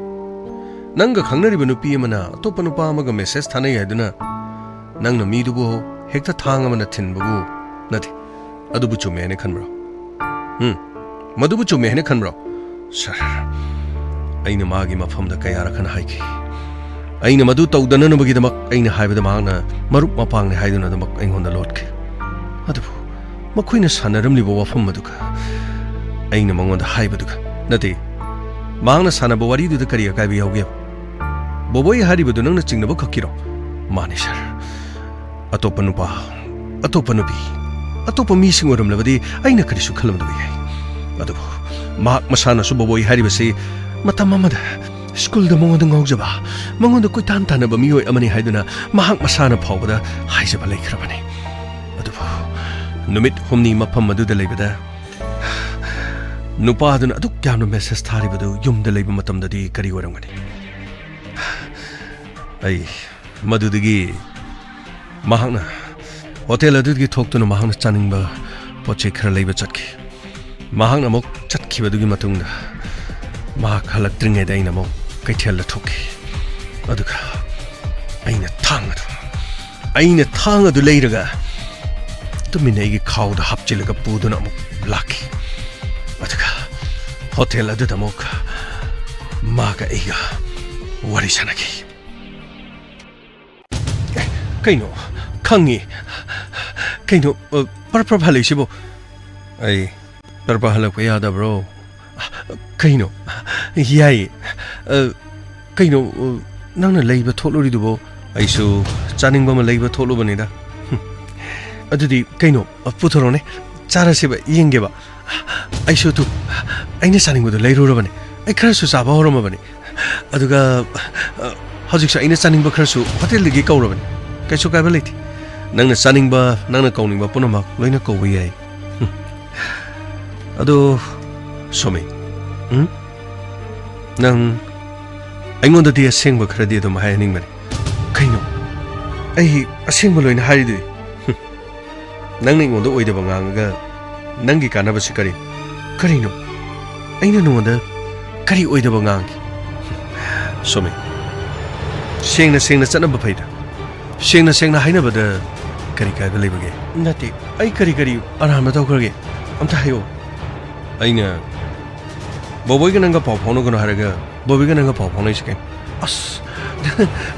ꯅꯪꯒ ꯈꯪꯅꯔꯤꯕ ꯅꯨꯄꯤ ꯑꯃꯅ ꯑꯇꯣꯞꯄ ꯅꯨꯄꯥ ꯑꯃꯒ ꯃꯦꯁꯦꯖ ꯊꯥꯅꯩ ꯍꯥꯏꯗꯨꯅ ꯅꯪꯅ ꯃꯤꯗꯨꯕꯨ ꯍꯦꯛꯇ ꯊꯥꯡ ꯑꯃꯅ ꯊꯤꯟꯕꯕꯨ ꯅꯠꯇꯦ꯫ ꯑꯗꯨꯕꯨ ꯆꯨꯝꯃꯦ ꯍꯥꯏꯅ ꯈꯟꯕ꯭ꯔꯣ? ꯎꯝ, ꯃꯗꯨꯕꯨ ꯆꯨꯝꯃꯦ ꯍꯥꯏꯅ ꯈꯟꯕ꯭ꯔꯣ? ꯁꯥꯔ, ꯑꯩꯅ ꯃꯥꯒꯤ ꯃꯐꯝꯗ ꯀꯌꯥꯔꯛ ꯍꯟꯅ ꯍꯥꯏꯈꯤ꯫ ꯑꯩꯅ ꯃꯗꯨ ꯇꯧꯗꯅꯅꯕꯒꯤꯗꯃꯛ ꯑꯩꯅ ꯍꯥꯏꯕꯗ ꯃꯍꯥꯛꯅ ꯃꯔꯨꯞ ꯃꯄꯥꯡꯅꯤ ꯍꯥꯏꯗꯨꯅ ꯑꯗꯨꯃꯛ ꯑꯩꯉꯣꯟꯗ ꯂꯣꯠꯈꯤ꯫ ꯑꯗꯨꯕꯨ ꯃꯈꯣꯏꯅ ꯁꯥꯟꯅꯔꯝꯂꯤꯕ ꯋꯥꯐꯝ ꯑꯗꯨꯒ ꯑꯩꯅ ꯃꯉꯣꯟꯗ ꯍꯥꯏꯕꯗꯨꯒ ꯅꯠꯇꯦ꯫ ꯃꯍꯥꯛꯅ ꯁꯥꯟꯅꯕ ꯋꯥꯔꯤꯗꯨꯗ ꯀꯔꯤ ꯑꯀꯥꯏꯕ ꯌꯥꯎꯒꯦꯕ? ꯕꯣꯕꯣꯏ ꯍꯥꯏꯔꯤꯕꯗꯨ ꯅꯪꯅ ꯆꯤꯡꯅꯕ ꯈꯛꯀꯤꯔꯣ? ꯃꯥꯅꯤ, ꯁꯥꯔ꯫ ꯑꯇꯣꯞꯄ ꯅꯨꯄꯥ, ꯑꯇꯣꯞꯄ ꯅꯨꯄꯤ, ꯑꯇꯣꯞꯄ ꯃꯤꯁꯤꯡ ꯑꯣꯏꯔꯝꯂꯕꯗꯤ ꯑꯩꯅ ꯀꯔꯤꯁꯨ ꯈꯜꯂꯝꯗꯕ ꯌꯥꯏ꯫ ꯑꯗꯨꯕꯨ ꯃꯍꯥꯛ ꯃꯁꯥꯅꯁꯨ ꯕꯣꯕꯣꯏ ꯍꯥꯏꯔꯤꯕꯁꯤ ꯃꯇꯝ ꯑꯃꯗ ꯁ꯭ꯀꯨꯜꯗ ꯃꯉꯣꯟꯗ ꯉꯥꯎꯖꯕ, ꯃꯉꯣꯟꯗ ꯀꯣꯏꯇꯥꯟ ꯇꯥꯟꯅꯕ ꯃꯤꯑꯣꯏ ꯑꯃꯅꯤ ꯍꯥꯏꯗꯨꯅ ꯃꯍꯥꯛ ꯃꯁꯥꯅ ꯐꯥꯎꯕꯗ ꯍꯥꯏꯖꯕ ꯂꯩꯈ꯭ꯔꯕꯅꯤ꯫ ꯑꯗꯨꯕꯨ ꯅꯨꯃꯤꯠ ꯍꯨꯝꯅꯤ ꯃꯐꯝ ꯑꯗꯨꯗ ꯂꯩꯕꯗ ꯅꯨꯄꯥꯗꯨꯅ ꯑꯗꯨꯛ ꯌꯥꯝꯅ ꯃꯦꯁꯦꯖ ꯊꯥꯔꯤꯕꯗꯨ ꯌꯨꯝꯗ ꯂꯩꯕ ꯃꯇꯝꯗꯗꯤ ꯀꯔꯤ ꯑꯣꯏꯔꯝꯒꯅꯤ? ꯑꯩ ꯃꯗꯨꯗꯒꯤ ꯃꯍꯥꯛꯅ ꯍꯣꯇꯦꯜ ꯑꯗꯨꯗꯒꯤ ꯊꯣꯛꯇꯨꯅ ꯃꯍꯥꯛꯅ ꯆꯥꯅꯤꯡꯕ ꯄꯣꯠ ꯆꯩ ꯈꯔ ꯂꯩꯕ ꯆꯠꯈꯤ꯫ ꯃꯍꯥꯛꯅ ꯑꯃꯨꯛ ꯆꯠꯈꯤꯕꯗꯨꯒꯤ ꯃꯇꯨꯡꯗ ꯃꯍꯥꯛ ꯍꯜꯂꯛꯇ꯭ꯔꯤꯉꯩꯗ ꯑꯩꯅ ꯑꯃꯨꯛ ꯀꯩꯊꯦꯜꯗ ꯊꯣꯛꯈꯤ꯫ ꯑꯗꯨꯒ ꯑꯩꯅ ꯊꯥꯡ ꯑꯗꯨ, ꯑꯩꯅ ꯊꯥꯡ ꯑꯗꯨ ꯂꯩꯔꯒ ꯇꯨꯃꯤꯟꯅ ꯑꯩꯒꯤ ꯈꯥꯎꯗ ꯍꯥꯞꯆꯤꯜꯂꯒ ꯄꯨꯗꯨꯅ ꯑꯃꯨꯛ ꯂꯥꯛꯈꯤ꯫ ꯑꯗꯨꯒ ꯍꯣꯇꯦꯜ ꯑꯗꯨꯗ ꯑꯃꯨꯛ ꯃꯥꯒ ꯑꯩꯒ ꯋꯥꯔꯤ ꯁꯥꯟꯅꯈꯤ꯫ ꯀꯩꯅꯣ? ꯈꯪꯉꯤ꯫ ꯀꯩꯅꯣ, ꯑ, ꯄꯔ ꯄꯔ ꯍꯜꯂꯛꯏꯁꯤꯕꯣ? ꯑꯩ ꯄꯔ ꯄꯔ ꯍꯜꯂꯛꯄ ꯌꯥꯗꯕ꯭ꯔꯣ? ꯀꯩꯅꯣ? ꯌꯥꯏꯌꯦ꯫ ꯑ, ꯀꯩꯅꯣ, ꯑ, ꯅꯪꯅ ꯂꯩꯕ ꯊꯣꯛꯂꯨꯔꯤꯗꯨꯕꯣ? ꯑꯩꯁꯨ ꯆꯥꯅꯤꯡꯕ ꯑꯃ ꯂꯩꯕ ꯊꯣꯛꯂꯨꯕꯅꯤꯗ꯫ ꯍꯨꯝ꯫ ꯑꯗꯨꯗꯤ ꯀꯩꯅꯣ? ꯑ, ꯄꯨꯊꯣꯔꯛꯑꯣꯅꯦ꯫ ꯆꯥꯔꯁꯦꯕ, ꯌꯦꯡꯒꯦꯕ꯫ ꯑꯩꯁꯨ ꯑꯗꯨ ꯑꯩꯅ ꯆꯥꯅꯤꯡꯕꯗꯣ ꯂꯩꯔꯨꯔꯕꯅꯦ꯫ ꯑꯩ ꯈꯔꯁꯨ ꯆꯥꯕ ꯍꯧꯔꯝꯃꯕꯅꯦ꯫ ꯑꯗꯨꯒ, ꯑ, ꯍꯧꯖꯤꯛꯁꯨ ꯑꯩꯅ ꯆꯥꯅꯤꯡꯕ ꯈꯔꯁꯨ ꯍꯣꯇꯦꯜꯗꯒꯤ ꯀꯧꯔꯕꯅꯤ꯫ ꯀꯩꯁꯨ ꯀꯥꯏꯕ ꯂꯩꯇꯦ꯫ ꯅꯪꯅ ꯆꯥꯅꯤꯡꯕ, ꯅꯪꯅ ꯀꯧꯅꯤꯡꯕ ꯄꯨꯝꯅꯃꯛ ꯂꯣꯏꯅ ꯀꯧꯕ ꯌꯥꯏ꯫ ꯍꯨꯝ꯫ ꯑꯗꯣ, ꯁꯣꯃꯤ, ꯎꯝ? ꯅꯪ ꯑꯩꯉꯣꯟꯗꯗꯤ ꯑꯁꯦꯡꯕ ꯈꯔꯗꯤ ꯑꯗꯨꯝ ꯍꯥꯏꯍꯟꯅꯤꯡꯕꯅꯤ꯫ ꯀꯩꯅꯣ? ꯑꯩ ꯑꯁꯦꯡꯕ ꯂꯣꯏꯅ ꯍꯥꯏꯔꯤꯗꯨꯗꯤ꯫ ꯍꯨꯝ꯫ ꯅꯪꯅ ꯑꯩꯉꯣꯟꯗ ꯑꯣꯏꯗꯕ ꯉꯥꯡꯉꯒ ꯅꯪꯒꯤ ꯀꯥꯟꯅꯕꯁꯤ ꯀꯔꯤ? ꯀꯔꯤꯅꯣ? ꯑꯩꯅ ꯅꯉꯣꯟꯗ ꯀꯔꯤ ꯑꯣꯏꯗꯕ ꯉꯥꯡꯒꯦ? ꯁꯣꯃꯤ, ꯁꯦꯡꯅ ꯁꯦꯡꯅ ꯆꯠꯅꯕ ꯐꯩꯗ꯫ ꯁꯦꯡꯅ ꯁꯦꯡꯅ ꯍꯥꯏꯅꯕꯗ ꯀꯔꯤ ꯀꯥꯏꯕ ꯂꯩꯕꯒꯦ? ꯅꯠꯇꯦ, ꯑꯩ ꯀꯔꯤ ꯀꯔꯤ ꯑꯔꯥꯟꯕ ꯇꯧꯈ꯭ꯔꯒꯦ? ꯑꯝꯇ ꯍꯥꯏꯌꯣ꯫ ꯑꯩꯅ ꯕꯣꯕꯣꯏꯒ ꯅꯪꯒ ꯄꯥꯎ ꯐꯥꯎꯅꯒꯅꯨ ꯍꯥꯏꯔꯒ ꯕꯣꯕꯣꯏꯒ ꯅꯪꯒ ꯄꯥꯎ ꯐꯥꯎꯅꯩꯁꯤ ꯀꯩꯅꯣ? ꯑꯁ,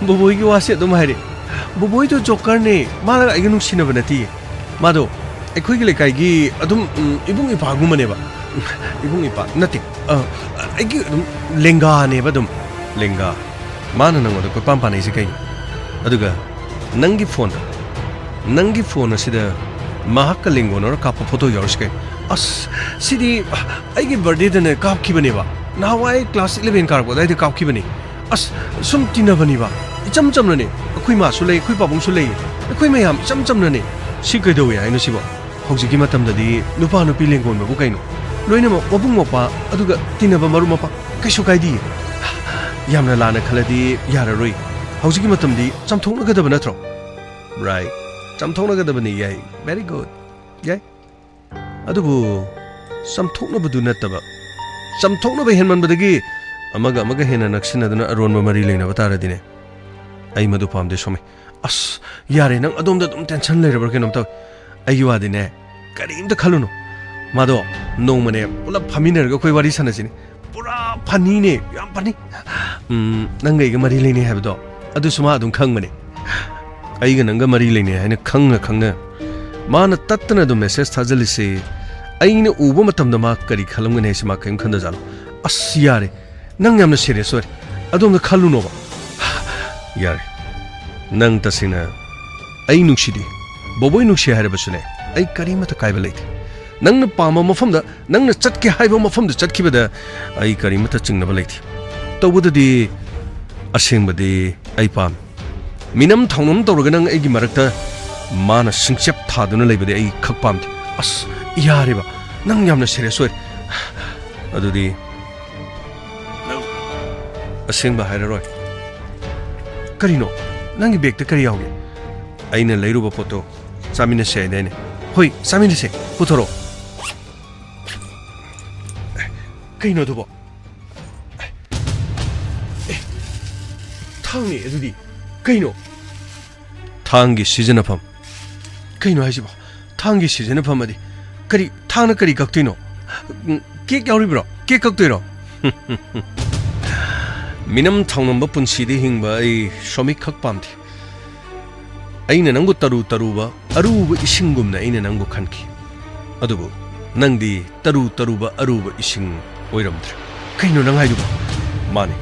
ꯕꯣꯕꯣꯏꯒꯤ ꯋꯥꯁꯦ ꯑꯗꯨꯝ ꯍꯥꯏꯔꯦ꯫ ꯕꯣꯕꯣꯏꯗꯣ ꯖꯣꯀꯔꯅꯦ, ꯃꯥꯒ ꯑꯩꯒ ꯅꯨꯡꯁꯤꯅꯕ ꯅꯠꯇꯤꯌꯦ꯫ ꯃꯥꯗꯣ ꯑꯩꯈꯣꯏꯒꯤ ꯂꯩꯀꯥꯏꯒꯤ ꯑꯗꯨꯝ, ꯎꯝ, ꯏꯕꯨꯡ ꯏꯄ꯭ꯋꯥꯒꯨꯝꯕꯅꯦꯕ꯫ ꯏꯕꯨꯡ ꯏꯄ꯭ꯋꯥ ꯅꯠꯇꯦ, ꯑ, ꯑꯩꯒꯤ ꯑꯗꯨꯝ ꯂꯦꯡꯒꯥꯅꯦꯕ, ꯑꯗꯨꯝ ꯂꯦꯡꯒꯥ꯫ ꯃꯥꯅ ꯅꯪꯉꯣꯟꯗ ꯀꯣꯏꯄꯥꯝ ꯄꯥꯅꯩꯁꯦ ꯀꯩꯅꯣ? ꯑꯗꯨꯒ ꯅꯪꯒꯤ ꯐꯣꯟꯗ, ꯅꯪꯒꯤ ꯐꯣꯟ ꯑꯁꯤꯗ ꯃꯍꯥꯛꯀ ꯂꯦꯡꯒꯣꯟꯅꯔ ꯀꯥꯞꯄ ꯐꯣꯇꯣ ꯌꯥꯎꯔꯤꯁꯤ ꯀꯩꯅꯣ? ꯑꯁ, ꯁꯤꯗꯤ ꯑꯩꯒꯤ ꯕꯥꯔꯗꯦꯗꯅꯦ ꯀꯥꯞꯈꯤꯕꯅꯦꯕ꯫ ꯅꯍꯥꯟꯋꯥꯏ ꯀ꯭ꯂꯥꯁ ꯏꯂꯚꯦꯟ ꯀꯥꯔꯛꯄ ꯑꯗꯥꯏꯗ ꯀꯥꯞꯈꯤꯕꯅꯤ꯫ ꯑꯁ, ꯁꯨꯝ ꯇꯤꯟꯅꯕꯅꯤꯕ꯫ ꯏꯆꯝ ꯆꯝꯅꯅꯦ꯫ ꯑꯩꯈꯣꯏ ꯃꯥꯁꯨ ꯂꯩ, ꯑꯩꯈꯣꯏ ꯄꯥꯕꯨꯡꯁꯨ ꯂꯩ꯫ ꯑꯩꯈꯣꯏ ꯃꯌꯥꯝ ꯏꯆꯝ ꯆꯝꯅꯅꯦ꯫ ꯁꯤ ꯀꯩꯗꯧꯋꯦ ꯍꯥꯏꯅꯣ ꯁꯤꯕꯣ? ꯍꯧꯖꯤꯛꯀꯤ ꯃꯇꯝꯗꯗꯤ ꯅꯨꯄꯥ ꯅꯨꯄꯤ ꯂꯦꯡꯒꯣꯟꯕꯕꯨ ꯀꯩꯅꯣ? ꯂꯣꯏꯅꯃꯛ ꯃꯕꯨꯡ ꯃꯧꯄ꯭ꯋꯥ, ꯑꯗꯨꯒ ꯇꯤꯟꯅꯕ ꯃꯔꯨꯞ ꯃꯄꯥꯡ, ꯀꯩꯁꯨ ꯀꯥꯏꯗꯤꯌꯦ꯫ ꯌꯥꯝꯅ ꯂꯥꯟꯅ ꯈꯜꯂꯗꯤ ꯌꯥꯔꯔꯣꯏ꯫ ꯍꯧꯖꯤꯛꯀꯤ ꯃꯇꯝꯗꯤ ꯆꯝꯊꯣꯛꯅꯒꯗꯕ ꯅꯠꯇ꯭ꯔꯣ? Right. ꯆꯝꯊꯣꯛꯅꯒꯗꯕꯅꯤ, ꯌꯥꯏ꯫ Very good. ꯌꯥꯏ꯫ ꯑꯗꯨꯕꯨ ꯆꯝꯊꯣꯛꯅꯕꯗꯨ ꯅꯠꯇꯕ, ꯆꯝꯊꯣꯛꯅꯕ ꯍꯦꯟꯃꯟꯕꯗꯒꯤ ꯑꯃꯒ ꯑꯃꯒ ꯍꯦꯟꯅ ꯅꯛꯁꯤꯟꯅꯗꯨꯅ ꯑꯔꯣꯟꯕ ꯃꯔꯤ ꯂꯩꯅꯕ ꯇꯥꯔꯗꯤꯅꯦ? ꯑꯩ ꯃꯗꯨ ꯄꯥꯝꯗꯦ, ꯁꯣꯃꯤ꯫ ꯑꯁ, ꯌꯥꯔꯦ, ꯅꯪ ꯑꯗꯣꯝꯗ ꯑꯗꯨꯝ tension ꯂꯩꯔꯕ꯭ꯔꯥ ꯀꯩꯅꯣꯝ ꯇꯧꯋꯦ꯫ ꯑꯩꯒꯤ ꯋꯥꯗꯤꯅꯦ, ꯀꯔꯤꯝꯇ ꯈꯜꯂꯨꯅꯨ꯫ ꯃꯥꯗꯣ ꯅꯣꯡꯃꯅꯦ ꯄꯨꯂꯞ ꯐꯝꯃꯤꯟꯅꯔꯒ ꯑꯩꯈꯣꯏ ꯋꯥꯔꯤ ꯁꯥꯟꯅꯁꯤꯅꯦ꯫ ꯄꯨꯔꯥ funny ꯅꯦ, ꯌꯥꯝ funny꯫ ꯎꯝ, ꯅꯪꯒ ꯑꯩꯒ ꯃꯔꯤ ꯂꯩꯅꯩ ꯍꯥꯏꯕꯗꯣ, ꯑꯗꯨꯁꯨ ꯃꯥ ꯑꯗꯨꯝ ꯈꯪꯕꯅꯦ꯫ ꯑꯩꯒ ꯅꯪꯒ ꯃꯔꯤ ꯂꯩꯅꯩ ꯍꯥꯏꯅ ꯈꯪꯅ ꯈꯪꯅ ꯃꯥꯅ ꯇꯠꯇꯅ ꯑꯗꯨꯝ message ꯊꯥꯖꯤꯜꯂꯤꯁꯦ꯫ ꯑꯩꯅ ꯎꯕ ꯃꯇꯝꯗ ꯃꯥ ꯀꯔꯤ ꯈꯜꯂꯝꯒꯅꯤ ꯍꯥꯏꯁꯦ ꯃꯥ ꯀꯔꯤꯝ ꯈꯟꯗꯖꯥꯠꯂꯣ? ꯑꯁ, ꯌꯥꯔꯦ꯫ ꯅꯪ ꯌꯥꯝꯅ serious ꯑꯣꯏꯔꯦ꯫ ꯑꯗꯣꯝꯗ ꯈꯜꯂꯨꯅꯣꯕ꯫ ꯌꯥꯔꯦ꯫ ꯅꯪ ꯇꯁꯦꯡꯅ ꯑꯩ ꯅꯨꯡꯁꯤꯗꯦ, ꯕꯣꯕꯣꯏ ꯅꯨꯡꯁꯤ ꯍꯥꯏꯔꯕꯁꯨꯅꯦ, ꯑꯩ ꯀꯔꯤꯃꯠꯇ ꯀꯥꯏꯕ ꯂꯩꯇꯦ꯫ ꯅꯪꯅ ꯄꯥꯝꯕ ꯃꯐꯝꯗ, ꯅꯪꯅ ꯆꯠꯀꯦ ꯍꯥꯏꯕ ꯃꯐꯝꯗ ꯆꯠꯈꯤꯕꯗ ꯑꯩ ꯀꯔꯤꯃꯠꯇ ꯆꯤꯡꯅꯕ ꯂꯩꯇꯦ꯫ ꯇꯧꯕꯗꯗꯤ ꯑꯁꯦꯡꯕꯗꯤ ꯑꯩ ꯄꯥꯝꯃꯤ꯫ ꯃꯤꯅꯝ ꯊꯧꯅꯝ ꯇꯧꯔꯒ ꯅꯪ ꯑꯩꯒꯤ ꯃꯔꯛꯇ ꯃꯥꯅ ꯁꯤꯡꯆꯞ ꯊꯥꯗꯨꯅ ꯂꯩꯕꯗꯤ ꯑꯩ ꯈꯛ ꯄꯥꯝꯗꯦ꯫ ꯑꯁ, ꯌꯥꯔꯦꯕ, ꯅꯪ ꯌꯥꯝꯅ serious ꯑꯣꯏꯔꯦ꯫ ꯑꯗꯨꯗꯤ ꯅꯪ ꯑꯁꯦꯡꯕ ꯍꯥꯏꯔꯔꯣꯏ? ꯀꯔꯤꯅꯣ? ꯅꯪꯒꯤ bag ꯇ ꯀꯔꯤ ꯌꯥꯎꯒꯦ? ꯑꯩꯅ ꯂꯩꯔꯨꯕ ꯄꯣꯠꯇꯣ ꯆꯥꯃꯤꯟꯅꯁꯦ ꯍꯥꯏꯗꯥꯏꯅꯦ? ꯍꯣꯏ, ꯆꯥꯃꯤꯟꯅꯁꯦ꯫ ꯄꯨꯊꯣꯔꯛꯑꯣ꯫ ꯀꯩꯅꯣ ꯑꯗꯨꯕꯣ? ꯑꯦ, ꯊꯥꯡꯅꯦ ꯑꯗꯨꯗꯤ꯫ ꯀꯩꯅꯣ? ꯊꯥꯡꯒꯤ ꯁꯤꯖꯤꯟꯅꯐꯝ꯫ ꯀꯩꯅꯣ ꯍꯥꯏꯁꯤꯕꯣ? ꯊꯥꯡꯒꯤ ꯁꯤꯖꯤꯟꯅꯐꯝ ꯑꯗꯤ? ꯀꯔꯤ, ꯊꯥꯡꯅ ꯀꯔꯤ ꯀꯛꯇꯣꯏꯅꯣ? ꯎꯝ, cake ꯌꯥꯎꯔꯤꯕ꯭ꯔꯣ? Cake ꯀꯛꯇꯣꯏꯔꯣ? ꯃꯤꯅꯝ ꯊꯧꯅꯝꯕ ꯄꯨꯟꯁꯤꯗ ꯍꯤꯡꯕ ꯑꯩ ꯁꯣꯃꯤꯛ ꯈꯛ ꯄꯥꯝꯗꯦ꯫ ꯑꯩꯅ ꯅꯪꯕꯨ ꯇꯔꯨ ꯇꯔꯨꯕ ꯑꯔꯨꯕ ꯏꯁꯤꯡꯒꯨꯝꯅ ꯑꯩꯅ ꯅꯪꯕꯨ ꯈꯟꯈꯤ꯫ ꯑꯗꯨꯕꯨ ꯅꯪꯗꯤ ꯇꯔꯨ ꯇꯔꯨꯕ ꯑꯔꯨꯕ ꯏꯁꯤꯡ ꯑꯣꯏꯔꯝꯗ꯭ꯔꯦ꯫ ꯀꯩꯅꯣ ꯅꯪ ꯍꯥꯏꯗꯨꯕꯣ? ꯃꯥꯅꯤ꯫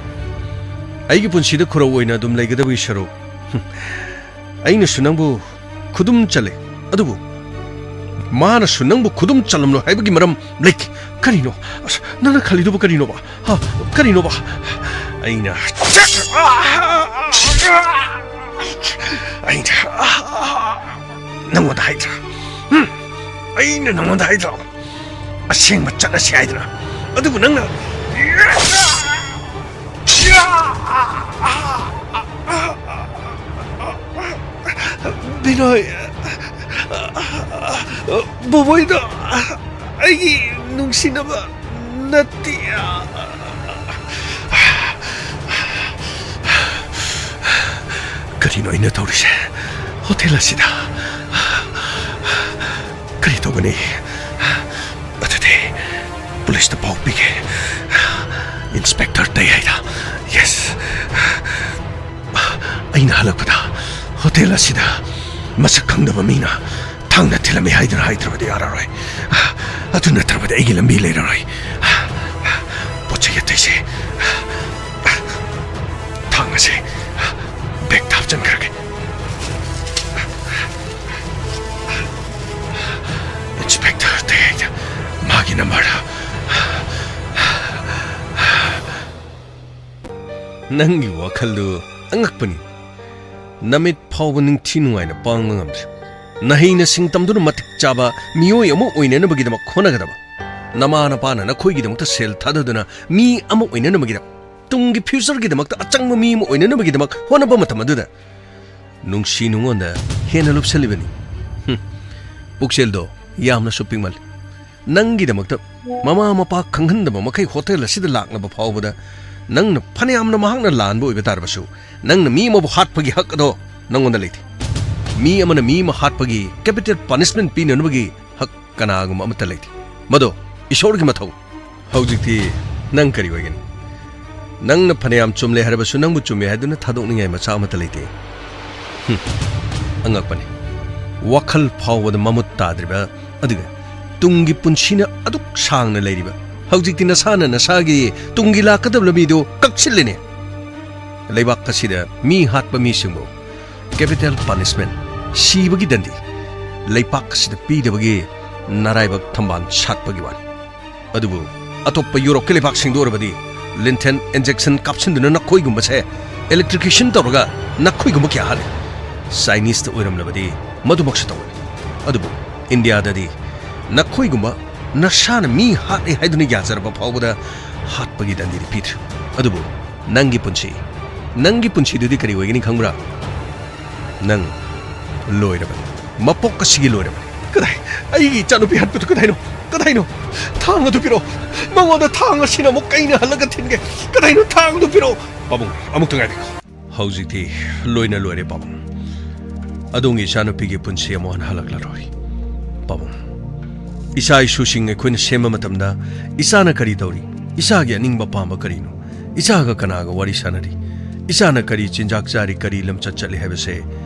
ꯑꯩꯒꯤ ꯄꯨꯟꯁꯤꯗ ꯈꯨꯔꯧ ꯑꯣꯏꯅ ꯑꯗꯨꯝ ꯂꯩꯒꯗꯕꯒꯤ ꯁꯔꯨꯛ, ꯍꯨꯝ, ꯑꯩꯅꯁꯨ ꯅꯪꯕꯨ ꯈꯨꯗꯨꯝ ꯆꯜꯂꯦ꯫ ꯑꯗꯨꯕꯨ ꯃꯥꯅꯁꯨ ꯅꯪꯕꯨ ꯈꯨꯗꯨꯝ ꯆꯜꯂꯝꯂꯣꯏ ꯍꯥꯏꯕꯒꯤ ꯃꯔꯝ ꯂꯩꯇꯦ꯫ ꯀꯔꯤꯅꯣ? ꯑꯁ, ꯅꯪꯅ ꯈꯜꯂꯤꯗꯨꯕꯨ ꯀꯔꯤꯅꯣꯕ? ꯍꯥ? ꯀꯔꯤꯅꯣꯕ? ꯑꯩꯅ, ꯑꯩꯅ ꯅꯪꯉꯣꯟꯗ ꯍꯥꯏꯗ꯭ꯔꯥ? ꯍꯨꯝ? ꯑꯩꯅ ꯅꯪꯉꯣꯟꯗ ꯍꯥꯏꯗ꯭ꯔꯣ? ꯑꯁꯦꯡꯕ ꯆꯠꯂꯁꯤ ꯍꯥꯏꯗꯅ꯫ ꯑꯗꯨꯕꯨ ꯅꯪꯅ, ꯕꯤꯅꯣꯏ, ꯕꯣꯕꯣꯏꯗꯣ ꯑꯩꯒꯤ ꯅꯨꯡꯁꯤꯅꯕ ꯅꯠꯇꯦ꯫ ꯀꯔꯤꯅꯣ ꯑꯩꯅ ꯇꯧꯔꯤꯁꯦ ꯍꯣꯇꯦꯜ ꯑꯁꯤꯗ? ꯀꯔꯤ ꯇꯧꯒꯅꯤ? ꯑꯗꯨꯗꯤ ꯄꯨꯂꯤꯁꯇ ꯄꯥꯎ ꯄꯤꯒꯦ꯫ ꯏꯟꯁꯄꯦꯛꯇꯔ ꯇꯩ ꯍꯥꯏꯗ꯫ Yes꯫ ꯑꯩꯅ ꯍꯜꯂꯛꯄꯗ ꯍꯣꯇꯦꯜ ꯑꯁꯤꯗ ꯃꯁꯛ ꯈꯪꯗꯕ ꯃꯤꯅ ꯊꯥꯡꯅ ꯊꯤꯜꯂꯝꯃꯤ ꯍꯥꯏꯗꯨꯅ ꯍꯥꯏꯗ꯭ꯔꯕꯗꯤ ꯌꯥꯔꯔꯣꯏ꯫ ꯑꯗꯨ ꯅꯠꯇ꯭ꯔꯕꯗꯤ ꯑꯩꯒꯤ ꯂꯝꯕꯤ ꯂꯩꯔꯔꯣꯏ꯫ ꯄꯣꯠ ꯆꯩ ꯑꯇꯩꯁꯦ, ꯊꯥꯡ ꯑꯁꯦ ꯕꯦꯒꯇ ꯍꯥꯞꯆꯤꯟꯈ꯭ꯔꯒꯦ꯫ ꯏꯟꯁꯄꯦꯛꯇꯔ ꯇꯩ ꯍꯥꯏꯗ, ꯃꯥꯒꯤ ꯅꯝꯕꯔꯗ꯫ ꯅꯪꯒꯤ ꯋꯥꯈꯜꯗꯨ ꯑꯉꯛꯄꯅꯤ꯫ ꯅꯃꯤꯠ ꯐꯥꯎꯕ ꯅꯤꯡꯊꯤ ꯅꯨꯡꯉꯥꯏꯅ ꯄꯥꯡꯕ ꯉꯝꯗ꯭ꯔꯤ꯫ ꯅꯍꯩꯅ ꯁꯤꯡ ꯇꯝꯗꯨꯅ ꯃꯇꯤꯛ ꯆꯥꯕ ꯃꯤꯑꯣꯏ ꯑꯃ ꯑꯣꯏꯅꯅꯕꯒꯤꯗꯃꯛ ꯍꯣꯠꯅꯒꯗꯕ꯫ ꯅꯃꯥ ꯅꯄꯥꯅ ꯅꯈꯣꯏꯒꯤꯗꯃꯛꯇ ꯁꯦꯜ ꯊꯥꯗꯗꯨꯅ ꯃꯤ ꯑꯃ ꯑꯣꯏꯅꯅꯕꯒꯤꯗꯃꯛ, ꯇꯨꯡꯒꯤ future ꯒꯤꯗꯃꯛꯇ ꯑꯆꯪꯕ ꯃꯤ ꯑꯃ ꯑꯣꯏꯅꯅꯕꯒꯤꯗꯃꯛ ꯍꯣꯠꯅꯕ ꯃꯇꯝ ꯑꯗꯨꯗ ꯅꯨꯡꯁꯤ ꯅꯉꯣꯟꯗ ꯍꯦꯟꯅ ꯂꯨꯞꯁꯜꯂꯤꯕꯅꯤ꯫ ꯍꯨꯝ, ꯄꯨꯛꯆꯦꯜꯗꯣ ꯌꯥꯝꯅꯁꯨ ꯄꯤꯛꯃꯜꯂꯤ꯫ ꯅꯪꯒꯤꯗꯃꯛꯇ ꯃꯃꯥ ꯃꯄꯥ ꯈꯪꯍꯟꯗꯕ ꯃꯈꯩ ꯍꯣꯇꯦꯜ ꯑꯁꯤꯗ ꯂꯥꯛꯂꯕ ꯐꯥꯎꯕꯗ ꯅꯪꯅ ꯐꯅꯌꯥꯝꯅ ꯃꯍꯥꯛꯅ ꯂꯥꯟꯕ ꯑꯣꯏꯕ ꯇꯥꯔꯕꯁꯨ, ꯅꯪꯅ ꯃꯤ ꯑꯃꯕꯨ ꯍꯥꯠꯄꯒꯤ ꯍꯛ ꯑꯗꯣ ꯅꯪꯉꯣꯟꯗ ꯂꯩꯇꯦ꯫ ꯃꯤ ꯑꯃꯅ ꯃꯤ ꯑꯃ ꯍꯥꯠꯄꯒꯤ capital punishment ꯄꯤꯅꯅꯕꯒꯤ ꯍꯛ ꯀꯅꯥꯒꯨꯝꯕ ꯑꯃꯠꯇ ꯂꯩꯇꯦ꯫ ꯃꯗꯣ ꯏꯁꯣꯔꯒꯤ ꯃꯊꯧ꯫ ꯍꯧꯖꯤꯛꯇꯤ ꯅꯪ ꯀꯔꯤ ꯑꯣꯏꯒꯅꯤ? ꯅꯪꯅ ꯐꯅꯌꯥꯝ ꯆꯨꯝꯂꯦ ꯍꯥꯏꯔꯕꯁꯨ, ꯅꯪꯕꯨ ꯆꯨꯝꯃꯦ ꯍꯥꯏꯗꯨꯅ ꯊꯥꯗꯣꯛꯅꯤꯡꯉꯥꯏ ꯃꯆꯥꯛ ꯑꯃꯠꯇ ꯂꯩꯇꯦ꯫ ꯍꯨꯝ, ꯑꯉꯛꯄꯅꯤ꯫ ꯋꯥꯈꯜ ꯐꯥꯎꯕꯗ ꯃꯃꯨꯠ ꯇꯥꯗ꯭ꯔꯤꯕ, ꯑꯗꯨꯒ ꯇꯨꯡꯒꯤ ꯄꯨꯟꯁꯤꯅ ꯑꯗꯨꯛ ꯁꯥꯡꯅ ꯂꯩꯔꯤꯕ, ꯍꯧꯖꯤꯛꯇꯤ ꯅꯁꯥꯅ ꯅꯁꯥꯒꯤ ꯇꯨꯡꯒꯤ ꯂꯥꯛꯀꯗꯕ ꯂꯝꯕꯤꯗꯨ ꯀꯛꯁꯤꯜꯂꯤꯅꯦ꯫ ꯂꯩꯕꯥꯛ ꯑꯁꯤꯗ ꯃꯤ ꯍꯥꯠꯄ ꯃꯤꯁꯤꯡꯕꯨ capital punishment, ꯁꯤꯕꯒꯤ ꯗꯟꯗꯤ, ꯂꯩꯄꯥꯛ ꯑꯁꯤꯗ ꯄꯤꯗꯕꯒꯤ ꯅꯔꯥꯏꯕꯛ ꯊꯝꯕꯥꯜ ꯁꯥꯠꯄꯒꯤ ꯋꯥꯅꯤ꯫ ꯑꯗꯨꯕꯨ ꯑꯇꯣꯞꯄ ꯌꯨꯔꯣꯞꯀꯤ ꯂꯩꯕꯥꯛꯁꯤꯡꯗ ꯑꯣꯏꯔꯕꯗꯤ ꯂꯤꯟꯊꯦꯟ injection ꯀꯥꯞꯁꯤꯟꯗꯨꯅ ꯅꯈꯣꯏꯒꯨꯝꯕꯁꯦ electrocution ꯇꯧꯔꯒ ꯅꯈꯣꯏꯒꯨꯝꯕ ꯀꯌꯥ ꯍꯥꯠꯂꯤ꯫ ꯆꯥꯏꯅꯤꯁꯇ ꯑꯣꯏꯔꯝꯂꯕꯗꯤ ꯃꯗꯨꯃꯛꯁꯨ ꯇꯧꯒꯅꯤ꯫ ꯑꯗꯨꯕꯨ ꯏꯟꯗꯤꯌꯥꯗꯗꯤ ꯅꯈꯣꯏꯒꯨꯝꯕ ꯅꯁꯥꯅ ꯃꯤ ꯍꯥꯠꯂꯦ ꯍꯥꯏꯗꯨꯅ ꯌꯥꯖꯔꯕ ꯐꯥꯎꯕꯗ ꯍꯥꯠꯄꯒꯤ ꯗꯟꯗꯤꯗꯤ ꯄꯤꯗ꯭ꯔꯤ꯫ ꯑꯗꯨꯕꯨ ꯅꯪꯒꯤ ꯄꯨꯟꯁꯤ, ꯅꯪꯒꯤ ꯄꯨꯟꯁꯤꯗꯨꯗꯤ ꯀꯔꯤ ꯑꯣꯏꯒꯅꯤ ꯈꯪꯕ꯭ꯔꯥ? ꯅꯪ ꯂꯣꯏꯔꯕꯅꯤ꯫ ꯃꯄꯣꯛ ꯑꯁꯤꯒꯤ ꯂꯣꯏꯔꯕꯅꯤ꯫ ꯀꯗꯥꯏ? ꯑꯩꯒꯤ ꯏꯆꯥꯅꯨꯄꯤ ꯍꯥꯠꯄꯗꯨ ꯀꯗꯥꯏꯅꯣ? ꯀꯗꯥꯏꯅꯣ? ꯊꯥꯡ ꯑꯗꯨ ꯄꯤꯔꯛꯑꯣ꯫ ꯃꯉꯣꯟꯗ ꯊꯥꯡ ꯑꯁꯤꯅ ꯑꯃꯨꯛ ꯀꯩꯅ ꯍꯜꯂꯒ ꯊꯤꯟꯒꯦ꯫ ꯀꯗꯥꯏꯅꯣ? ꯊꯥꯡꯗꯨ ꯄꯤꯔꯛꯑꯣ꯫ ꯄꯥꯕꯨꯡ, ꯑꯃꯨꯛꯇ ꯉꯥꯏꯕꯤꯈꯣ꯫ ꯍꯧꯖꯤꯛꯇꯤ ꯂꯣꯏꯅ ꯂꯣꯏꯔꯦ, ꯄꯥꯕꯨꯡ꯫ ꯑꯗꯣꯝꯒꯤ ꯏꯆꯥꯅꯨꯄꯤꯒꯤ ꯄꯨꯟꯁꯤ ꯑꯃꯨꯛ ꯍꯟꯅ ꯍꯜꯂꯛꯂꯔꯣꯏ, ꯄꯥꯕꯨꯡ꯫ ꯏꯆꯥ ꯏꯁꯨꯁꯤꯡ ꯑꯩꯈꯣꯏꯅ ꯁꯦꯝꯕ ꯃꯇꯝꯗ ꯏꯆꯥꯅ ꯀꯔꯤ ꯇꯧꯔꯤ, ꯏꯆꯥꯒꯤ ꯑꯅꯤꯡꯕ ꯄꯥꯝꯕ ꯀꯔꯤꯅꯣ, ꯏꯆꯥꯒ ꯀꯅꯥꯒ ꯋꯥꯔꯤ ꯁꯥꯟꯅꯔꯤ, ꯏꯆꯥꯅ ꯀꯔꯤ ꯆꯤꯟꯖꯥꯛ ꯆꯥꯔꯤ, ꯀꯔꯤ ꯂꯝꯆꯠ ꯆꯠꯂꯤ ꯍꯥꯏꯕꯁꯦ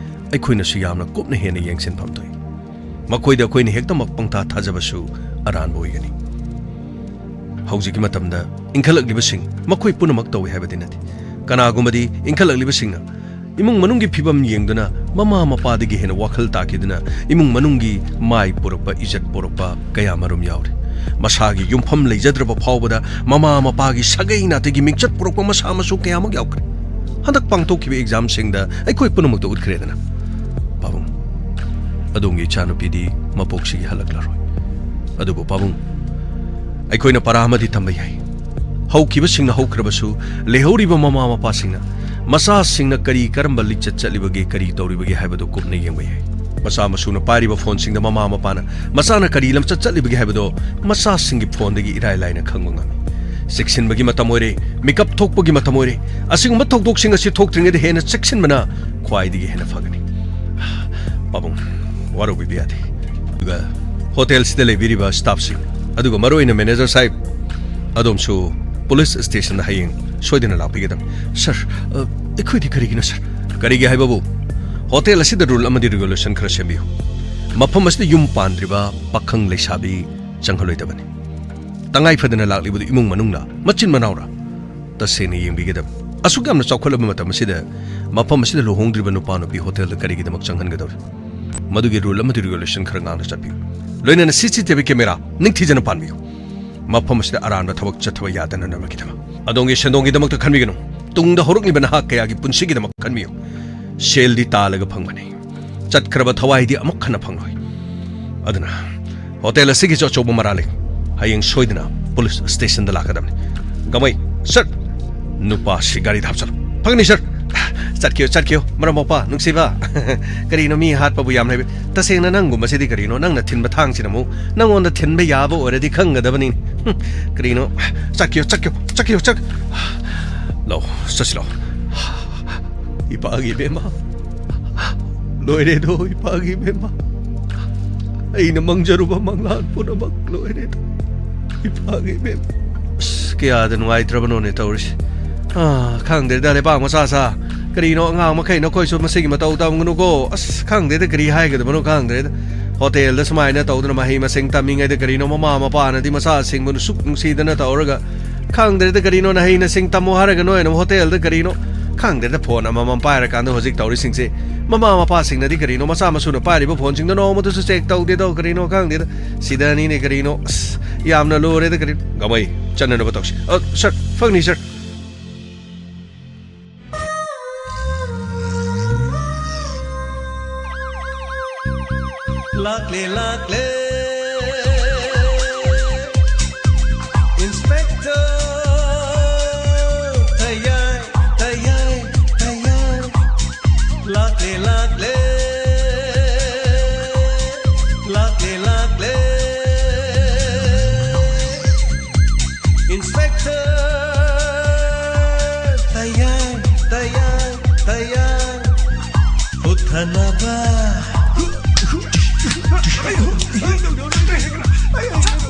ꯑꯩꯈꯣꯏꯅꯁꯨ ꯌꯥꯝꯅ ꯀꯨꯞꯅ ꯍꯦꯟꯅ ꯌꯦꯡꯁꯤꯟꯐꯝ ꯊꯣꯛꯏ꯫ ꯃꯈꯣꯏꯗ ꯑꯩꯈꯣꯏꯅ ꯍꯦꯛꯇꯃꯛ ꯄꯪꯊꯥ ꯊꯥꯖꯕꯁꯨ ꯑꯔꯥꯟꯕ ꯑꯣꯏꯒꯅꯤ꯫ ꯍꯧꯖꯤꯛꯀꯤ ꯃꯇꯝꯗ ꯏꯟꯈꯠꯂꯛꯂꯤꯕꯁꯤꯡ ꯃꯈꯣꯏ ꯄꯨꯝꯅꯃꯛ ꯇꯧꯏ ꯍꯥꯏꯕꯗꯤ ꯅꯠꯇꯦ꯫ ꯀꯅꯥꯒꯨꯝꯕꯗꯤ ꯏꯟꯈꯠꯂꯛꯂꯤꯕꯁꯤꯡꯅ ꯏꯃꯨꯡ ꯃꯅꯨꯡꯒꯤ ꯐꯤꯕꯝ ꯌꯦꯡꯗꯨꯅ ꯃꯃꯥ ꯃꯄꯥꯗꯒꯤ ꯍꯦꯟꯅ ꯋꯥꯈꯜ ꯇꯥꯈꯤꯗꯨꯅ ꯏꯃꯨꯡ ꯃꯅꯨꯡꯒꯤ ꯃꯥꯏ ꯄꯨꯔꯛꯄ, ꯏꯖꯠ ꯄꯨꯔꯛꯄ ꯀꯌꯥ ꯃꯔꯨꯝ ꯌꯥꯎꯔꯤ꯫ ꯃꯁꯥꯒꯤ ꯌꯨꯝꯐꯝ ꯂꯩꯖꯗ꯭ꯔꯕ ꯐꯥꯎꯕꯗ ꯃꯃꯥ ꯃꯄꯥꯒꯤ ꯁꯥꯒꯩ ꯅꯥꯇꯩꯒꯤ ꯃꯤꯡꯆꯠ ꯄꯨꯔꯛꯄ ꯃꯁꯥ ꯃꯁꯨ ꯀꯌꯥꯃꯛ ꯌꯥꯎꯈ꯭ꯔꯦ꯫ ꯍꯟꯗꯛ ꯄꯥꯡꯊꯣꯛꯈꯤꯕ ꯑꯦꯛꯖꯥꯝꯁꯤꯡꯗ ꯑꯩꯈꯣꯏ ꯄꯨꯝꯅꯃꯛꯇ ꯎꯠꯈ꯭ꯔꯦꯗꯅ꯫ ꯄꯥꯕꯨꯡ, ꯑꯗꯣꯝꯒꯤ ꯏꯆꯥꯅꯨꯄꯤꯗꯤ ꯃꯄꯣꯛꯁꯤꯒꯤ ꯍꯜꯂꯛꯂꯔꯣꯏ꯫ ꯑꯗꯨꯕꯨ ꯄꯥꯕꯨꯡ, ꯑꯩꯈꯣꯏꯅ ꯄꯔꯥ ꯑꯃꯗꯤ ꯇꯝꯕ ꯌꯥꯏ꯫ ꯍꯧꯈꯤꯕꯁꯤꯡꯅ ꯍꯧꯈ꯭ꯔꯕꯁꯨ, ꯂꯩꯍꯧꯔꯤꯕ ꯃꯃꯥ ꯃꯄꯥꯁꯤꯡꯅ ꯃꯆꯥꯁꯤꯡꯅ ꯀꯔꯤ ꯀꯔꯝꯕ ꯂꯤꯆꯠ ꯆꯠꯂꯤꯕꯒꯦ, ꯀꯔꯤ ꯇꯧꯔꯤꯕꯒꯦ ꯍꯥꯏꯕꯗꯨ ꯀꯨꯞꯅ ꯌꯦꯡꯕ ꯌꯥꯏ꯫ ꯃꯆꯥ ꯃꯁꯨꯅ ꯄꯥꯏꯔꯤꯕ ꯐꯣꯟꯁꯤꯡꯗ ꯃꯃꯥ ꯃꯄꯥꯅ ꯃꯆꯥꯅ ꯀꯔꯤ ꯂꯝꯆꯠ ꯆꯠꯂꯤꯕꯒꯦ ꯍꯥꯏꯕꯗꯣ ꯃꯆꯥꯁꯤꯡꯒꯤ ꯐꯣꯟꯗꯒꯤ ꯏꯔꯥꯏ ꯂꯥꯏꯅ ꯈꯪꯕ ꯉꯝꯃꯤ꯫ ꯆꯦꯛꯁꯤꯟꯕꯒꯤ ꯃꯇꯝ ꯑꯣꯏꯔꯦ, ꯃꯤꯀꯞ ꯊꯣꯛꯄꯒꯤ ꯃꯇꯝ ꯑꯣꯏꯔꯦ꯫ ꯑꯁꯤꯒꯨꯝꯕ ꯊꯧꯗꯣꯛꯁꯤꯡ ꯑꯁꯤ ꯊꯣꯛꯇ꯭ꯔꯤꯉꯩꯗ ꯍꯦꯟꯅ ꯆꯦꯛꯁꯤꯟꯕꯅ ꯈ꯭ꯋꯥꯏꯗꯒꯤ ꯍꯦꯟꯅ ꯐꯒꯅꯤ꯫ ꯄꯥꯕꯨꯡ, ꯋꯥꯔꯧꯕꯤꯕ ꯌꯥꯗꯦ꯫ ꯑꯗꯨꯒ ꯍꯣꯇꯦꯜꯁꯤꯗ ꯂꯩꯕꯤꯔꯤꯕ ꯁ꯭ꯇꯥꯐꯁꯤꯡ, ꯑꯗꯨꯒ ꯃꯔꯨꯑꯣꯏꯅ ꯃꯦꯅꯦꯖꯔ ꯁꯥꯍꯦꯕ, ꯑꯗꯣꯝꯁꯨ ꯄꯨꯂꯤꯁ ꯁ꯭ꯇꯦꯁꯟꯗ ꯍꯌꯦꯡ ꯁꯣꯏꯗꯅ ꯂꯥꯛꯄꯤꯒꯗꯕꯅꯤ꯫ ꯁꯥꯔ, ꯑ, ꯑꯩꯈꯣꯏꯗꯤ ꯀꯔꯤꯒꯤꯅꯣ, ꯁꯥꯔ? ꯀꯔꯤꯒꯤ ꯍꯥꯏꯕꯕꯨ, ꯍꯣꯇꯦꯜ ꯑꯁꯤꯗ ꯔꯨꯜ ꯑꯃꯗꯤ ꯔꯤꯒꯨꯂꯦꯁꯟ ꯈꯔ ꯁꯦꯝꯕꯤꯌꯨ꯫ ꯃꯐꯝ ꯑꯁꯤꯗ ꯌꯨꯝ ꯄꯥꯟꯗ꯭ꯔꯤꯕ ꯄꯥꯈꯪ ꯂꯩꯁꯥꯕꯤ ꯆꯪꯍꯜꯂꯣꯏꯗꯕꯅꯤ꯫ ꯇꯉꯥꯏ ꯐꯗꯅ ꯂꯥꯛꯂꯤꯕꯗꯨ ꯏꯃꯨꯡ ꯃꯅꯨꯡꯂ, ꯃꯆꯤꯟ ꯃꯅꯥꯎꯔ? ꯇꯁꯦꯡꯅ ꯌꯦꯡꯕꯤꯒꯗꯕꯅꯤ꯫ ꯑꯁꯨꯛ ꯌꯥꯝꯅ ꯆꯥꯎꯈꯠꯂꯕ ꯃꯇꯝ ꯑꯁꯤꯗ ꯃꯐꯝ ꯑꯁꯤꯗ ꯂꯨꯍꯣꯡꯗ꯭ꯔꯤꯕ ꯅꯨꯄꯥ ꯅꯨꯄꯤ ꯍꯣꯇꯦꯜꯗ ꯀꯔꯤꯒꯤꯗꯃꯛ ꯆꯪꯍꯟꯒꯗꯧꯔꯤ? ꯃꯗꯨꯒꯤ ꯔꯨꯜ ꯑꯃꯗꯤ ꯔꯤꯒꯨꯂꯦꯁꯟ ꯈꯔ ꯉꯥꯛꯅ ꯆꯠꯄꯤꯌꯨ꯫ ꯂꯣꯏꯅꯅ ꯁꯤ ꯁꯤ ꯇꯤ ꯚꯤ ꯀꯦꯃꯦꯔꯥ ꯅꯤꯡꯊꯤꯖꯅ ꯄꯥꯟꯕꯤꯌꯨ꯫ ꯃꯐꯝ ꯑꯁꯤꯗ ꯑꯔꯥꯟꯕ ꯊꯕꯛ ꯆꯠꯊꯕ ꯌꯥꯗꯅꯅꯕꯒꯤꯗꯃꯛ꯫ ꯑꯗꯣꯝꯒꯤ ꯁꯦꯟꯗꯣꯡꯒꯤꯗꯃꯛꯇ ꯈꯟꯕꯤꯒꯅꯨ꯫ ꯇꯨꯡꯗ ꯍꯧꯔꯛꯂꯤꯕ ꯅꯍꯥ ꯀꯌꯥꯒꯤ ꯄꯨꯟꯁꯤꯒꯤꯗꯃꯛ ꯈꯟꯕꯤꯌꯨ꯫ ꯁꯦꯜꯗꯤ ꯇꯥꯜꯂꯒ ꯐꯪꯕꯅꯤ꯫ ꯆꯠꯈ꯭ꯔꯕ ꯊꯋꯥꯏꯗꯤ ꯑꯃꯨꯛ ꯍꯟꯅ ꯐꯪꯂꯣꯏ꯫ ꯑꯗꯨꯅ ꯍꯣꯇꯦꯜ ꯑꯁꯤꯒꯤꯁꯨ ꯑꯆꯧꯕ ꯃꯔꯥꯜ ꯂꯩ꯫ ꯍꯌꯦꯡ ꯁꯣꯏꯗꯅ ꯄꯨꯂꯤꯁ ꯁ꯭ꯇꯦꯁꯟꯗ ꯂꯥꯛꯀꯗꯕꯅꯤ꯫ ꯒꯃꯩ, ꯁꯔ! ꯅꯨꯄꯥꯁꯤ ꯒꯥꯔꯤꯗ ꯍꯥꯞꯆꯜꯂꯨ꯫ ꯐꯒꯅꯤ, ꯁꯔ꯫ ꯆꯠꯈꯤꯌꯣ, ꯆꯠꯈꯤꯌꯣ, ꯃꯔꯝ ꯃꯣꯛꯄ, ꯅꯨꯡꯁꯤꯕ꯫ ꯀꯔꯤꯅꯣ ꯃꯤ ꯍꯥꯠꯄꯕꯨ ꯌꯥꯝ ꯍꯩꯕ? ꯇꯁꯦꯡꯅ ꯅꯪꯒꯨꯝꯕꯁꯤꯗꯤ ꯀꯔꯤꯅꯣ? ꯅꯪꯅ ꯊꯤꯟꯕ ꯊꯥꯡꯁꯤꯅ ꯑꯃꯨꯛ ꯅꯪꯉꯣꯟꯗ ꯊꯤꯟꯕ ꯌꯥꯕ ꯑꯣꯏꯔꯗꯤ ꯈꯪꯒꯗꯕꯅꯤ꯫ ꯍꯨꯝ, ꯀꯔꯤꯅꯣ? ꯆꯠꯈꯤꯌꯣ, ꯆꯠꯈꯤꯌꯣ, ꯆꯠꯈꯤꯌꯣ, ꯆꯠ-, ꯂꯥꯛꯑꯣ, ꯆꯠꯁꯤ ꯂꯥꯛꯑꯣ꯫ ꯏꯄꯥꯒꯤ ꯏꯕꯦꯝꯃ꯫ ꯂꯣꯏꯔꯦꯗꯣ, ꯏꯄꯥꯒꯤ ꯏꯕꯦꯝꯃ꯫ ꯑꯩꯅ ꯃꯪꯖꯔꯨꯕ ꯃꯪꯂꯥꯟ ꯄꯨꯝꯅꯃꯛ ꯂꯣꯏꯔꯦꯗꯣ꯫ ꯏꯄꯥꯒꯤ ꯏꯕꯦꯝꯃ꯫ ꯑꯁ, ꯀꯌꯥꯗ ꯅꯨꯡꯉꯥꯏꯇ꯭ꯔꯕꯅꯣꯅꯦ ꯇꯧꯔꯤꯁꯦ꯫ ꯑꯥ, ꯈꯪꯗ꯭ꯔꯦꯗ, ꯂꯩꯕꯥꯛ ꯃꯆꯥ ꯁꯥ꯫ ꯀꯔꯤꯅꯣ, ꯑꯉꯥꯡ ꯃꯈꯩꯅ ꯑꯩꯈꯣꯏꯁꯨ ꯃꯁꯤꯒꯤ ꯃꯇꯧ ꯇꯝꯒꯅꯨꯀꯣ꯫ ꯑꯁ, ꯈꯪꯗ꯭ꯔꯦꯗ, ꯀꯔꯤ ꯍꯥꯏꯒꯗꯕꯅꯣ ꯈꯪꯗ꯭ꯔꯦꯗ꯫ ꯍꯣꯇꯦꯜꯗ ꯁꯨꯃꯥꯏꯅ ꯇꯧꯗꯅ ꯃꯍꯩ ꯃꯁꯤꯡ ꯇꯝꯃꯤꯉꯩꯗ ꯀꯔꯤꯅꯣ ꯃꯃꯥ ꯃꯄꯥꯅꯗꯤ ꯃꯆꯥꯁꯤꯡꯕꯨ ꯅꯨꯡꯁꯨꯛ ꯅꯨꯡꯁꯤꯗꯅ ꯇꯧꯔꯒ, ꯈꯪꯗ꯭ꯔꯦꯗ, ꯀꯔꯤꯅꯣ ꯅꯍꯩ ꯅꯁꯤꯡ ꯇꯝꯃꯣ ꯍꯥꯏꯔꯒ ꯅꯣꯏꯅ ꯍꯣꯇꯦꯜꯗ ꯀꯔꯤꯅꯣ? ꯈꯪꯗ꯭ꯔꯦꯗ, ꯐꯣꯟ ꯑꯃꯃꯝ ꯄꯥꯏꯔꯀꯥꯟꯗ ꯍꯧꯖꯤꯛ ꯇꯧꯔꯤꯁꯤꯡꯁꯦ꯫ ꯃꯃꯥ ꯃꯄꯥꯁꯤꯡꯅꯗꯤ ꯀꯔꯤꯅꯣ, ꯃꯆꯥ ꯃꯁꯨꯅ ꯄꯥꯏꯔꯤꯕ ꯐꯣꯟꯁꯤꯡꯗꯣ ꯅꯣꯡꯃꯇꯁꯨ ꯆꯦꯛ ꯇꯧꯗꯦꯗꯣ, ꯀꯔꯤꯅꯣ ꯈꯪꯗꯦꯗ꯫ ꯁꯤꯗꯅꯤꯅꯦ ꯀꯔꯤꯅꯣ꯫ ꯑꯁ, ꯌꯥꯝꯅ ꯂꯨꯔꯦꯗ꯫ ꯀꯔꯤ, ꯒꯃꯩ, ꯆꯠꯅꯅꯕ ꯇꯧꯁꯤ꯫ ꯑ, ꯁꯔ, ꯐꯪꯅꯤ, ꯁꯔ꯫ ꯂꯥꯛꯂꯦ, ꯂꯥꯛꯂꯦ, Inspector ꯇꯌꯥꯏ, ꯇꯌꯥꯏ, ꯇꯌꯥꯏ꯫ ꯂꯥꯛꯂꯦ, ꯂꯥꯛꯂꯦ, ꯂꯥꯛꯂꯦ, ꯂꯥꯛꯂꯦ꯫ Inspector ꯇꯌꯥꯏ, ꯇꯌꯥꯏ, ꯇꯌꯥꯏ꯫ ꯍꯨꯠꯊꯅꯕ꯫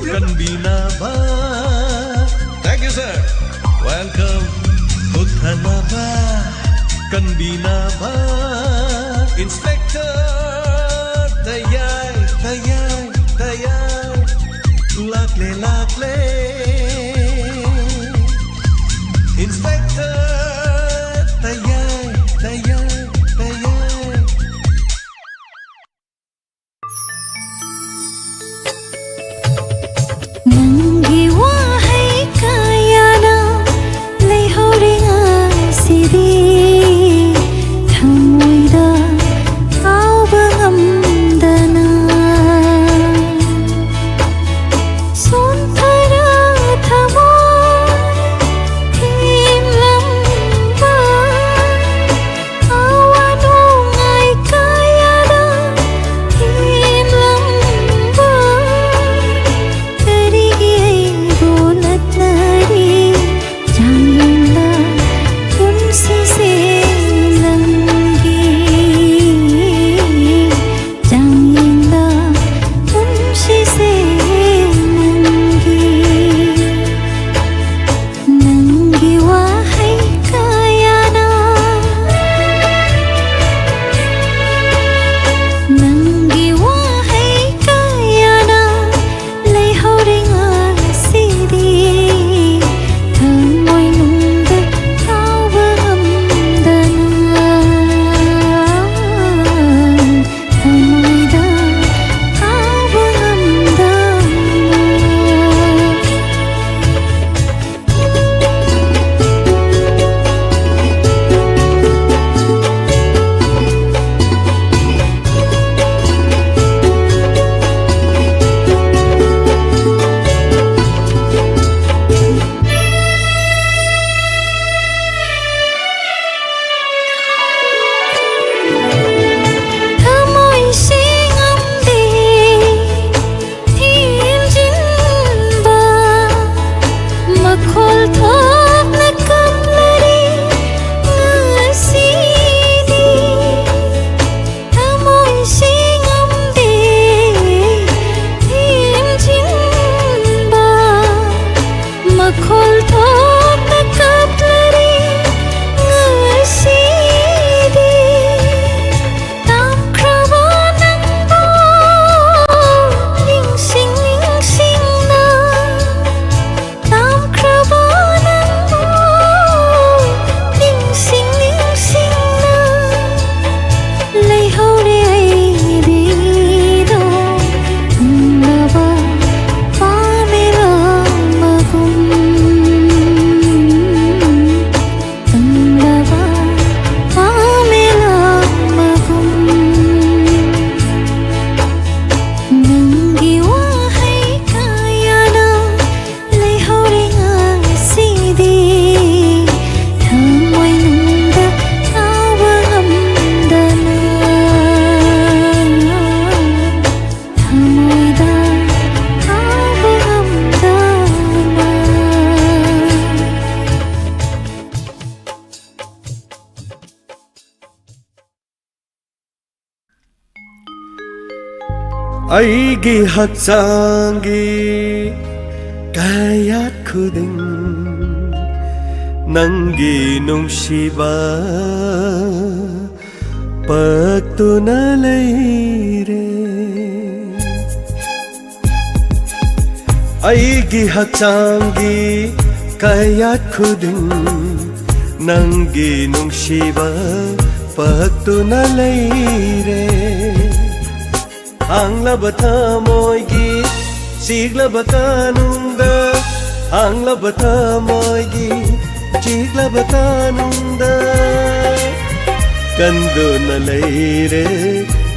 ꯀꯟꯕꯤꯅꯕ꯫ Thank you, sir. Welcome. ꯍꯨꯠꯊꯅꯕ, ꯀꯟꯕꯤꯅꯕ꯫ Inspector ꯇꯌꯥꯏ, ꯇꯌꯥꯏ, ꯇꯌꯥꯏ꯫ ꯂꯥꯛꯂꯦ, ꯂꯥꯛꯂꯦ꯫ Inspector ꯇꯌꯥꯏ, ꯇꯌꯥꯏ, ꯇꯌꯥꯏ꯫ ꯅꯪꯒꯤ ꯋꯥꯍꯩ ꯀꯌꯥꯅ ꯂꯩꯍꯧꯔꯦ ꯉꯁꯤꯗꯤ ꯊꯃꯣꯏꯗ ꯀꯥꯎꯕ ꯉꯝꯗꯅ꯫ ꯁꯣꯟꯊꯔ ꯊꯃꯣꯏ ꯊꯦꯝ ꯑꯩꯒꯤ ꯍꯛꯆꯥꯡꯒꯤ ꯀꯌꯥꯠ ꯈꯨꯗꯤꯡ ꯅꯪꯒꯤ ꯅꯨꯡꯁꯤꯕ ꯄꯛꯇꯨꯅ ꯂꯩꯔꯦ꯫ ꯑꯩꯒꯤ ꯍꯛꯆꯥꯡꯒꯤ ꯀꯌꯥꯠ ꯈꯨꯗꯤꯡ ꯅꯪꯒꯤ ꯅꯨꯡꯁꯤꯕ ꯄꯛꯇꯨꯅ ꯂꯩꯔꯦ꯫ ꯍꯥꯡꯂꯕ ꯊꯃꯣꯏꯒꯤ ꯆꯤꯛꯂꯕ ꯀꯥꯅꯨꯡꯗ, ꯍꯥꯡꯂꯕ ꯊꯃꯣꯏꯒꯤ ꯆꯤꯛꯂꯕ ꯀꯥꯅꯨꯡꯗ ꯀꯟꯗꯨꯅ ꯂꯩꯔꯦ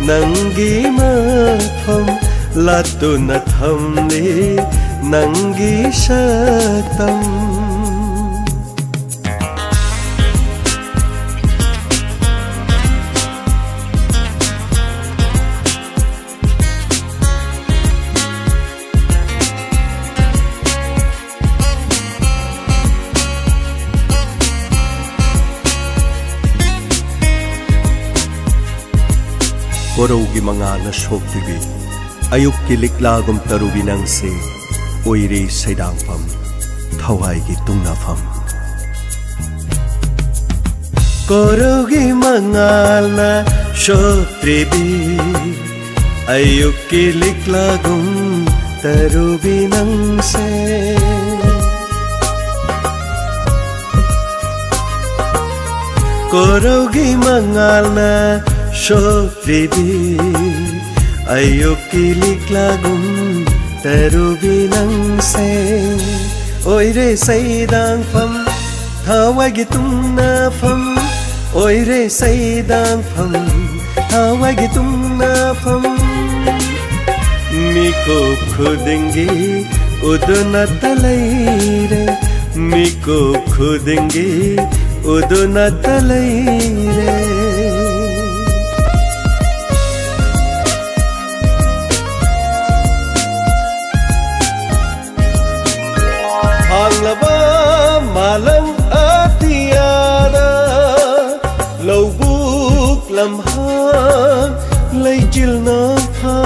ꯅꯪꯒꯤ ꯃꯐꯝ, ꯂꯥꯠꯇꯨꯅ ꯊꯝꯂꯤ ꯅꯪꯒꯤ ꯁꯛꯇꯝ꯫ ꯀꯣꯔꯧꯒꯤ ꯃꯉꯥꯜꯅ ꯁꯣꯛꯄꯤꯕꯤ, ꯑꯌꯨꯛꯀꯤ ꯂꯤꯛꯂꯥꯒꯨꯝ ꯇꯔꯨꯕꯤ ꯅꯪꯁꯦ, ꯑꯣꯏꯔꯦ ꯁꯩꯗꯥꯡꯐꯝ, ꯊꯋꯥꯏꯒꯤ ꯇꯨꯡꯅꯐꯝ꯫ ꯀꯣꯔꯧꯒꯤ ꯃꯉꯥꯜꯅ ꯁꯣꯛꯇ꯭ꯔꯤꯕꯤ, ꯑꯌꯨꯛꯀꯤ ꯂꯤꯛꯂꯥꯒꯨꯝ ꯇꯔꯨꯕꯤ ꯅꯪꯁꯦ꯫ ꯀꯣꯔꯧꯒꯤ ꯃꯉꯥꯜꯅ ꯁꯣꯛꯇ꯭ꯔꯤꯕꯤ, ꯑꯌꯨꯛꯀꯤ ꯂꯤꯛꯂꯥꯒꯨꯝ ꯇꯔꯨꯕꯤ ꯅꯪꯁꯦ꯫ ꯑꯣꯏꯔꯦ ꯁꯩꯗꯥꯡꯐꯝ, ꯊꯋꯥꯏꯒꯤ ꯇꯨꯝꯅꯐꯝ, ꯑꯣꯏꯔꯦ ꯁꯩꯗꯥꯡꯐꯝ, ꯊꯋꯥꯏꯒꯤ ꯇꯨꯝꯅꯐꯝ꯫ ꯃꯤꯀꯨꯞ ꯈꯨꯗꯤꯡꯒꯤ ꯎꯗꯨꯅꯇ ꯂꯩꯔꯦ, ꯃꯤꯀꯨꯞ ꯈꯨꯗꯤꯡꯒꯤ ꯎꯗꯨꯅꯇ ꯂꯩꯔꯦ꯫ ꯍꯥꯡꯂꯕ ꯃꯥꯂꯪ ꯑꯇꯤꯌꯥꯗ ꯂꯧꯕꯨꯛ ꯂꯝꯍꯥꯡ ꯂꯩꯆꯤꯜ ꯅꯣꯡꯐꯥ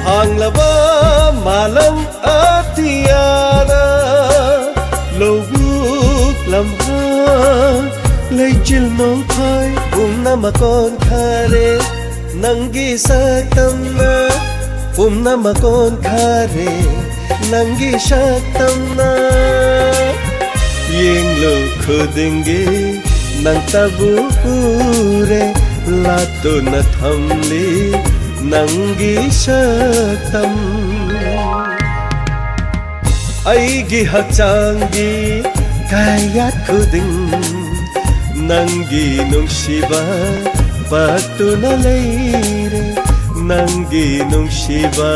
ꯍꯥꯡꯂꯕ ꯃꯥꯂꯪ ꯑꯇꯤꯌꯥꯗ ꯂꯧꯕꯨꯛ ꯂꯝꯍꯥꯡ ꯂꯩꯆꯤꯜ ꯅꯣꯡꯐꯥꯏ ꯄꯨꯝꯅꯃꯛ ꯑꯣꯟꯈꯔꯦ ꯅꯪꯒꯤ ꯁꯛꯇꯝꯅ ꯄꯨꯝꯅꯃꯛ ꯑꯣꯟꯈꯔꯦ ꯅꯪꯒꯤ ꯁꯛꯇꯝꯅ ꯌꯦꯡꯂꯨ ꯈꯨꯗꯤꯡꯒꯤ ꯅꯪꯇꯕꯨ ꯎꯔꯦ ꯂꯥꯠꯇꯨꯅ ꯊꯝꯂꯤ ꯅꯪꯒꯤ ꯁꯛꯇꯝ ꯑꯩꯒꯤ ꯍꯛꯆꯥꯡꯒꯤ ꯀꯌꯥꯠ ꯈꯨꯗꯤꯡ ꯅꯪꯒꯤ ꯅꯨꯡꯁꯤꯕ ꯄꯛꯇꯨꯅ ꯂꯩꯔꯦ ꯅꯪꯒꯤ ꯅꯨꯡꯁꯤꯕ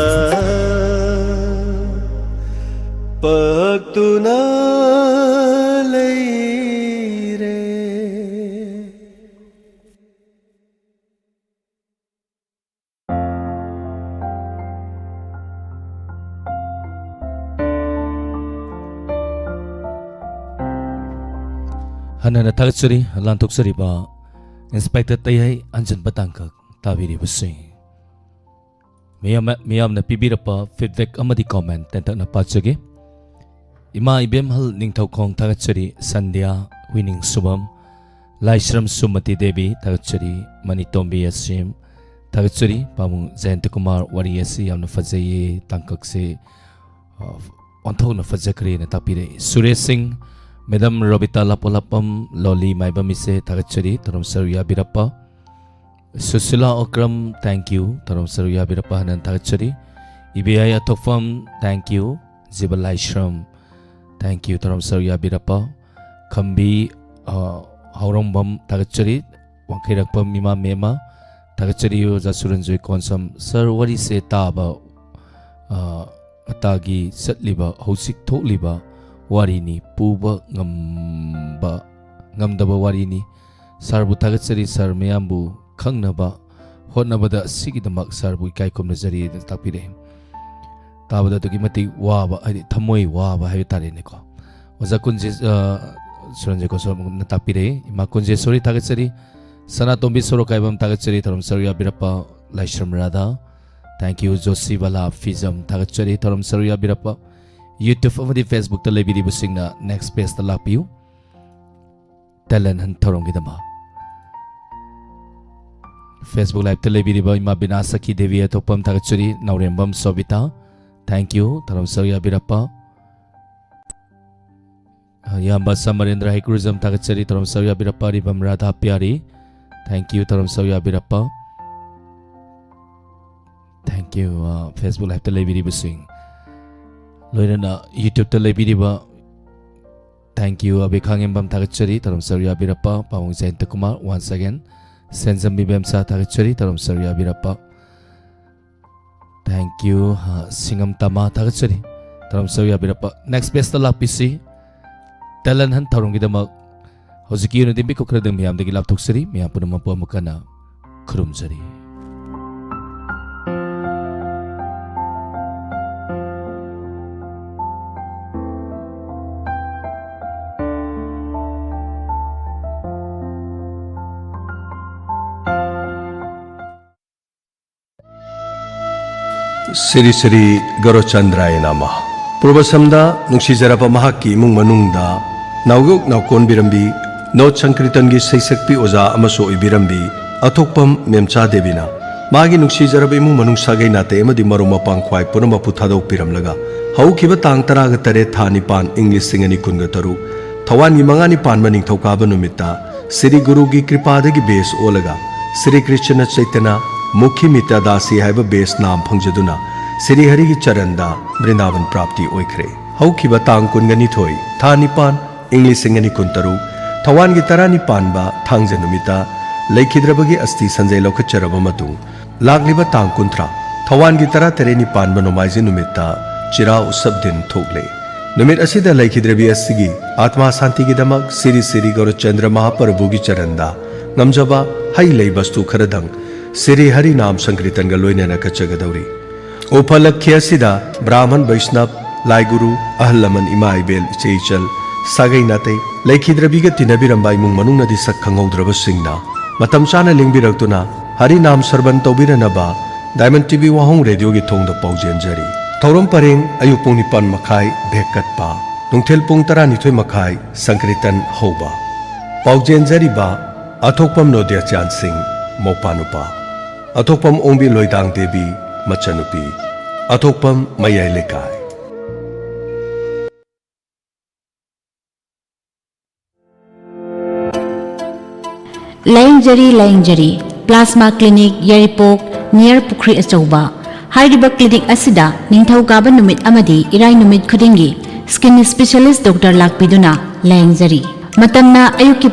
ꯄꯛꯇꯨꯅ ꯂꯩꯔꯦ꯫ ꯍꯟꯅ ꯍꯟꯅ ꯊꯥꯒꯠꯆꯔꯤ ꯂꯥꯟꯊꯣꯛꯆꯔꯤꯕ ꯏꯟꯁꯄꯦꯛꯇꯔ ꯇꯩꯍꯩ ꯑꯟꯖꯟꯕ ꯇꯥꯡꯀꯛ ꯇꯥꯕꯤꯔꯤꯕꯁꯤꯡ꯫ ꯃꯤꯌꯥꯝ ꯃꯤꯌꯥꯝꯅ ꯄꯤꯕꯤꯔꯛꯄ ꯐꯤꯗꯕꯦꯛ ꯑꯃꯗꯤ ꯀꯣꯃꯦꯟ ꯇꯦꯟꯇꯛꯅ ꯄꯥꯖꯒꯦ꯫ ꯏꯃꯥ ꯏꯕꯦꯝꯍꯜ ꯅꯤꯡꯊꯧꯈꯣꯡ ꯊꯥꯒꯠꯆꯔꯤ꯫ ꯁꯟꯙ꯭ꯌꯥ ꯍꯨꯏꯅꯤꯡ ꯁꯨꯕꯝ ꯂꯥꯏꯁ꯭ꯔꯝ ꯁꯨꯃꯇꯤ ꯗꯦꯕꯤ ꯊꯥꯒꯠꯆꯔꯤ꯫ ꯃꯅꯤꯇꯣꯝꯕꯤ ꯑꯁꯤꯝ ꯊꯥꯒꯠꯆꯔꯤ꯫ ꯄꯥꯕꯨꯡ ꯖꯌꯟꯇ ꯀꯨꯃꯥꯔ ꯋꯥꯔꯤ ꯑꯁꯤ ꯌꯥꯝꯅ ꯐꯖꯩꯌꯦ꯫ ꯇꯥꯡꯀꯛꯁꯦ ꯑ, ꯑꯣꯟꯊꯣꯛꯅ ꯐꯖꯈ꯭ꯔꯦꯅ ꯇꯥꯛꯄꯤꯔꯛꯏ꯫ ꯁꯨꯔꯦꯁ ꯁꯤꯡ, ꯃꯦꯗꯥꯝ ꯔꯣꯕꯤꯇꯥ ꯂꯥꯄꯣꯂꯥꯄꯝ, ꯂꯣꯂꯤ ꯃꯥꯏꯕꯝ ꯏꯆꯦ ꯊꯥꯒꯠꯆꯔꯤ꯫ ꯊꯧꯔꯝ ꯁꯔꯨꯛ ꯌꯥꯕꯤꯔꯛꯄ ꯁꯨꯁꯤꯂꯥ ꯑꯣꯀ꯭ꯔꯝ, thank you꯫ ꯊꯧꯔꯝ ꯁꯔꯨꯛ ꯌꯥꯕꯤꯔꯛꯄ ꯍꯟꯅ ꯊꯥꯒꯠꯆꯔꯤ꯫ ꯏꯕꯦꯌꯥꯏ ꯑꯊꯣꯛꯐꯝ, thank you꯫ ꯖꯤꯕ ꯂꯥꯏꯁ꯭ꯔꯝ, thank you꯫ ꯊꯧꯔꯝ ꯁꯔꯨꯛ ꯌꯥꯕꯤꯔꯛꯄ ꯈꯝꯕꯤ, ꯑ, ꯍꯧꯔꯝꯕꯝ ꯊꯥꯒꯠꯆꯔꯤ꯫ ꯋꯥꯡꯈꯩꯔꯥꯛꯄꯝ ꯏꯃꯥ ꯃꯦꯃ ꯊꯥꯒꯠꯆꯔꯤ꯫ ꯑꯣꯖꯥ ꯁꯨꯔꯟꯖꯣꯏ ꯀꯣꯟꯁꯝ ꯁꯥꯔ ꯋꯥꯔꯤꯁꯦ ꯇꯥꯕ, ꯑ, ꯃꯇꯥꯒꯤ ꯆꯠꯂꯤꯕ ꯍꯧꯖꯤꯛ ꯊꯣꯛꯂꯤꯕ ꯋꯥꯔꯤꯅꯤ꯫ ꯄꯨꯕ ꯉꯝꯕ ꯉꯝꯗꯕ ꯋꯥꯔꯤꯅꯤ꯫ ꯁꯥꯔꯕꯨ ꯊꯥꯒꯠꯆꯔꯤ꯫ ꯁꯥꯔ ꯃꯌꯥꯝꯕꯨ ꯈꯪꯅꯕ ꯍꯣꯠꯅꯕꯗ ꯑꯁꯤꯒꯤꯗꯃꯛ ꯁꯥꯔꯕꯨ ꯏꯀꯥꯏ ꯈꯨꯝꯅꯖꯔꯤ ꯍꯥꯏꯅ ꯇꯥꯛꯄꯤꯔꯛꯏ꯫ ꯇꯥꯕꯗ ꯑꯗꯨꯛꯀꯤ ꯃꯇꯤꯛ ꯋꯥꯕ, ꯍꯥꯏꯗꯤ ꯊꯃꯣꯏ ꯋꯥꯕ ꯍꯥꯏꯕ ꯇꯥꯔꯦꯅꯦꯀꯣ꯫ ꯑꯣꯖꯥ ꯀꯨꯟꯖꯦ-, ꯑ, ꯁꯨꯔꯟꯖꯤꯠ ꯒꯣꯁ꯭ꯋꯥꯃꯤꯅ ꯇꯥꯛꯄꯤꯔꯦ꯫ ꯏꯃꯥ ꯀꯨꯟꯖꯦꯁꯣꯔꯤ ꯊꯥꯒꯠꯆꯔꯤ꯫ ꯁꯅꯥꯇꯣꯝꯕꯤ ꯁꯣꯔꯣꯛꯀꯥꯏꯕꯝ ꯊꯥꯒꯠꯆꯔꯤ, ꯊꯧꯔꯝ ꯁꯔꯨꯛ ꯌꯥꯕꯤꯔꯛꯄ꯫ ꯂꯥꯏꯁ꯭ꯔꯝ ꯔꯥꯙꯥ, thank you꯫ ꯖꯣꯁꯤꯕꯥꯂꯥ ꯐꯤꯖꯝ ꯊꯥꯒꯠꯆꯔꯤ, ꯊꯧꯔꯝ ꯁꯔꯨꯛ ꯌꯥꯕꯤꯔꯛꯄ꯫ YouTube ꯑꯃꯗꯤ Facebook ꯇ ꯂꯩꯕꯤꯔꯤꯕꯁꯤꯡꯅ next page ꯇ ꯂꯥꯛꯄꯤꯌꯨ꯫ Talent hunt ꯊꯧꯔꯝꯒꯤꯗꯃꯛ Facebook Live ꯇ ꯂꯩꯕꯤꯔꯤꯕ ꯏꯃꯥ ꯕꯤꯅꯥ ꯁꯈꯤ ꯗꯦꯕꯤ ꯑꯊꯣꯛꯄꯝ ꯊꯥꯒꯠꯆꯔꯤ, ꯅꯥꯎꯔꯦꯝꯕꯝ ꯁꯣꯕꯤꯇꯥ, thank you꯫ ꯊꯧꯔꯝ ꯁꯔꯨꯛ ꯌꯥꯕꯤꯔꯛꯄ ꯏꯌꯥꯝꯕ ꯁꯃꯔꯦꯟꯗ꯭ꯔ ꯍꯩꯀ꯭ꯔꯨꯖꯝ ꯊꯥꯒꯠꯆꯔꯤ, ꯊꯧꯔꯝ ꯁꯔꯨꯛ ꯌꯥꯕꯤꯔꯛꯄ꯫ ꯑꯔꯤꯕꯝ ꯔꯥꯙꯥ ꯄꯤꯌꯥꯔꯤ, thank you꯫ ꯊꯧꯔꯝ ꯁꯔꯨꯛ ꯌꯥꯕꯤꯔꯛꯄ, thank you꯫ ꯑ, Facebook Live ꯇ ꯂꯩꯕꯤꯔꯤꯕꯁꯤꯡ, ꯂꯣꯏꯅꯅ YouTube ꯇ ꯂꯩꯕꯤꯔꯤꯕ, thank you꯫ ꯑꯕꯦ ꯈꯥꯉꯦꯝꯕꯝ ꯊꯥꯒꯠꯆꯔꯤ, ꯊꯧꯔꯝ ꯁꯔꯨꯛ ꯌꯥꯕꯤꯔꯛꯄ꯫ ꯄꯥꯕꯨꯡ ꯖꯌꯟꯇ ꯀꯨꯃꯥꯔ, once again꯫ ꯁꯦꯟꯖꯝ ꯏꯕꯦꯝꯆꯥ ꯊꯥꯒꯠꯆꯔꯤ, ꯊꯧꯔꯝ ꯁꯔꯨꯛ ꯌꯥꯕꯤꯔꯛꯄ꯫ Thank you꯫ ꯑ, ꯁꯤꯡꯉꯝ ꯇꯃꯥ ꯊꯥꯒꯠꯆꯔꯤ, ꯊꯧꯔꯝ ꯁꯔꯨꯛ ꯌꯥꯕꯤꯔꯛꯄ꯫ Next page ꯇ ꯂꯥꯛꯄꯤꯁꯤ꯫ Talent hunt ꯊꯧꯔꯝꯒꯤꯗꯃꯛ ꯍꯧꯖꯤꯛꯀꯤ ꯑꯣꯏꯅꯗꯤ ꯃꯤꯀꯨꯞ ꯈꯔꯗꯪ ꯃꯤꯌꯥꯝꯗꯒꯤ ꯂꯥꯞꯊꯣꯛꯆꯔꯤ꯫ ꯃꯌꯥꯝ ꯄꯨꯝꯅꯃꯛꯄꯨ ꯑꯃꯨꯛ ꯍꯟꯅ ꯈꯨꯔꯨꯝꯖꯔꯤ꯫ ꯁ꯭ꯔꯤ ꯁ꯭ꯔꯤ ꯒꯧꯔꯆꯟꯗ꯭ꯔꯥꯌ ꯅꯃ꯫ ꯄꯨꯔꯕꯁꯝꯗ ꯅꯨꯡꯁꯤꯖꯔꯕ ꯃꯍꯥꯛꯀꯤ ꯏꯃꯨꯡ ꯃꯅꯨꯡꯗ ꯅꯥꯎꯌꯣꯛ ꯅꯥꯎꯀꯣꯟꯕꯤꯔꯝꯕꯤ, ꯅꯣꯠ ꯁꯪꯀ꯭ꯔꯤꯇꯟꯒꯤ ꯁꯩꯁꯛꯄꯤ ꯑꯣꯖꯥ ꯑꯃꯁꯨ ꯑꯣꯏꯕꯤꯔꯝꯕꯤ ꯑꯊꯣꯛꯄꯝ ꯃꯦꯝꯆꯥ ꯗꯦꯕꯤꯅ ꯃꯥꯒꯤ ꯅꯨꯡꯁꯤꯖꯔꯕ ꯏꯃꯨꯡ ꯃꯅꯨꯡ, ꯁꯥꯒꯩ ꯅꯥꯇꯩ ꯑꯃꯗꯤ ꯃꯔꯨꯞ ꯃꯄꯥꯡ ꯈ꯭ꯋꯥꯏ ꯄꯨꯝꯅꯃꯛꯄꯨ ꯊꯥꯗꯣꯛꯄꯤꯔꯝꯂꯒ, ꯍꯧꯈꯤꯕ ꯇꯥꯡ ꯇꯔꯥꯒ ꯇꯔꯦꯠ ꯊꯥ ꯅꯤꯄꯥꯟ ꯏꯪ ꯂꯤꯁꯤꯡ ꯑꯅꯤ ꯀꯨꯟꯒ ꯇꯔꯨꯛ, ꯊꯋꯥꯟꯒꯤ ꯃꯉꯥꯅꯤ ꯄꯥꯟꯕ ꯅꯤꯡꯊꯧꯀꯥꯕ ꯅꯨꯃꯤꯠꯇ ꯁ꯭ꯔꯤ ꯒꯨꯔꯨꯒꯤ ꯀ꯭ꯔꯤꯄꯥꯗꯒꯤ ꯕꯦꯁ ꯑꯣꯜꯂꯒ ꯁ꯭ꯔꯤ ꯀ꯭ꯔꯤꯁꯅ ꯆꯩꯇꯟꯌ ꯃꯨꯈꯤ ꯃꯤꯇ꯭ꯌꯥ ꯗꯥꯁꯤ ꯍꯥꯏꯕ ꯕꯦꯁ ꯅꯥꯝ ꯐꯪꯖꯗꯨꯅ ꯁ꯭ꯔꯤ ꯍꯔꯤꯒꯤ ꯆꯔꯟꯗ ꯕ꯭ꯔꯤꯟꯗꯥꯕꯟ ꯄ꯭ꯔꯥꯞꯇꯤ ꯑꯣꯏꯈ꯭ꯔꯦ꯫ ꯍꯧꯈꯤꯕ ꯇꯥꯡ ꯀꯨꯟꯒ ꯅꯤꯊꯣꯏ ꯊꯥ ꯅꯤꯄꯥꯟ ꯏꯪ ꯂꯤꯁꯤꯡ ꯑꯅꯤ ꯀꯨꯟꯇꯔꯨꯛ ꯊꯋꯥꯟꯒꯤ ꯇꯔꯥꯅꯤ ꯄꯥꯟꯕ ꯊꯥꯡꯖ ꯅꯨꯃꯤꯠꯇ ꯂꯩꯈꯤꯗ꯭ꯔꯕꯒꯤ ꯑꯁꯇꯤ ꯁꯟꯖꯩ ꯂꯧꯈꯠꯆꯔꯕ ꯃꯇꯨꯡ, ꯂꯥꯛꯂꯤꯕ ꯇꯥꯡ ꯀꯨꯟꯊ꯭ꯔꯥ ꯊꯋꯥꯟꯒꯤ ꯇꯔꯥꯇꯔꯦꯠꯅꯤ ꯄꯥꯟꯕ ꯅꯣꯡꯃꯥꯏꯖꯤꯡ ꯅꯨꯃꯤꯠꯇ ꯆꯤꯔꯥ ꯎꯁꯕ ꯗꯤꯟ ꯊꯣꯛꯂꯦ꯫ ꯅꯨꯃꯤꯠ ꯑꯁꯤꯗ ꯂꯩꯈꯤꯗ꯭ꯔꯕꯤ ꯑꯁꯤꯒꯤ ꯑꯥꯠꯃꯥ ꯁꯥꯟꯇꯤꯒꯤꯗꯃꯛ ꯁ꯭ꯔꯤ ꯁ꯭ꯔꯤ ꯒꯧꯔꯆꯟꯗ꯭ꯔ ꯃꯍꯥꯄ꯭ꯔꯚꯨꯒꯤ ꯆꯔꯟꯗ ꯉꯝꯖꯕ ꯍꯩ ꯂꯩ ꯕꯁꯇꯨ ꯈꯔꯗꯪ ꯁ꯭ꯔꯤ ꯍꯔꯤ ꯅꯥꯝ ꯁꯪꯀ꯭ꯔꯤꯇꯟꯒ ꯂꯣꯏꯅꯅ ꯀꯠꯆꯒꯗꯧꯔꯤ꯫ ꯎꯐꯜꯂꯛꯈꯤ ꯑꯁꯤꯗ ꯕ꯭ꯔꯥꯍꯃꯟ ꯕꯩꯁꯅꯕ, ꯂꯥꯏꯒꯨꯔꯨ, ꯑꯍꯜ ꯂꯃꯟ, ꯏꯃꯥ ꯏꯕꯦꯜ, ꯏꯆꯦ ꯏꯆꯜ, ꯁꯥꯒꯩ ꯅꯥꯇꯩ ꯂꯩꯈꯤꯗ꯭ꯔꯕꯤꯒ ꯇꯤꯟꯅꯕꯤꯔꯝꯕ ꯏꯃꯨꯡ ꯃꯅꯨꯡꯅꯗꯤ ꯁꯛ ꯈꯪꯍꯧꯗ꯭ꯔꯕꯁꯤꯡꯅ ꯃꯇꯝ ꯆꯥꯅ ꯂꯦꯡꯕꯤꯔꯛꯇꯨꯅ ꯍꯔꯤꯅꯥꯝ ꯁꯔꯕꯟ ꯇꯧꯕꯤꯔꯅꯕ Diamond T V ꯋꯥꯍꯣꯡ ꯔꯦꯗꯤꯑꯣꯒꯤ ꯊꯣꯡꯗ ꯄꯥꯎꯖꯦꯟꯖꯔꯤ꯫ ꯊꯧꯔꯝ ꯄꯔꯦꯡ: ꯑꯌꯨꯛ ꯄꯨꯡ ꯅꯤꯄꯥꯟ ꯃꯈꯥꯏ ꯚꯦꯛ ꯀꯠꯄ, ꯅꯨꯡꯊꯤꯜ ꯄꯨꯡ ꯇꯔꯥꯅꯤꯊꯣꯏ ꯃꯈꯥꯏ ꯁꯪꯀ꯭ꯔꯤꯇꯟ ꯍꯧꯕ꯫ ꯄꯥꯎꯖꯦꯟꯖꯔꯤꯕ: ꯑꯊꯣꯛꯄꯝ ꯅꯣꯗꯤꯌꯥꯆꯥꯟ ꯁꯤꯡ, ꯃꯧꯄꯥ ꯅꯨꯄꯥ꯫ ꯑꯊꯣꯛꯄꯝ ꯑꯣꯡꯕꯤ ꯂꯣꯏꯗꯥꯡ ꯗꯦꯕꯤ, ꯃꯆꯟꯅꯨꯄꯤ꯫ ꯑꯊꯣꯛꯄꯝ ꯃꯌꯥꯏ ꯂꯩꯀꯥꯏ꯫ ꯂꯥꯌꯦꯡꯖꯔꯤ, ꯂꯥꯌꯦꯡꯖꯔꯤ꯫ Plasma Clinic, ꯌꯥꯏꯔꯤꯄꯣꯛ, near ꯄꯨꯈ꯭ꯔꯤ ꯑꯆꯧꯕ꯫ ꯍꯥꯏꯔꯤꯕ clinic ꯑꯁꯤꯗ ꯅꯤꯡꯊꯧꯀꯥꯕ ꯅꯨꯃꯤꯠ ꯑꯃꯗꯤ ꯏꯔꯥꯏ ꯅꯨꯃꯤꯠ ꯈꯨꯗꯤꯡꯒꯤ skin specialist doctor ꯂꯥꯛꯄꯤꯗꯨꯅ ꯂꯥꯌꯦꯡꯖꯔꯤ꯫ ꯃꯇꯝꯅ ꯑꯌꯨꯛꯀꯤ